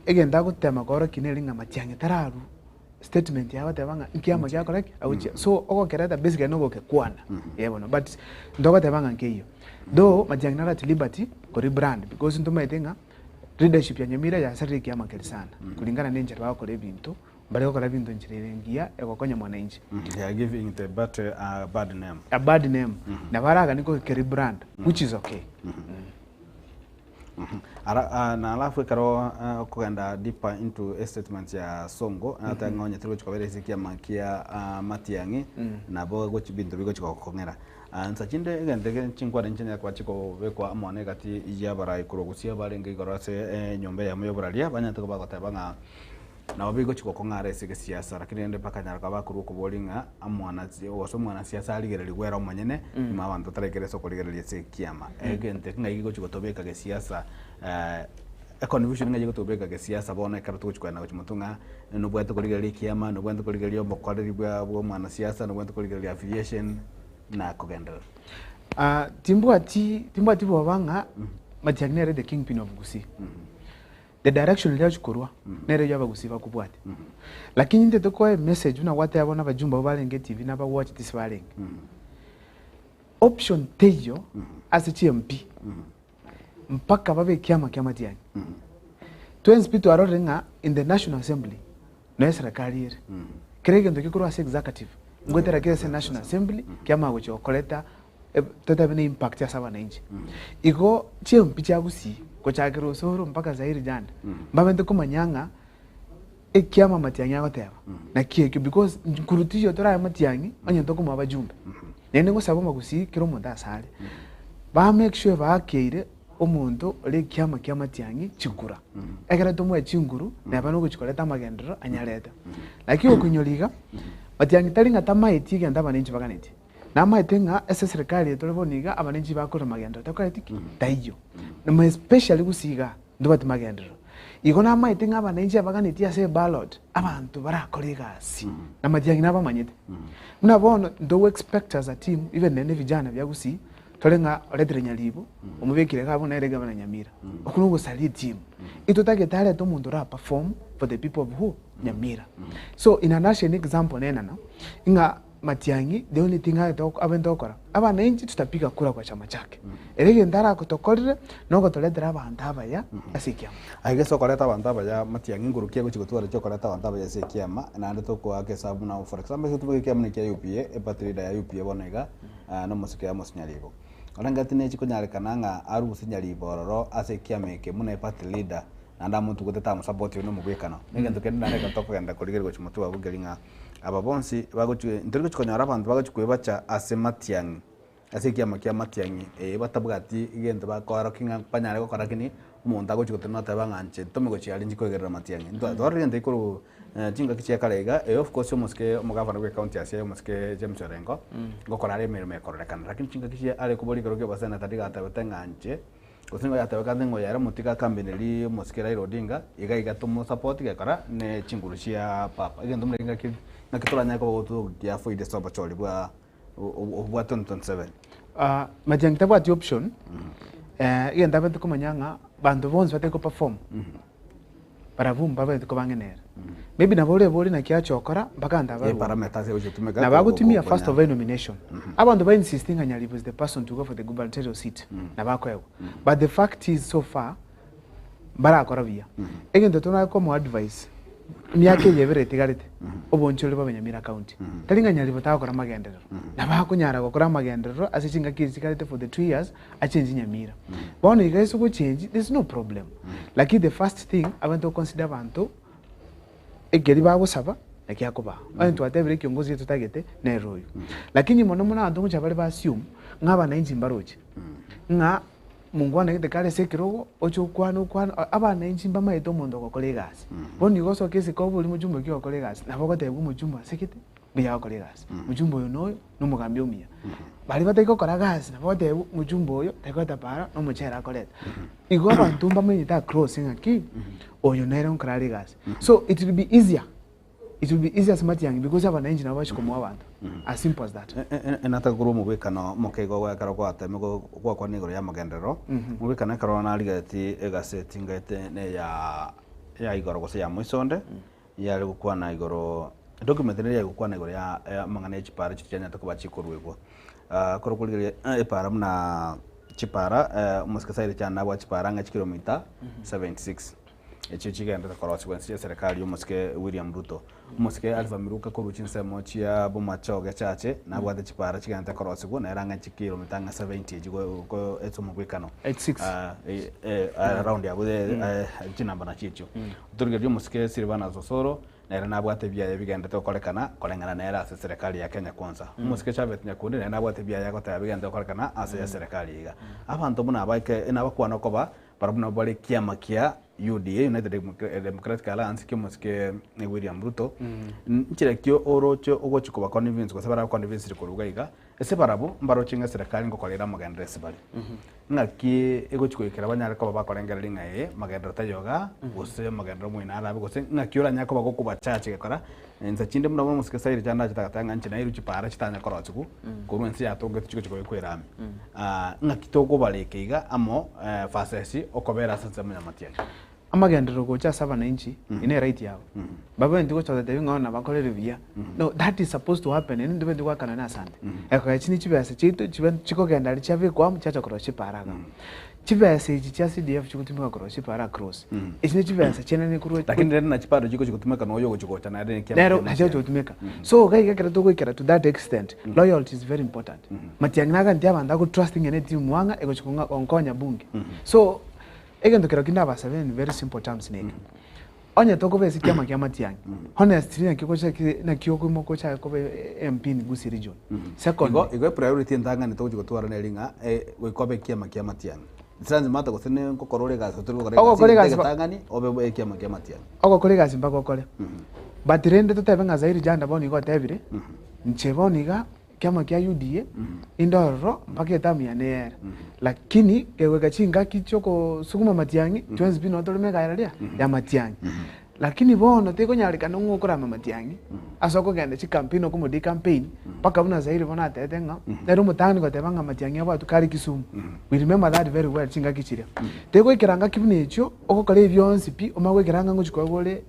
egento agotema koorokia nere ng'a Matiang'i tararwa statement yaye agoteba ng'a nkiama giakora ki? Agochia. So ogokereta basically nogokekwana, eh bono but ntogoteba ng'a nkeiyo. Though Matiang'i naro at liberty ko rebrand because ntomaete ng'a leadership ya Nyamira yasarire ekiama keria sana kulingana na enchera bagokora ebinto, mbare gokora ebinto enchera ere engiya egokonya mwananchi. They are giving the party a bad name. A bad name, nabo araganie goke rebrand which is okay. Ara, ah, na alafu ekero ah, okogenda deeper into a statement ya Sonko, nateba ng'a onye tari gochia kobera ase ekiama kia ah, Matiang'i, nabo gochi binto bigochi gokong'era. Ah, nsa chinde egento eke chinkwana inche nigo chikobekwa amo na egati ya abarai korwa gusii abarenge igoro ase enyomba eyemo ya oboraria, banyarete koba bagoteba ng'a nabo bigochi gokong'ara ase egesiasa lakini rende bakanyara koba bakorwa okoboria ng'a omwana gose omwanasiasa arigererigwe ere omonyene nyuma abanto bataraikera ase okorigereria ase ekiama. Egento eke ng'ai gegochi gotobeka gesiasa econfusion ng'ai egotobeka gesiasa bono ekero togochi kogenda gochia motwe ng'a nobwate korigereria ekiama, nobwate korigereria obokoreri bwa bwa omwanasiasa, nobwate korigereria affiliation na kogenderera. Timbwati timbwati boba ng'a Matiang'i nere the kingpin of Gusii. The direction eria agochia korwa nere eywo abagusii bakobwatia. Lakini intete koa emessage buna gwateba bono abajumbe abwo barenge etv na abawatch tisi barenge. Option teiyo ase chi MP mpaka babe ekiama kia Matiang'i. Twensi pi twarorire ng'a in the National Assembly noe eserekari ere. Kera egento gekorwa ase executive ngoetera kere ase National Assembly kiamanya gochia gokoreta totabe ne impact ase abananchi. Igo chiMP chia Gusii gochakera Osoro mpaka Zairi Janda mbabete komanya ng'a ekiama Matiang'i agoteba naki ekio because nkurutisio torae Matiang'i onye tokomoa abajumbe. Naende ngosaba omogusii kera omonto ase are ba make sure baakeire omonto ore ekiama kia Matiang'i chikura. Ekero tomoe chinguru neba nogochi koreta amagenderero anyarete. Lakini okoinyora iga Matiang'i tari ng'a tamaeti egento abananchi baganetie. Namaete ng'a ase eserekari eye tore bono iga abananchi bakore magenderero takoreti ki? Taiyo. Na especially gusii igaa ntobwati magenderero. Igo namaete ng'a abananchi abaganetie ase eballot abanto barakore egasi na matiang'i nabamanyete. Buna bono ntogo expect as a team even nonye na evijana bia gusii tore ng'a oretire Nyaribo omobekire iga abwo nere gavana Nyamira. Okwo nogosaria etimu. Intotagete arete omonto ora perform for the people of who? Nyamira. So in a nutshell example nenana ng'a Matiang'i, the only thing aye abente gokora, abananchi tutapiga kura kwa chama chake. Ere egento aragotokorere nogotoretera abanto abaya ase ekiama. Aye gese okoreta abanto abaya Matiang'i nguru ki agochi gotwara chiokoreta abanto abaya ase ekiama naende tokoaka esabu buna for example ase toboke ekiama buna ekia UPA eparty leader ya UPA bono iga nomosike Amos Nyaribo. Orenge tinechi konyarekana ng'a arusie Nyaribo ororo ase ekiama eke buna eparty leader naende amotugete tamosupport oyio nomobwekano. Negento kende naende ekero tokogenda korigereria gochia motwe abwo nkeri ng'a Aba bonsi bagochia, ntori gochia konyora abanto bagochia kwebacha ase matiang'i, ase ekiama kia matiang'i eye batabwati egento bakoorokia ng'a banyare gokora lakini omonto agochia gotenena oteba ng'a inche ntome gochia aria inche koegerera matiang'i. Ntwa twarorire egento ekorwa chingaki chia kare iga, eye of course omosike omogavana bwa ecounty ya Siaya omosike James Orengo, ngokora are emeremo ekororekana lakini chingaki chia are koboria ekero kia oboseneta nigo atebete ng'a inche. Gose nigo yatebekane ng'a oyo ere omotiga akambenerie omosike Raila Odinga, iga iga tomosupport gekora ne chinguru chia papa. Egento buna ekio ngaki ngaki toranyare koba gotogia avoid ase obochori bwa obwa 2027. Ah, Matiang'i tabwati option, egento abete komanya ng'a banto bonsi batari ko perform. Barabwo mbabete kobang'e nere. Maybe nabo orebori naki acha okora mpaka abanto Ye abarue. parameters egochitumeka Nabo agotumia ko- first of all nomination. Abanto ba insisting ng'a Nyaribo is the person to go for the gubernatorial seat. Nabo akoegwa. But the fact is so far mbarakora buya. Egento torare komoa advice emiaka eye ebere etigarete obonchore bobe Nyamira county. Tari ng'a Nyaribo tagokora amagenderero. Nabo akonyara gokora amagenderero ase chingaki echi chigarete for the 2 years achengie Nyamira. Bono iga ase ogochengi there is no problem. Lakini the first thing abande to consider abanto ekeri bagosaba naki akobaa. Onye twatebire ekiongozi eye totagete nere oyo. Lakini mono mono abanto ngocha bare ba assume ng'a abananchi mbaroche ng'a mongwana gete kare ase ekerogo oche okwane okwane abananchi mbamaete omonto ogokora egasi. Bono igo osoke isiko obori mochumba ki ogokora egasi nabo ogotebiwa omochumba ase gete mbuya agokora egasi, mochumba oyo noyo. Nomogambi omuya. Baria batari gokora gasi nabo bagoteba omochumba oyo tari koreta para na omochere akoreta. Igo abanto mbamenyete across ng'aki oyo nere nkora are egasi. So it will be easier, it will be easier ase matiang'i because abananchi nabo bachia komoa abanto as simple as that. Nataka korwa omobwekano moke igo ekero gwateme gwakwana igoro y'amagenderero, omobwekano ekero narigeretie egaseti ngaete neya ya igoro gose ya moisonde. Yare gokwana igoro, document nere yare gokwana igoro ya amang'ana ya chipara chiria chianyarete koba chikoruegwa. Ekero okorigereria epara buna chipara, omosike Cyrus Chanda nabwate chipara ang'e chikilomita 76. Echio chigenderete korosigwa ense y'eserekari y'omosike William Ruto. Omosike Alpha Miruka korwa chinsemo chia Bomachoge Chache nabwate chipara chigenderete korosigwa nere ang'e chikilomita ang'e 70 echi go ase omobwekano. 86. Ah, eh, eh, around abwo eh, eh, chinamba nachio echio. Otorigereria omosike Silvanus Osoro nere nabwate ebiaye bigenderete gokorekana koreng'ana nere ase eserekari ya Kenya Kwanza. Omosike Chafet Nyakundi nere nabwate ebiaye agoteba bigenderete gokorekana ase eserekari iga. Abanto buna aba eke nabakwana okoba Barabwo nabwo bare ekiama kia UDA, United Democratic Alliance, ki'omosike William Ruto. Nchera ki oroche ogochia koba convince gose bara convinced korwa iga iga, ase barabwo mbaroche ng'a eserekari ngokora ere amagenderero ase bare. Ng'aki egochia goikera banyare koba bakorengereria ng'a ee magenderero taiyo igaa, gose amagenderero moino arabe gose ng'aki oranyare koba gokobachacha gekora, insa chinde buna bono omosike Sairi chande achete agateba ng'a inche nairwe chipara chitanya korosigwa korwa ense yatongete chigochia kobekwa erami. Ng'aki tokobareka iga amo versus okobera ase ensemo y'amatiang'i? Amagenderero gocha ase abananchi eye ne right yabo. Babwenereti gocha gotebi ng'a bono nabakorere buya. No, that is supposed to happen naende ntobwenereti goakana na asante. Ekogera echi ne chibesa chiaito chibe chikogenda aria chiabekwa amo chiacha korwa chipara iga. Chibesa echi chia CDF chigotumeka korwa chipara across, echi ne chibesa chiaenene korwa Lakini rende nachi bado chigochi gotumeka na oyo ogochi gocha naende ne kiama Nero kiama nachio kiaye. gotumeka. So iga iga ekero togoikera to that extent, loyalty is very important. Matiang'i naganeti abanto ago trust ng'a ne team mwang'a egochi kong'a gonkonya bunge. So, egento kero ki ndabasabe in very simple terms neke, onye tokoba ase ekiama kia Matiang'i, honestly naki ogocha ki naki okoimoka ochake koba MP in Gusii region. Secondly. Igo igo epriority entang'ani togochi gotwara neri ng'a goika obe ekiama kia Matiang'i. It doesn't matter gose ne ngokora ore egasi gose tori gokora egasi, Ogokora egento egasi ba- egetang'ani obe ekiama kia Matiang'i. Ogokora egasi mpaka okore. But rende totebe ng'a Zairi Janda bono igo otebire, inche bono iga Ekiama kia UDA inde ororo mpaka etamu yane eyere. Lakini kegoika chingaki chiokosuguma matiang'i, twensi pi noo tore megaya riria ya matiang'i. Lakini bono tekonyarekana ng'a okorama matiang'i ase okogenda chicampaign okomo decampaign mpaka buna Zaire bono atebete ng'a nere omotang'ani goteba ng'a matiang'i abwatwe kare Kisumu. We remember that very well chingaki chiria. Tegoikera ngaki buna echio ogokora ebi bionsi pi omanye goikera ng'a ngochi koegwa ore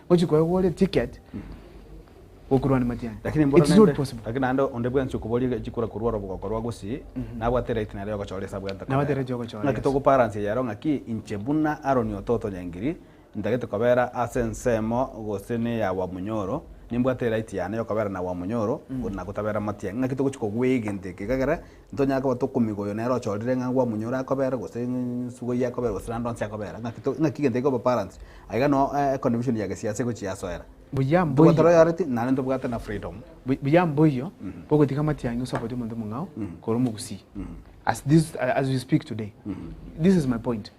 ngochi koegwa ore ticket. Gokurwana matiang'i. Lakini mboro It is not naende possible. lakini naende onde bwensi okoboria chikura korwa orobogo rwa gusii nabwate eright nere yogochora ase abwenerete Nabwate kobera. eright yogochora, Ng'aki yes. togobalansia eyero ng'aki inche buna Aaron Ototo Nyangiri ntagete kobera ase ensemo gose ne ya Wamunyoro nimbwate eright yane yokobera na Wamunyoro na gotabera matiang'i. Ng'aki togochi kogwea egento eke ekagera ntonyare koba tokomiga oyo nere ochorire ng'a Wamunyoro akobera gose Sugoi akobera gose rande onsi akobera. Ng'aki to ng'aki egento eke gekoba balance. Aiga noo econtribution ya gesiasa egochi yasoera. Buya mboiyo. Ntobwate royalty naende ntobwate na freedom. Buya mboiyo bogotiga amatiang'i osapoti omonto omong'ao kore omogusii as this as we speak today this is my point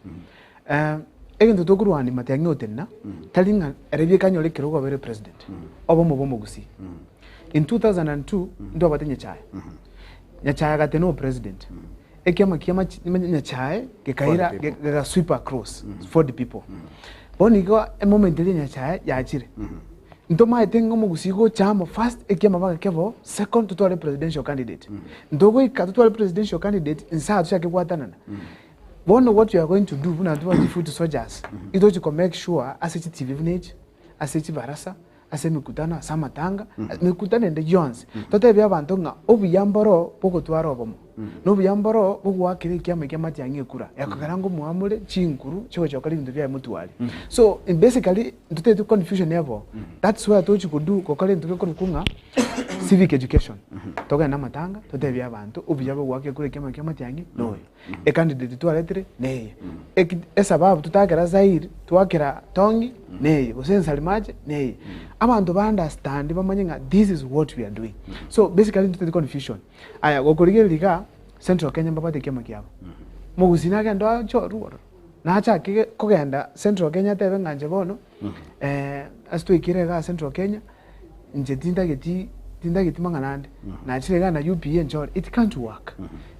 egento tokorwania matiang'i otenena tari ng'a ere bieka anyore ekerogo abere president obomo bwa omogusii in 2002 ntwabwate Nyachae Nyachae agatena obopresident ekiama kia Nyachae gekaira gega sweep across for the people Bono igo emoment eria Nyasaye yachire, ntomaete ng'a omogusii gocha amo first ekiama mpaka kebo, second totware presidential candidate. Ntogoika totware presidential candidate nsa tochake gwatanana. Bono what we are going to do buna intwe ba foot soldiers, itochi ko make sure ase chitibi buna echi, ase chibarasa, ase emekutano, ase amatanga, emekutano ende yonsi, totebie abanto ng'a obuya mboro bogotwara obomo, na obuya mboro bogoakera ekiama ekia amatiang'i ekura, ekogera ng'a omoamore chinguru chigochia gokora ebinto biaye motware. So basically ntotagete confusion ebe oo, that's why tochi ko do gokora egento gekorokwa ng'a civic education, togende amatanga totebie abanto obuya bogoaka ekura ekiama ekia amatiang'i noyo. Ecandidate twaretire neye, eki esababu totakera Zaire twakera Tongi neye, gose Nsalimache neye. Abanto ba understand bamanye ng'a this is what we are doing. So basically ntotari confusion. Aya gokorigereria igaa, Central Kenya mbabwate ekiama kiabo. Mogusii nagende achorwe ororo, nachake kogenda Central Kenya atebe ng'a inche bono ase twaikire igaa Central Kenya, inche tintageti tintageti mang'ana ande, nachire igaa na UPA nchore, it can't work.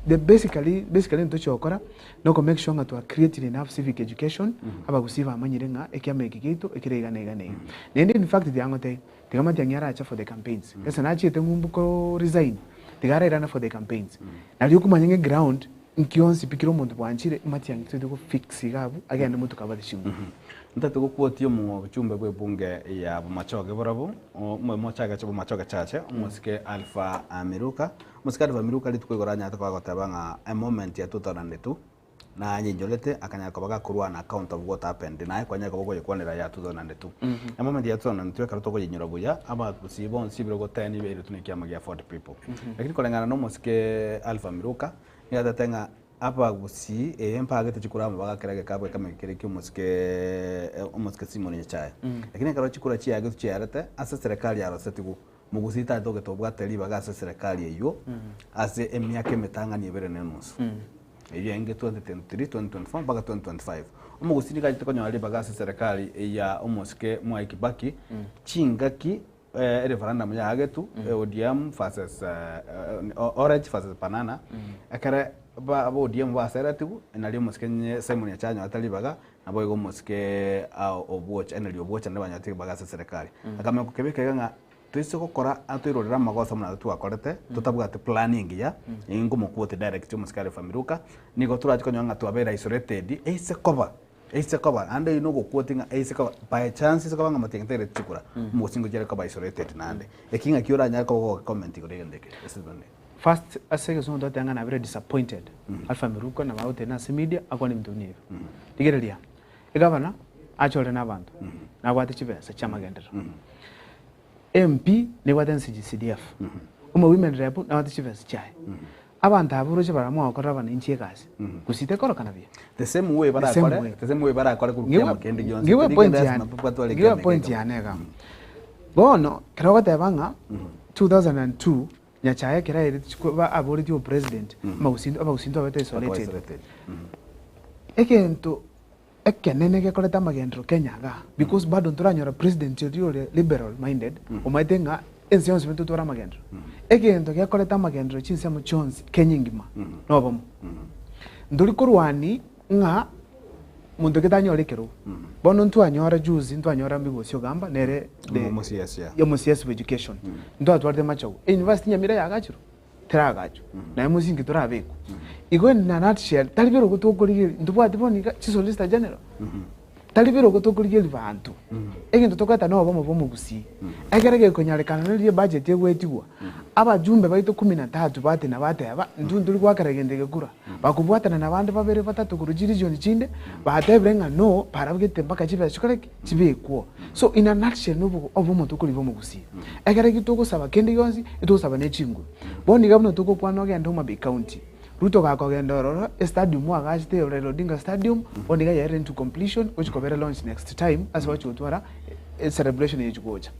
The basically basically ntochi gokora, noko make sure ng'a twa creatire enough civic education, abagusii bamanyire ng'a ekiama eke giaito ekere iga na iga na iga. Naende in fact tiga ngotebie, tiga Matiang'i arache for the campaigns, gese nachiete ng'umbu ko resign, tiga arairane for the campaigns. Nario okomanya ng'a eground, nki onsi pi kera omonto bwanchire, Matiang'i toete go fix iga abwo, agende motuko abate chinguru. Ntagete gokuotia omochumbe bw'ebunge ya Bomachoge barabwo, omochagache Bomachoge Chache, omosike Alpha Miruka. Omosike Alpha Miruka rituko igoro anyarete koba agoteba ng'a emoment ya 2002, Na anyenyorete akanyara koba gakorwana account of what happened naye kwanyara koba okoyekwanera ya 2002. Emoment ya 2002 ekero tokoyenyora buya abagusii bonsi ebirogo 10 bairetwe na ekiama gia Ford people. Lakini koreng'ana na omosike Alpha Miruka nigo atebete ng'a abagusii ee mpagete chikura amo bagakera egekabu ekemo kere kia omosike omosike Simon Nyachae. Lakini ekero chikura chiagetwe chiarete ase eserekari yarosetigwe Mogusii tatogete obwate ribaga ase eserekari eyio ase emiaka emetang'ani ebere na enusu. Eyio enge 2023, 2024 mpaka 2025. Omogusii nigo achete konyora ribaga ase eserekari ya omosike Mwai Kibaki chingaki ereferendum yaagetwe ODM versus Orange versus Banana ekere ba ODM baseretigwe nario omosike Simon Nyachae anyorete ribaga Naboigo omosike obwocha, Henry obwocha naende banyora tiga ase eserekari. Akamanya gokebeka iga ng'a toise gokora toirorere amagoso buna twakorete, totabwati plan engiya, nkomoquote direct omosike Alpha Miruka, nigo torache konyora ng'a twabeire isolated, eise koba, eise koba, naende oyio nogoquote ng'a eise koba, by chance eise koba ng'a Matiang'i taireti chikura, omogosi ngochia are koba isolated naende. Eki ng'aki oranyare koba ogokomment igoro y'egento eke? First ase egesongo twateba ng'a nabere disappointed Alpha Miruko nabo agotenena ase media akwane ebinto buna ebio. Rigereria, egavana achore na abanto nabwate chibesa chiamagenderero. MP nebwate NCG CDF, omo women rep nabwate chibesa chiaye. Abanto aba oroche baramua gokorera abananchi egasi, gose tekorokana buya. The same way The same barakore, way. the same way barakore korwa Ngiwe kiama kende gionsi. ngiwe Teri point kende yane, lasima batware ngiwe kiama point ekemo. yane iga. Bono ekero ogoteba ng'a 2002 Nyachae ekero aereti chikura aboretie obopresident, amagusinto abagusinto babete isolated. Isolated. Egento ekenene gekoreta amagenderero Kenya igaa, because bado ntoranyora president oria ore liberal minded, omanyete ng'a ense yonsi pi ntotware amagenderero. Egento gekoreta amagenderero chinsemo chionsi Kenya engima, nobomo. Ntori korwani ng'a monto gete anyore ekerogo. Bono ntwanyora juzi ntwanyora Migosi Ogamba nere the Omo-CS, yeah. omo-CS of education. Ntwatwarete machogu. University Nyamira yagachirwe? Teragachwa. Naye mosingi torabekwa. Igo in a nutshell tari birogo tokorigereria ntobwati bono iga chisolicitor general. Tari birogo tokorigereria banto. Egento tokoreta na obomo bwa omogusii. Ekere gekonyarekana neriria ebudget egoetigwa, abajumbe baito kumi na tatu batena bateba intwe ntori goakera gento eke kura. Bakobwatana nabande babere batato korwa chiregion chinde, batebire ng'a no, barabegete mpaka chibesa chikore ki? Chibekwo. So in a nutshell nobo obomo tokoriba omogusii. Ekere ki togosaba kende gionsi, etogosaba ne chinguru. Bono iga buna togokwana ogende Homa Bay County, Ruto gakogenda ororo, estadium mwagachete eye Raila Odinga Stadium, bono iga yaerire into completion, gochi kobera launch next time, ase bagochi gotwara ecelebration eye egochi gocha.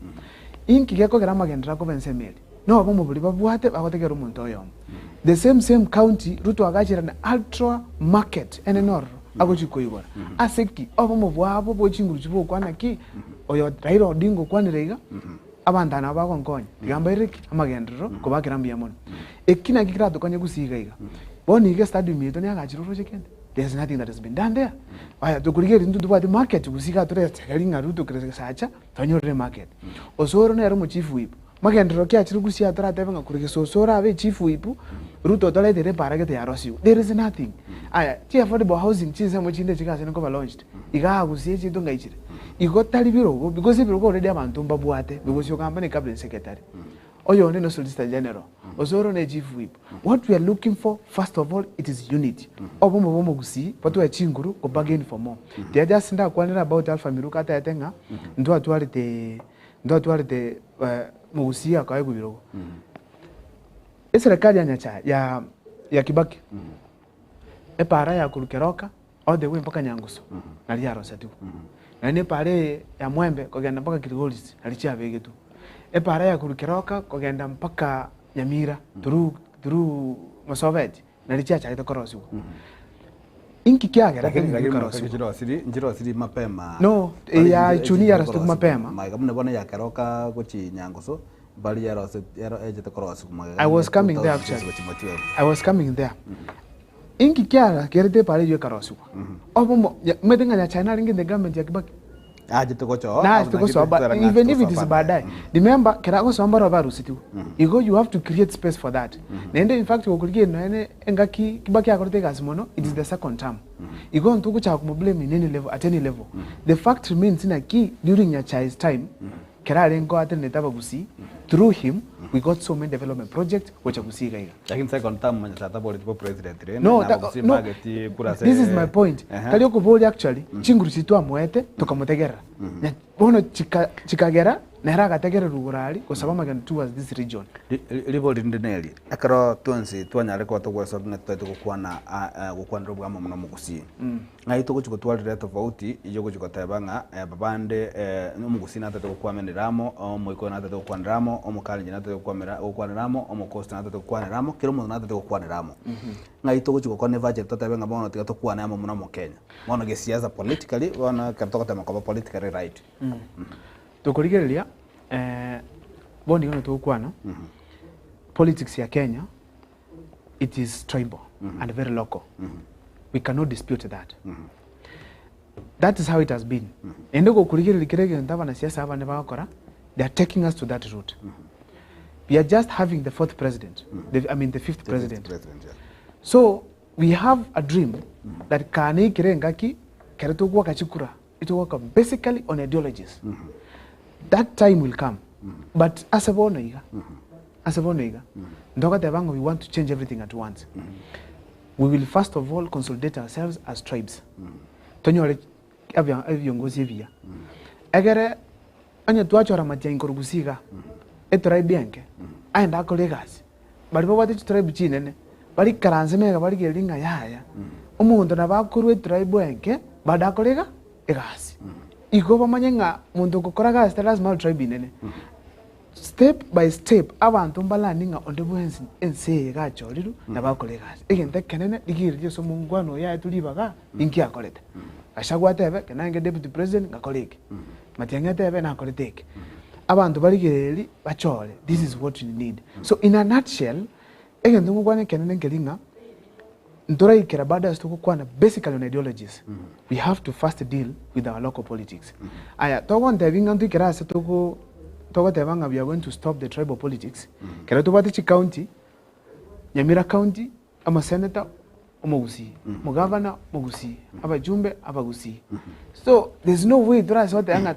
Inki gekogera amagenderero akoba ensemo eria? Nobomo boria babwate bagotegerera omonto oyomo. The same same county Ruto agachera na ultra market enene ororo agochi koigora. Ase ki? Obomo bwabo bwe chinguru chibokwana ki? Oyo Raila Odinga okwanire iga, abanto aba nabo bagonkonya. Tiga mbairire ki? Amagenderero kobakera mbuya mono. Eki nakio keratokonye gusii iga iga. Bono iga estadium yaito neagachire oroche kende? There is nothing that has been done there. Aya tokorigereria intwe ntobwate market gusii iga toretegeria ng'a Ruto kere sacha twanyorire emarket. Osoro nere omochief whip. Magenderero ki achire gusii atoratebe ng'a korwa gesoso orabe echief whip, Ruto otoretere epara gete yarosiwe. There is nothing. Aya, chi affordable housing chinsemo chinde chigasene koba launched, igaa gusii echinto ngaichire. Igo tari birogo because ebirogo already abanto mbabwate, because ogamba ne cabinet secretary, oyonde ne solicitor general, osoro ne chief whip. What we are looking for first of all it is unity. Obomo bwa omogusii botwae chinguru go bargain for more. Tiga just ndakwanere about Alpha Miruka atebete ng'a ntwatwarete ntwatwarete mogusii akaegwa ebirogo. Eserekari ya Nyachae ya ya Kibaki epara ya korwa Keroka all the way mpaka Nyangusu nari yarosetigwe. Naende epara eye ya Mwembe kogenda mpaka Kilgoris nari chiabegetwe. Epara ya korwa Keroka kogenda mpaka Nyamira through through Mosobeti nari chiachagete korosigwa. Inki kiagerete Lakini ebinto lakini bikarosiwa? nchirosiri nchirosiri mapema. No, Bari eya nchiro- chuni yarosetiwe nchiro mapema. Magega buna bono ya Keroka gochi Nyangusu bari yarose yaro echete korosiwa magega I was ya coming there 2006 actually. gochi 12. I was coming there. Inki kiagerete epara eyio ekarosiwa? Obomo ya- omanyete ng'a Nyachae narenge in the government ya Kibaki? Achete gochoa Nachete gosoa but even if it is baadaye remember kera agosoa mbaro barusetigwe igo you have to create space for that naende in fact gokorigia noene engaki Kibaki akorete egasi mono it is the second term igo ntogochaka komoblame in any level at any level the fact remains naki during Nyachae's time kera arenge goatenenete abagusii through him. We got so many development projects gocha Gusii iga iga. Lakini second term manyete ataboreti bo president rende No, na ta, Gusii no, mbageti kura ase this is my point. Ehe. Tari okoboria actually, chinguru chiria twamoete tokamotegerera. Na bono chika chikagera nere agategererwa igoro aria gosaba amagendo towards this region. Ribori rinde neri, ekero twensi twanyare koba togwesokia ng'a totagete gokwana gokwanera obwamo buna omogusii, ng'ai togochi gotwarera etofauti eywo ogochi goteba ng'a abande omogusii natagete gokwamenera amo, omoikoyo natagete gokwanera amo, omokalenjin natagete gokwamera gokwanera amo, omocoast natagete gokwanera amo, kera omonto natagete gokwanera amo. Ng'ai togochi gokora ebudget totebe ng'a bono tiga tokwane amo buna omokenya. Bono gesiasa politically, bono ekero togotema koba politically right. Tokorigereria bono igo togokwana, politics ya Kenya it is tribal and very local. We cannot dispute that. That is how it has been. Naende gokorigereria kera egento abanasiasa abande bagokora, they are taking us to that route. We are just having the fourth president, the, I mean the fifth president. So we have a dream that kane ikere engaki kere togoaka chikura itogoaka basically on ideologies. That time will come. But ase bono iga, ase bono iga, ntogoteba ng'a we want to change everything at once. We will first of all consolidate ourselves as tribes. Tonyore ebia- ebiongozi ebiya. Egere onye twachora matiang'i korwa gusii igaa, etribe enke, aende akore egasi, baria babwate chitribe chinene, barikaranse mega barigereria ng'a yaya, omonto nabo akorwa etribe enke, bado akore iga egasi. Igo bamanye ng'a monto ogokora gasi tari lasima abe tribe inene. Step by step abanto mbalani ng'a onde bwensi ense eye gachorirwe nabo akore egasi. Egento ekenene rigereria ase omongwana oyo aetwe ribaga ninki akorete. Gachagua atebe ekero narenge deputy president ngakora eke, Matiang'i atebe nakorete eke. Abanto barigererie bachore this is what we need. So in a nutshell, egento ngokwana ekenene nkeri ng'a ntoraikera bado ase togokwana basically on ideologies, we have to first deal with our local politics. Aya togontebia ng'a ntoikere ase togo togoteba ng'a we are going to stop the tribal politics, ekero tobwate chicounty, Nyamira county, omosenator omogusii, omogavana omogusii, abajumbe abagusii. So there's no way torase goteba ng'a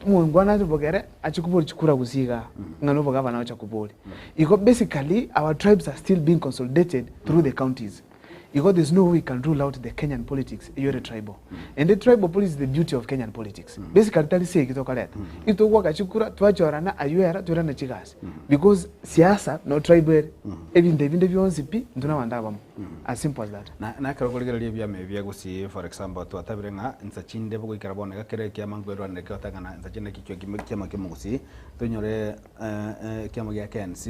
omongwana ase bogere ache koboria chikura gusii igaa, ng'a na obogavana agocha koboria. Igo basically our tribes are still being consolidated through the counties. Igo there's no way we can rule out the Kenyan politics eywo ere tribal. Ende tribal politics is the beauty of Kenyan politics. Basically tari segi tokoreta. Itogoaka chikura twachorana aywo era toirane chigasi. Because siasa no tribe ere. Ebinto ebinde bionsi pi intwe na abanto abamo. As simple as that. Na na ekero okorigereria ebiama ebi bia gusii for example twatabire ng'a insa chinde bogoikera bono iga kera ekiama nkwerwanera kiotaka ng'a insa chinde kichwe kime kiama kia omogusii tonyore ekiama gia KNC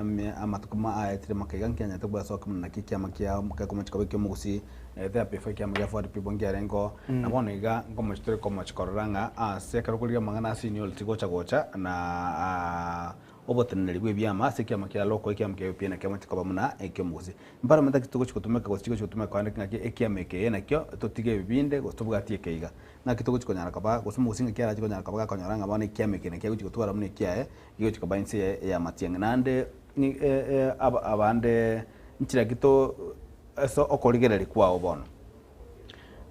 ime amatuko ma aetire makaiga nkianyarete gwesokia buna naki ekiama kia gekomochia koba ekiomogusii there before ekiama gia Ford People nkiarenge oo na bono iga nkomochia tore komochia korora ng'a ase ekero okorigia amang'ana ase seniority gocha gocha na oboteneneri bwa ebiama ase ekiama kia local ekiama kia UPA nakio mochie koba buna ekiomogusii. Mparame taki togochia gotumeka gose chigochia gotumeka korende ng'aki ekiama eke nakio totige ebi binde gose tobwatie eke iga. Ng'aki togochia konyara koba gose omogusii ng'aki arache konyara koba gakonyora ng'a bono ekiama eke nakio agochia gotwara buna ekiaye, gigochia koba inse yaye ya amatiang'i. Naende ni aba abande nchera ki to ase okorigereria kwao bono,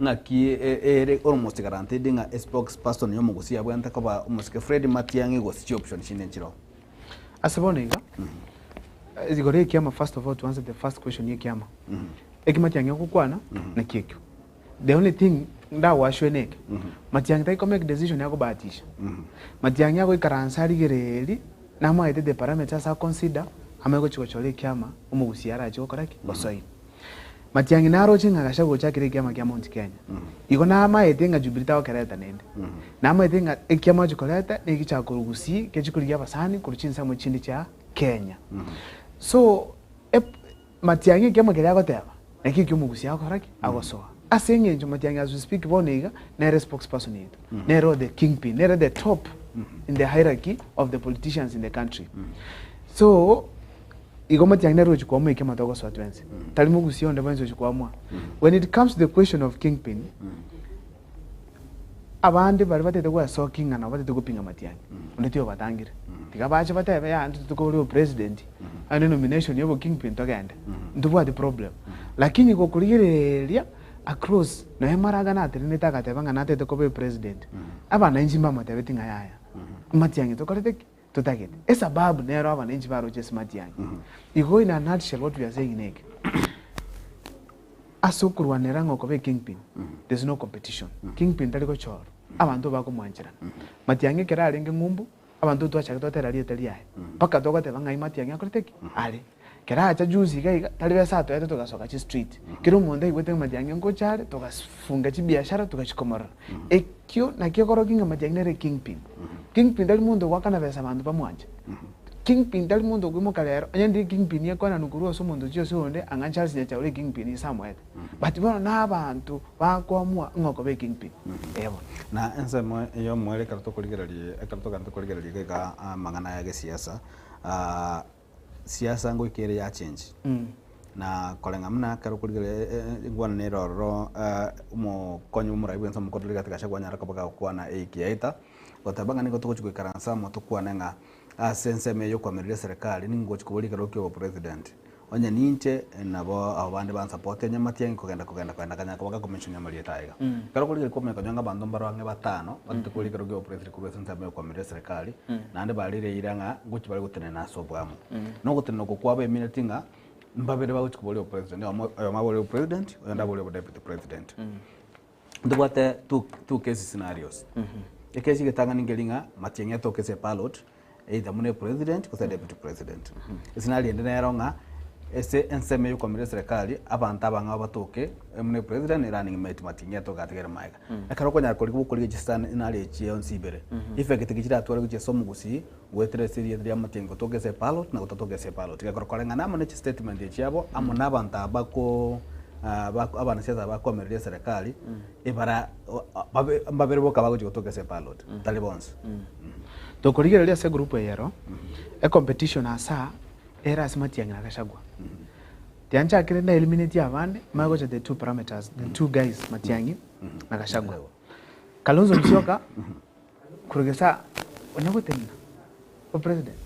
ng'aki ere almost guaranteed ng'a espokesperson ya omogusii abwenerete koba omosike Fred Matiang'i gose chioption chinde nchiroo? Ase bono iga, igoro ya ekiama first of all to answer the first question ya ekiama, eki Matiang'i agokwana naki ekio. The only thing ndagwashwe neke, Matiang'i tari ko make decision ya kobahatisha. Matiang'i agoikaransa arigererie namaete the parameters ase aconsider amanye gochia gochora ekiama omogusii arache gokora ki? Gosoin. Matiang'i naroche ng'a Gachagua ochakire ekiama kia Mount Kenya. Igo namaete ng'a Jubilee tagokereta naende. Namaete ng'a ekiama agochia koreta negichaka korwa Gusii kechie korigia abasani korwa chinsemo chinde chia Kenya. So ep Matiang'i ekiama keria agoteba, naki ekio omogusi agokora ki? Agosoa. Ase eng'encho Matiang'i as we speak bono iga, nere spokesperson yaito, nere o the kingpin, nere the top in the hierarchy of the politicians in the country. So, igo Matiang'i nere ochi koamua ekiama togosoa twensi. Tari mogusi onde bwensi ochi koamua. When it comes to the question of kingpin, Abande baria batagete gwesokia ng'a nabo batagete gopinga matiang'i, onde tiobatangire. Tiga bache batebe yaya intwe tokore obopresident, aye ne nomination ya obokingpin togende, ntobwati problem. Lakini gokorigereria across nonya Maraga natenenete agateba ng'a natagete koba epresident, abananchi mbamotebeti ng'a yaya, matiang'i tokorete ki? totagete. Esababu nero abananchi baroche ase Matiang'i. Igo in a nutshell what we are saying neke, ase okorwanera ng'a okoba ekingpin, there's no competition. Kingpin tari gochorwa, abanto bakomwancherana. Matiang'i ekero arenge ng'umbu, abanto twachaka twatera rieta riaye, mpaka togoteba ng'ai Matiang'i akorete ki? Are. Kera acha juzi iga iga, tari besa atoete togasoka chistreet. Kera omonto aigwete ng'a Matiang'i ngocha are, togafunga chibiashara togachikomorora. Ekio nakio ekorokia ng'a Matiang'i nere kingpin. Kingpin tari monto ogoakana besa abanto bamwanche. Kingpin tari monto okoimoka rero, onye ndiri kingpin ekoenanwa korwa ase omonto ochia ase onde, ang'a Charles Nyachae ore kingpin ise amoete. But bono na abanto bakoamua ng'a okoba ekingpin. Ee bono. Na ensemo y'omoerio ekero tokorigereria ekero togenda korigereria iga iga amang'ana ya gesiasa, siasa ngoika ere ya change na koreng'a buna ekero okorigereria engwana nere ororo omokonyi bwa omorai bwense omokoro Rigathi Gachagua anyare koba gagokwana ekiaita, goteba ng'a nigo togochi goikaransa amo tokwane ng'a ase ensemo eye yokoamereria eserekari ningochi koboria ekerogo kia obopresident. Onye ninche nabo abo bande bansapote onye matiang'i kogenda kogenda kogenda akanyara koba gakomentionia amarieta aya iga. Ekero okorigereria kwamanya konyora ng'a abanto mbaro ang'e batano batete koria ekerogo kia obopresident korwa ase ensemo yokoamereria eserekari naende barire eira ng'a ngochi bare gotenena ase oboamo. Na ogotenena oko kwabo emineti ng'a mbabere bagochi koboria obopresident, oyomo oyomo abore obopresident, oyonde abore obodeputy president. Ntobwate two two case scenarios. Ekesi egetang'ani nkeri ng'a matiang'i atoke ase eballot either buna epresident gose deputy president. Escenario ende nero ng'a ase ensemo yokoamiria eserekari abanto abang'ao batoke buna epresident ne running mate matiang'i atoke atigere magega. Ekero okonyara korigia bokorigia chiscenario echi chionsi ibere, effect ki chiratware gochia ase omogusii goetera ase erieta ria matiang'i gotoka ase eballot na gotatoka ase eballot. Gekoro koreng'ana amo ne chistatement echi chiabo amo na abanto aba bako abanasiasa aba bakoamereria eserekari ebara babe mbabere boka bagochia gotoka ase eballot tari bonsi. Tokorigereria ase egroup eye ero, ecompetition asa ere ase Matiang'i na Gachagua. Tianchakire na eliminate abande, manye gocha the two parameters, the two guys Matiang'i na Gachagua. Kalonzo Musyoka korwa gesa onya gotenena o president.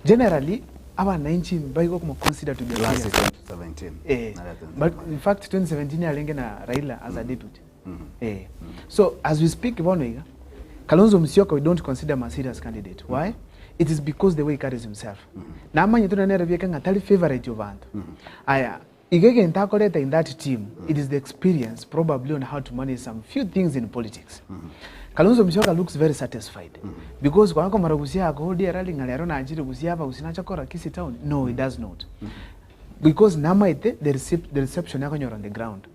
Generally abananchi mbaigo komo consider to be a Last serious. 2017. Eh, Nari 2017. but in fact 2017 arenge na Raila as a deputy. Eh. So as we speak bono iga, Kalonzo Musyoka we don't consider him a serious candidate. Why? It is because the way he carries himself. Namanyete nonya nere bieka ng'a tari favorite of banto. Aya, iga egento akoreta in that team, it is the experience probably on how to manage some few things in politics. Kalonzo Musyoka looks very satisfied because kwanga komara gusia akohold erally ng'a rero nachire gusia aba gose nacha kora Kisii town, no he does not. Because namaete the recep the reception akonyora on the ground.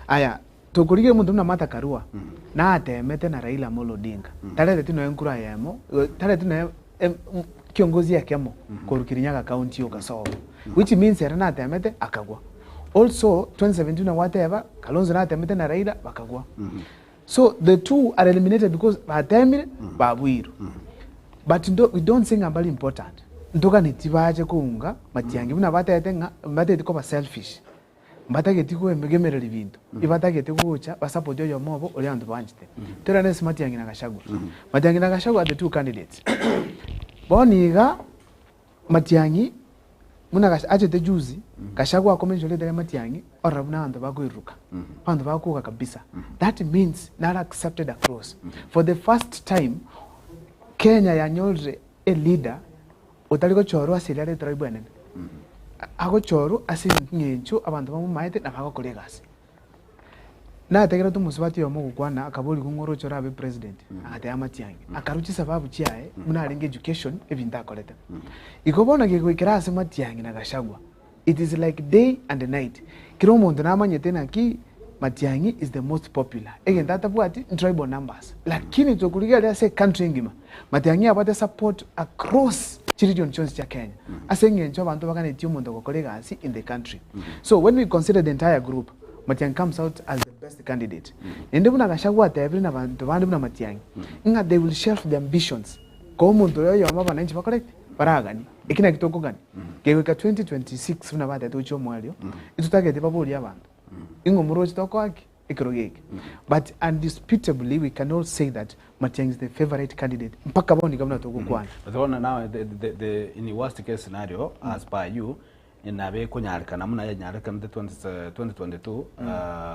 Aya, tokorigia omonto buna Martha Karua, natemete na Raila Amolo Odinga, tareteti nonya enkura eyemo, tareteti nonya em kiongozi ekemo korwa Kirinyaga county ogasoba, which means ere natemete akagwa. Also 2017 nabo ateba, Kalonzo natemete na Raila bakagwa. So the two are eliminated because batemire babuirwe. But ndo we don't say ng'a mbari important. Ntoganeti bache kounga matiangi buna batete ng'a mbatageti koba selfish. Mbatageti koegemereria binto, ibatagete gocha ba support oyomo obo oria abanto banchete. Toirane ase Matiang'i na Gachagua. Matiang'i na Gachagua are the two candidates. Bono iga Matiang'i buna Gacha achete juzi, Gachagua akomention rieta ria Matiang'i orora buna abanto bakoiruruka, abanto bakoga kabisa. That means nare accepted across. For the first time Kenya yanyorire a leader otari gochorwa ase eria rieta riaye enene, agochorwa ase eng'encho abanto bamomaete na bagokora egasi. Nategerete omosubati oyomo ogokwana akaborigwa ng'a oroche orabe president, agateba Matiang'i, akarwa chisababu chiaye buna arenge education ebinto akorete. Igo bono gegoikera ase Matiang'i na Gachagua, it is like day and night, kera omonto namanyete naki Matiang'i is the most popular, egento atabwati ntribal numbers, lakini tokorigereria ase ecountry engima, Matiang'i abwate support across chiregion chionsi chia Kenya, ase eng'encho abanto baganetie omonto ogokora egasi in the country. So when we consider the entire group, Matiang'i comes out as the best candidate. Naende buna Gachagua atebire na abanto bande buna Matiang'i, ng'a they will shelf their ambitions, koa omonto oyo oyomo abananchi bakore ki? Baraganie. Eki naki tokogania. Kegoika 2026 buna batete gochia omoerio, intotagete baborie abanto, ing'o moroche tokoa ki? Ekerogo eke. But undisputably we can all say that Matiang'i is the favourite candidate mpaka bono iga buna togokwana. But bono now the, the, the, in the worst case scenario as per you. Nabe ekonyarekana buna yanyarekanete 2022,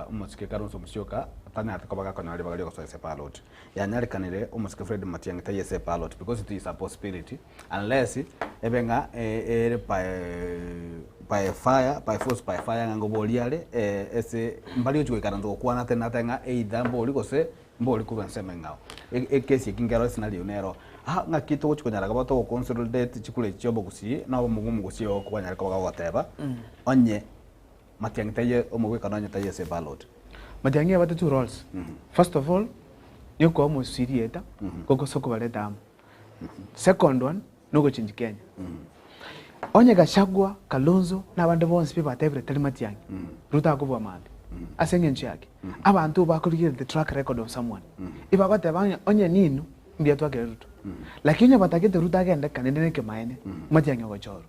omosike Kalonzo Musyoka tanyarete koba gakonyora ribaga ria gosoa ase ballot. Yanyarekanire omosike Fred Matiang'i taiyo ase ballot because it is a possibility unless ebe ng'a ere by by fire by force by fire ng'a ngoboria are ase mbari gochi goikaransa gokwana ate nate ng'a either mbori gose Mbori korwa ensemo eng'ao. Ekesi eki nkero escenario nero. Aa ng'aki togochi konyara koba togo consolidate chikura echi chia obogusii na obomo bwa omogusii ogo kobanyare koba gogoteba onye Matiang'i taiyo omogwekano onye taiyo ase ballot. Matiang'i abate two roles. First of all, niokoa omosii rieta gose okobareta amo. Second one, nogochange Kenya. Onye Gachagua, Kalonzo na abande bonsi pi batebire tari Matiang'i, Ruto akobua maambia. Ase eng'encho yaki, abanto bakorigereria the track record of someone, ibagoteba ng'a onye ninwe mbuya twakire Ruto. Lakini onye batagete Ruto agende kanende na ekemaene, Matiang'i ogochorwa.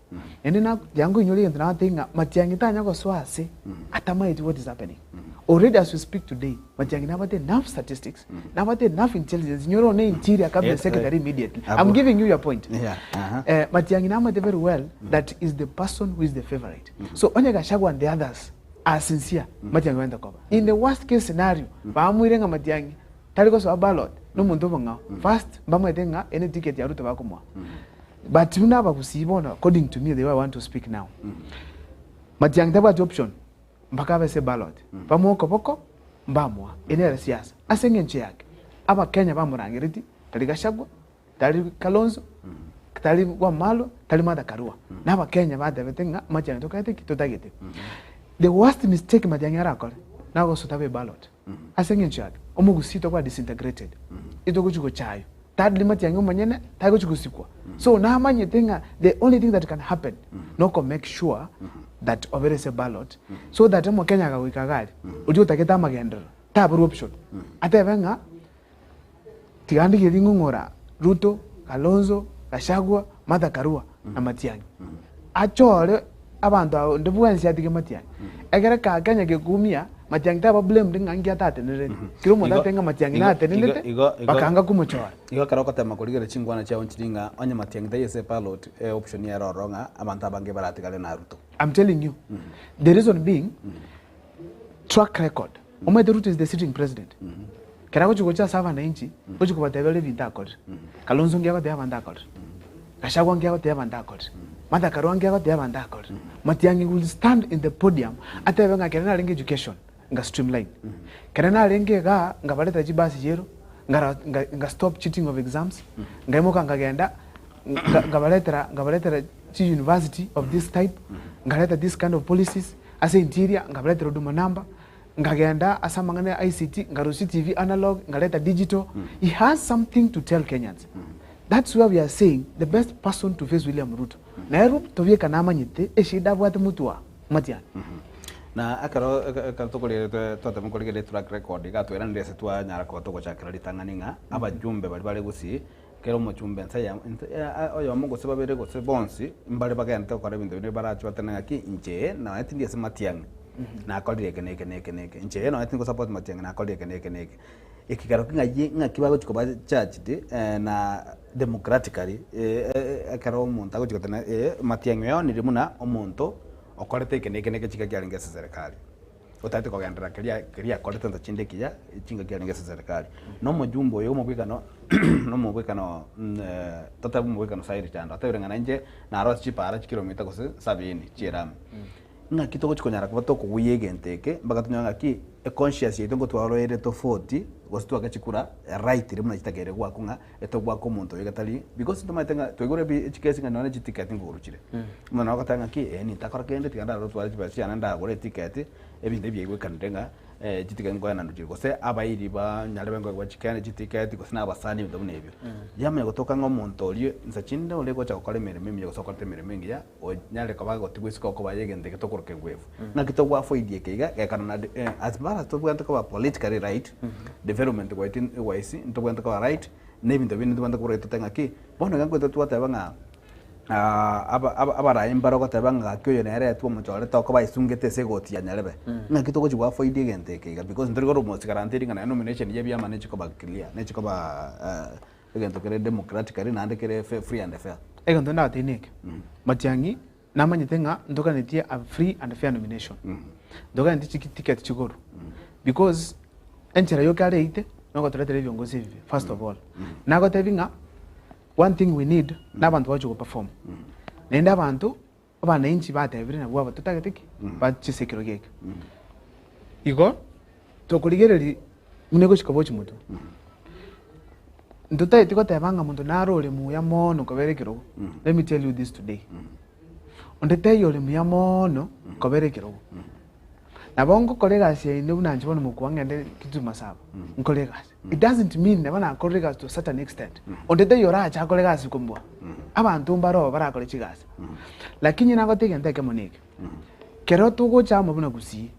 Naende na tiga nkoinyore egento nagotebi ng'a Matiang'i tanya gosoa ase atamaeti what is happening. Already as we speak today, Matiang'i nabwate enough statistics, nabwate enough intelligence, inyore one interior cabinet secretary immediately. I'm giving you your point. Yeah, uh-huh. Eh, Matiang'i namate very well that is the person who is the favorite. So onye Gachagua and the others are sincere, Matiang'i oende koba. In the worst case scenario, bamuire ng'a Matiang'i tari gosoa ballot, nomonto obong'ao. First, mbamwete ng'a ene ticket ya Ruto bakomoa. But buna abagusii bono, according to me, the way I want to speak now, Matiang'i tabwati option. Mpaka abe ase ballot, bamoe okoboko, mbamoa. Eye nere siasa. Ase eng'encho yake, Abakenya bamorangeretie, tari Gachagua, tari Kalonzo, tari Wamalwa, tari Martha Karua. Na Abakenya batebete ng'a Matiang'i tokaete ki? Totagete. The worst mistake Matiang'i arakore, nagosoa tabe ballot. Ase eng'encho yake, omogusii tokoba disintegrated, itogochi gochaywa. Thirdly, Matiang'i omonyene tagochi gosikwa. So namanyete ng'a the only thing that can happen noko make sure that obere ase ballot so that omokenya akagoika iga aria, oria otagete amagenderero taborwe option atebe ng'a tiga ndigie ring'ong'ora Ruto, Kalonzo, Gachagua, Martha Karua na Matiang'i. Achore abanto aba onde bwensi atige Matiang'i. Ekere ka Kenya gekumia, Matiang'i taba blamed ng'a nki atatenerete. Kera omonto Igo- atebe ng'a Matiang'i igo- natenerete, igo- igo- bakanga komochora. Igo ekero ogotema korigereria chinkwana chiabo nchiri ng'a onye Matiang'i taiyo ase ballot, e option ere ororo ng'a abanto abange baratigare na Ruto. I'm telling you. The reason being, track record. Omanyete Ruto is the sitting president. Kera agochi gocha ase abananchi, gochi kobatebera ebinto akorire. Kalonzo nki agotebia abanto akorire. Gachagua nki agotebia abanto akorire. Martha Karua nki agotebia abanto akorire. Matiang'i will stand in the podium atebe ng'a kere narenge education nga streamline. Kere narenge igaa nkabaretera chibasi chiero, ngara nga nga stop cheating of exams, nkaimoka nkagenda nga nkabaretera nkabaretera chi university of this type, nkareta this kind of policies, ase interior nkabaretera huduma number, Nkagenda ase amang'ana ya ICT, nkarusia TV analog, nkareta digital. He has something to tell Kenyans. That's where we are saying the best person to face William Ruto. Naye Ruto bieka namanyete eshida abwate motwe wa Matiang'i. Na ekero ekero tokorigereria twatema korigereria track record iga tweranire ase twanyara koba togochakera ritang'ani ng'a abajumbe baria bare gusii kera omochumbe ense eyemo ense oyomo gose babere gose bonsi mbare bagente gokora ebinto binde barache batebe ng'aki inche nonye tindi ase matiang'i nakorire eke na eke na eke na eke, inche nonye tindi gosupport matiang'i nakorire eke na eke na eke. Ekegaro ki ng'ai ng'aki bagochi koba charged na democratically ekero omonto agochi goteba matiang'i oyo niri buna omonto okorete eke na eke na eke chingaki arenge ase serikali. Otagete kogenderera keria keria akorete nsa chinde ekiya, chingaki arenge ase serikali. Na omojumbe oyo omobwekano na omobwekano totebe omobwekano Sairi Chanda, otebire ng'a nainche narosie chipara chikilomita gose sabini chi'erami. Ng'aki togochi konyara koba tokoguya egento eke mpaka tonyore ng'aki econscious yaito ngotwarwa ere tofauti gose twake chikura rightly buna chitakeire goakwa ng'a etogwaka omonto oyo gatari because ntomanyete ng'a twaigure ebi chikesi ng'a nonye chiticket nkogorwa chire. Omonto nabo agoteba ng'aki eh nintakora kende tiga ndare gotwara chibesa chiane ndagore eticket ebinto ebi biaigwekanire ng'a chiticket nkoenanwa chire gose abairi ba nyarebe nkoegwa chikende chiticket gose na abasani ebinto buna ebio. Yamanya gotoka ng'a omonto oria insa chinde ore gocha gokora emeremo emiya gose okorete emeremo engiya onyare koba agotigwa isiko okoba aye egento eke tokoroka engwefu. Ng'aki togwa avoid eke iga gekana na as far as tobwenerete koba politically right, development wise ntobwenerete koba right, na ebinto binde ntobwenerete kobora tote ng'aki, bono iga nkoete twateba ng'a abarai mbare ogoteba ng'a gaki oyo nere etwe omochore tokoba aisungete ase egoti ya nyarebe. Ng'aki togochi go avoid egento eke iga because ntori korwa mosigarantiri ng'a naye nomination ya ebiama nechi koba clear, nechi koba egento kere democratically naende kere free and fair. Egento ndagotebi neke, Matiang'i. Namanyete ng'a ntoganetie a free and fair nomination. Ntoganetie chiki ticket chigorwe. Because enchera yoka areite nogotoretera ebiongozi ebibe first of all. Nagotebi ng'a one thing we need na abanto bagochi go perform. Naende abanto abananchi batebire nabwo aba totagete ki? Bache ase ekerogo eke. Igo tokorigereria buna egochika gochi motwe, ntotageti goteba ng'a monto nare ore muya mono kobera ekerogo, let me tell you this today, onde taiyo ore muya mono kobera ekerogo. Nabo ngokora egasi yaino buna inche bono mokwa ng'ende Kitui Masaba, nkore egasi. It doesn't mean nabo nakorire egasi to a certain extent, onde taiyo orache akore egasi kombua, abanto mbare oo barakore chigasi. Lakini nagotebia egento ekemo neke, Kero togocha amo buna Gusii,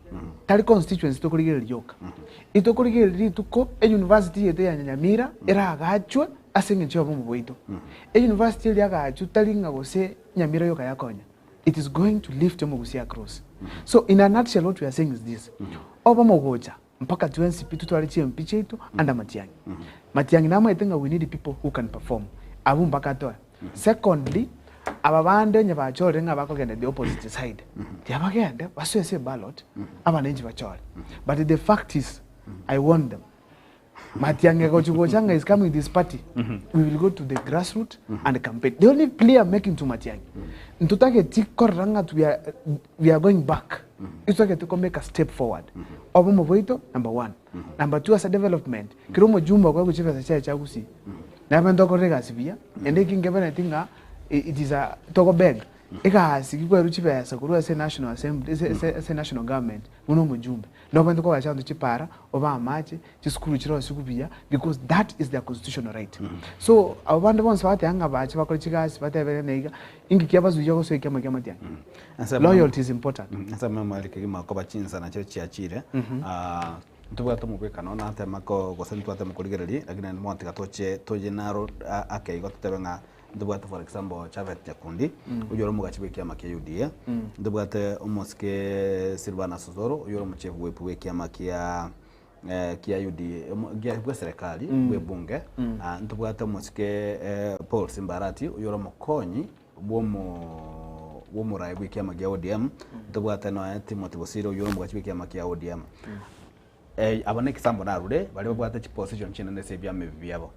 tari constituency tokorigereria yoka, itokorigereria rituko euniversity yaito ya Nyamira eragachwe ase eng'encho y'obomo bwaito. Euniversity eria agachwe tari ng'a gose Nyamira yoka yakonya, it is going to lift omogusii across. So in a nutshell what we are saying is this, obomo gocha mpaka twensi pi totware chiMP chiaito under Matiang'i. Matiang'i namaete ng'a we need people who can perform, abwo mpaka atoe. Secondly, aba bande onye bachorire ng'a bakogenda the opposite side, tiabagende basoe ase eballot, abananchi bachore. But the fact is, I warn them, Matiang'i gochi gocha ng'a is coming with his party, we will go to the grassroot and campaign. The only plea I'm making to Matiang'i, ntotageti korora ng'a we are, we are going back, ntotagete ko make a step forward. Obomo bwaito, number one. Number two, ase development, kera omojumbe okoegwa chibesa chiaye chia gusii, Nabe ntokorire egasi buya, naende eki nkebereti ng'a it is a togobeg egasi kikwerwa chibesa korwa ase national assembly ase ase ase national government buna omojumbe. Nobwenerete kogacha abanto chipara, obae amache, chisukuru chirosigwe buya because that is their constitutional right. So abo bande bonsi bagoteba ng'a bache bakore chigasi batebe ng'a iga, inki kiabazuia gosoa ekiama kia amatiang'i? Loyalty is important. Ensemo emo kegima koba chinsa nachio chiachire. Ntobwate omobwekano, natema ko gose ntwatema korigereria, lakini naende bono tiga toche toye naro ake igo totebe ng'a ntobwate for example Japhet Nyakundi, oyio ore omogachi bw'ekiama kia UDA, ntobwate omosike Silvanus Osoro, oyio ore omochief whip bw'ekiama kia kia UDA omo gia bwa eserekari bw'ebunge, ntobwate omosike Paul Simba Arati, oyio ore omokonyi bw'omo bw'omoraai bw'ekiama gia ODM, ntobwate nonya Timothy Bosire oyio ore omogachi bw'ekiama kia ODM. Eh, aba na ekisambo narure, baria babwate chiposition chinene ase ebiama ebi biabo.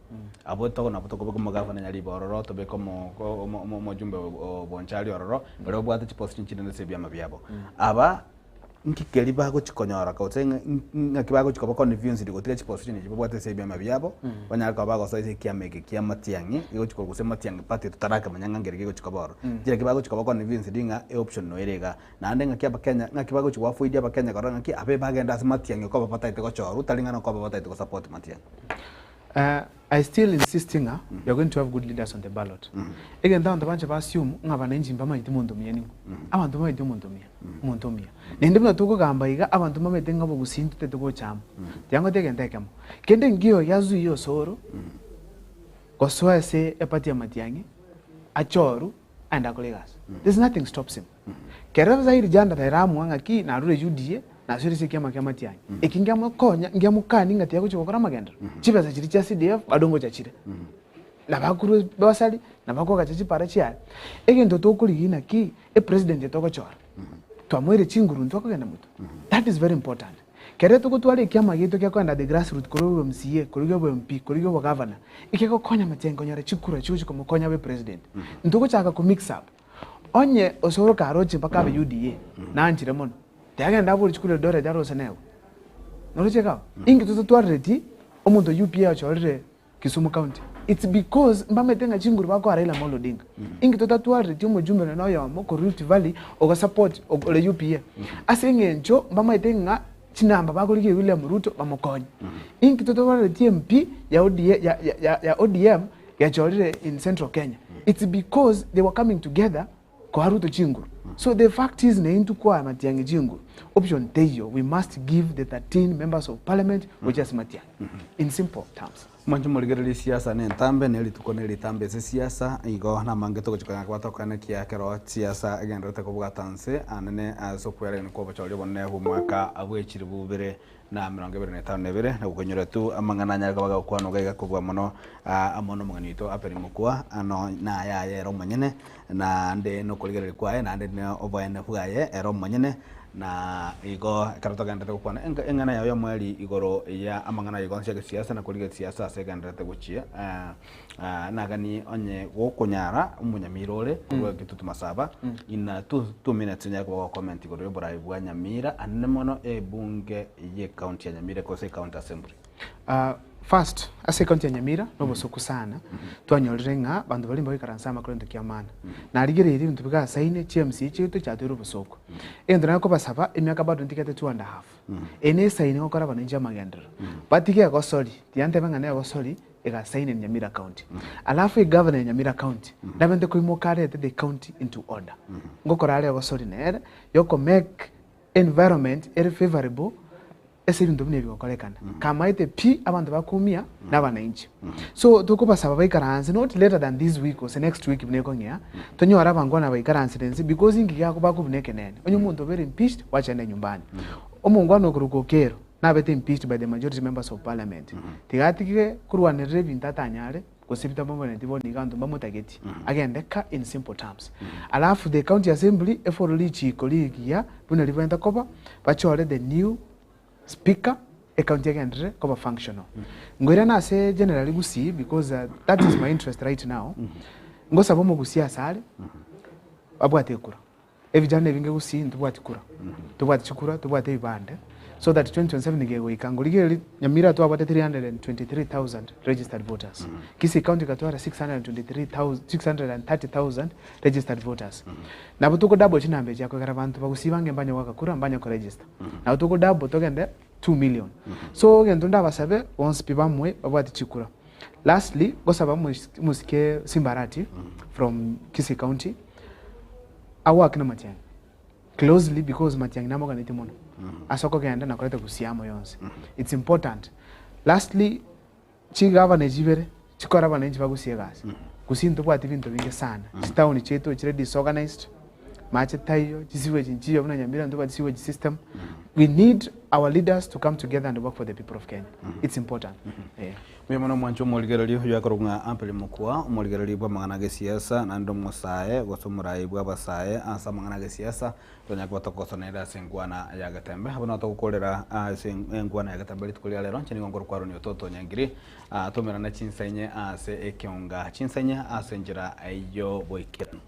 Abwo togo nabo tokobeka omogavana Nyaribo ororo, tobeke omo omo omo omojumbe o Bonchari ororo, baria babwate chiposition chinene ase ebiama biabo. Aba. Nki keria bagochia konyora gose ng'a ng'aki bagochia koba convinced gotiga chiposition echi babwate ase ebiama biabo, banyare koba bagosoa ase ekiama eke kia amatiang'i, gegochia korwa gose matiang'i party totarakemanya ng'a nkeri kegochia koba ororo. Nchera ki bagochia koba convinced ng'a eoption noyo ere igaa. Naende ng'aki abakenya, ng'aki bagochia goafoidia abakenya korora ng'aki abe bagende ase matiang'i okoba bataete gochorwa, tari ng'a nokoba bataete gosupport matiang'i. I still insist ng'a we are going to have good leaders on the ballot. Egento abanto banche ba assume ng'a abananchi mbamanyeti monto omuya ning'o. Abanto mbamanyeti omonto omuya, omonto omuya. Naende buna tokogamba iga abanto mbamanyete ng'a obogusii ntotete gocha amo. Tiga ngote egento ekemo, kende nkiyo giazuia osoro gosoa ase eparty ya Matiang'i achorwe aende akore egasi. There's nothing stops him. Kero Zairi Jandara eramua ng'aki narure UDA, nasoire ase ekiama kia Matiang'i. Eki ngiamokonya, ngiamokani ng'a tiagochia gokora amagenderero. Chibesa chiria chia CDF bado ngocha chire. Nabakorwa basari, nabakoagacha chipara chiaye. Egento tokorigia naki, epresident etogochora, twamoeire chinguru intwe akogenda motwe. That is very important. Kere togotwara ekiama giaito kia kogenda the grassroot korwa obo MCA, korigia obo MP, korigia obo governor, ekegokonya Matiang'i konyora chikura chigochia komokonya abe president. Ntogochaka ko mix up. Onye osoro karoche mpaka abe UDA, nanchire mono. Tiagenda abore chikura Eldoret arose negwe. Noroche iga? Inki tototwarereti omonto UPA ochorire Kisumu County? It's because mbamaete ng'a chinguru bakoa Raila Amolo Odinga. Inki totatwarereti omojumbe nonya oyomo korwa Rift Valley ogosupport ore UPA? Ase eng'encho mbamaete ng'a chinamba bakorigia William Ruto bamokonye. Inki totwarereti MP ya ODA ya ya ya ODM gechorire in Central Kenya? It's because they were coming together koa Ruto chinguru. So the fact is naintwe koa Matiang'i chinguru, option teiyo, we must give the 13 members of parliament gochia ase Matiang'i. In simple terms. Mwanche morigererie siasa na entambe, na erituko na eritambe ase siasa, igo namange togochia konyara koba tokoenekia ekero siasa egendererete kobwata nse anene ase okweregena kwa obochori obonene bw'omwaka bwe 2025 na gokonyora tu amang'ana anyare koba agokwanwa iga iga kobua mono amo nomogeni oito Abel Mokua ano naye aye ere omonyene naende nokorigereria kwaye naende na oboene bwaye ere omonyene na igo ekero togenderete gokwana enga eng'ana yaye yomoerio igoro ya amang'ana aye gonsi ya gesiasa na korigia gesiasa ase egendererete gochia naganie onye gokonyara omonyamira ore korwa Kitutu Masaba in two minutes onyare koba gocomment igoro ya oborai bwa Nyamira anene mono ebunge ye county ya Nyamira gose ecounty assembly. First, ase ecounty ya Nyamira nobosoku sana, twanyorire ng'a abanto baria mbagoikaransa amo akore egento kia maana. Narigereirie ebinto bigasaine, chi MCA chiaito chiatoire obosooku. Egento nare kobasaba, emiaka bado ntigete two and a half. Eye ne esaini gokora abananchi amagenderero. Batige egosori, tiyantebe ng'a negosori, egasaine in Nyamira County. Alafu egavana ya Nyamira County, nabente koimoka arete the county into order. Ngokora are egosori nere, yokomake environment ere favourable ase ebinto buna ebi bigokorekana. Kamaete pi abanto bakoumia na abananchi. So tokobasaba baikaranse not later than this week gose next week buna ekong'ea, tonyore abangwana baikaransire inse because inki giako bakobuna ekenene. Onye omonto obeire impeached gwachenda nyumbani. Omongwana okorokwa Okello nabete impeached by the majority members of parliament. Tiga atige korwanerera ebinto atanyare gose bitamobwenereti bono iga abanto mbamotageti, agende ka in simple terms. Alafu the county assembly efollow richiko rigiya buna ribwenerete koba, bachore the new speaker, ecounty egenderere koba functional. Ngoirana ase generally Gusii because that is my interest right now, ngosaba omogusii ase are, babwate ekura. Ebijana ebinge Gusii ntobwati kura, ntobwati chikura, ntobwati ebibande, so that 2027 gegoika ngorigereria Nyamira twabwate 323,000 registered voters, Kisii county egatwara 623,000 630,000 registered voters. Nabo toko double chinamba echi akogera abanto ba Gusii bange mbanye goaka kura mbanye ko register. Nabo toko double togende 2 million. So egento ndabasabe bonsi pi bamwe babwate chikura. Lastly, ngosaba omosike Simba Arati from Kisii county, Agoake na Matiang'i closely because Matiang'i namoganetie mono ase okogenda na koreta gusii amo yonsi. It's important. Lastly, chigavana echi ibere chikore abananchi ba gusii egasi. Gusii ntobwati binto binge sana, chitown chiaito chire disorganized, mache taiyo, chisewage nchiyo buna Nyamira ntobwati sewage system. We need our leaders to come together and work for the people of Kenya. It's important. Eh. Mbuya mono omwanche omorigereria oyio akorokwa ng'a Ampeli Mokua, omorigereria bw'amang'ana ag'esiasa, naende omosae, gose omorai bw'abasae ase amang'ana ag'esiasa, tonyare koba togosonerera ase enkwana ya Getembe. Abwo nabo togokorera ase enkwana ya Getembe rituko ria rero, inche nigo nkorokwa Aaron Ototo Nyangiri, tomerane chinsa inye ase ekeonga chinsa inye ase enchera y'oboikeranu.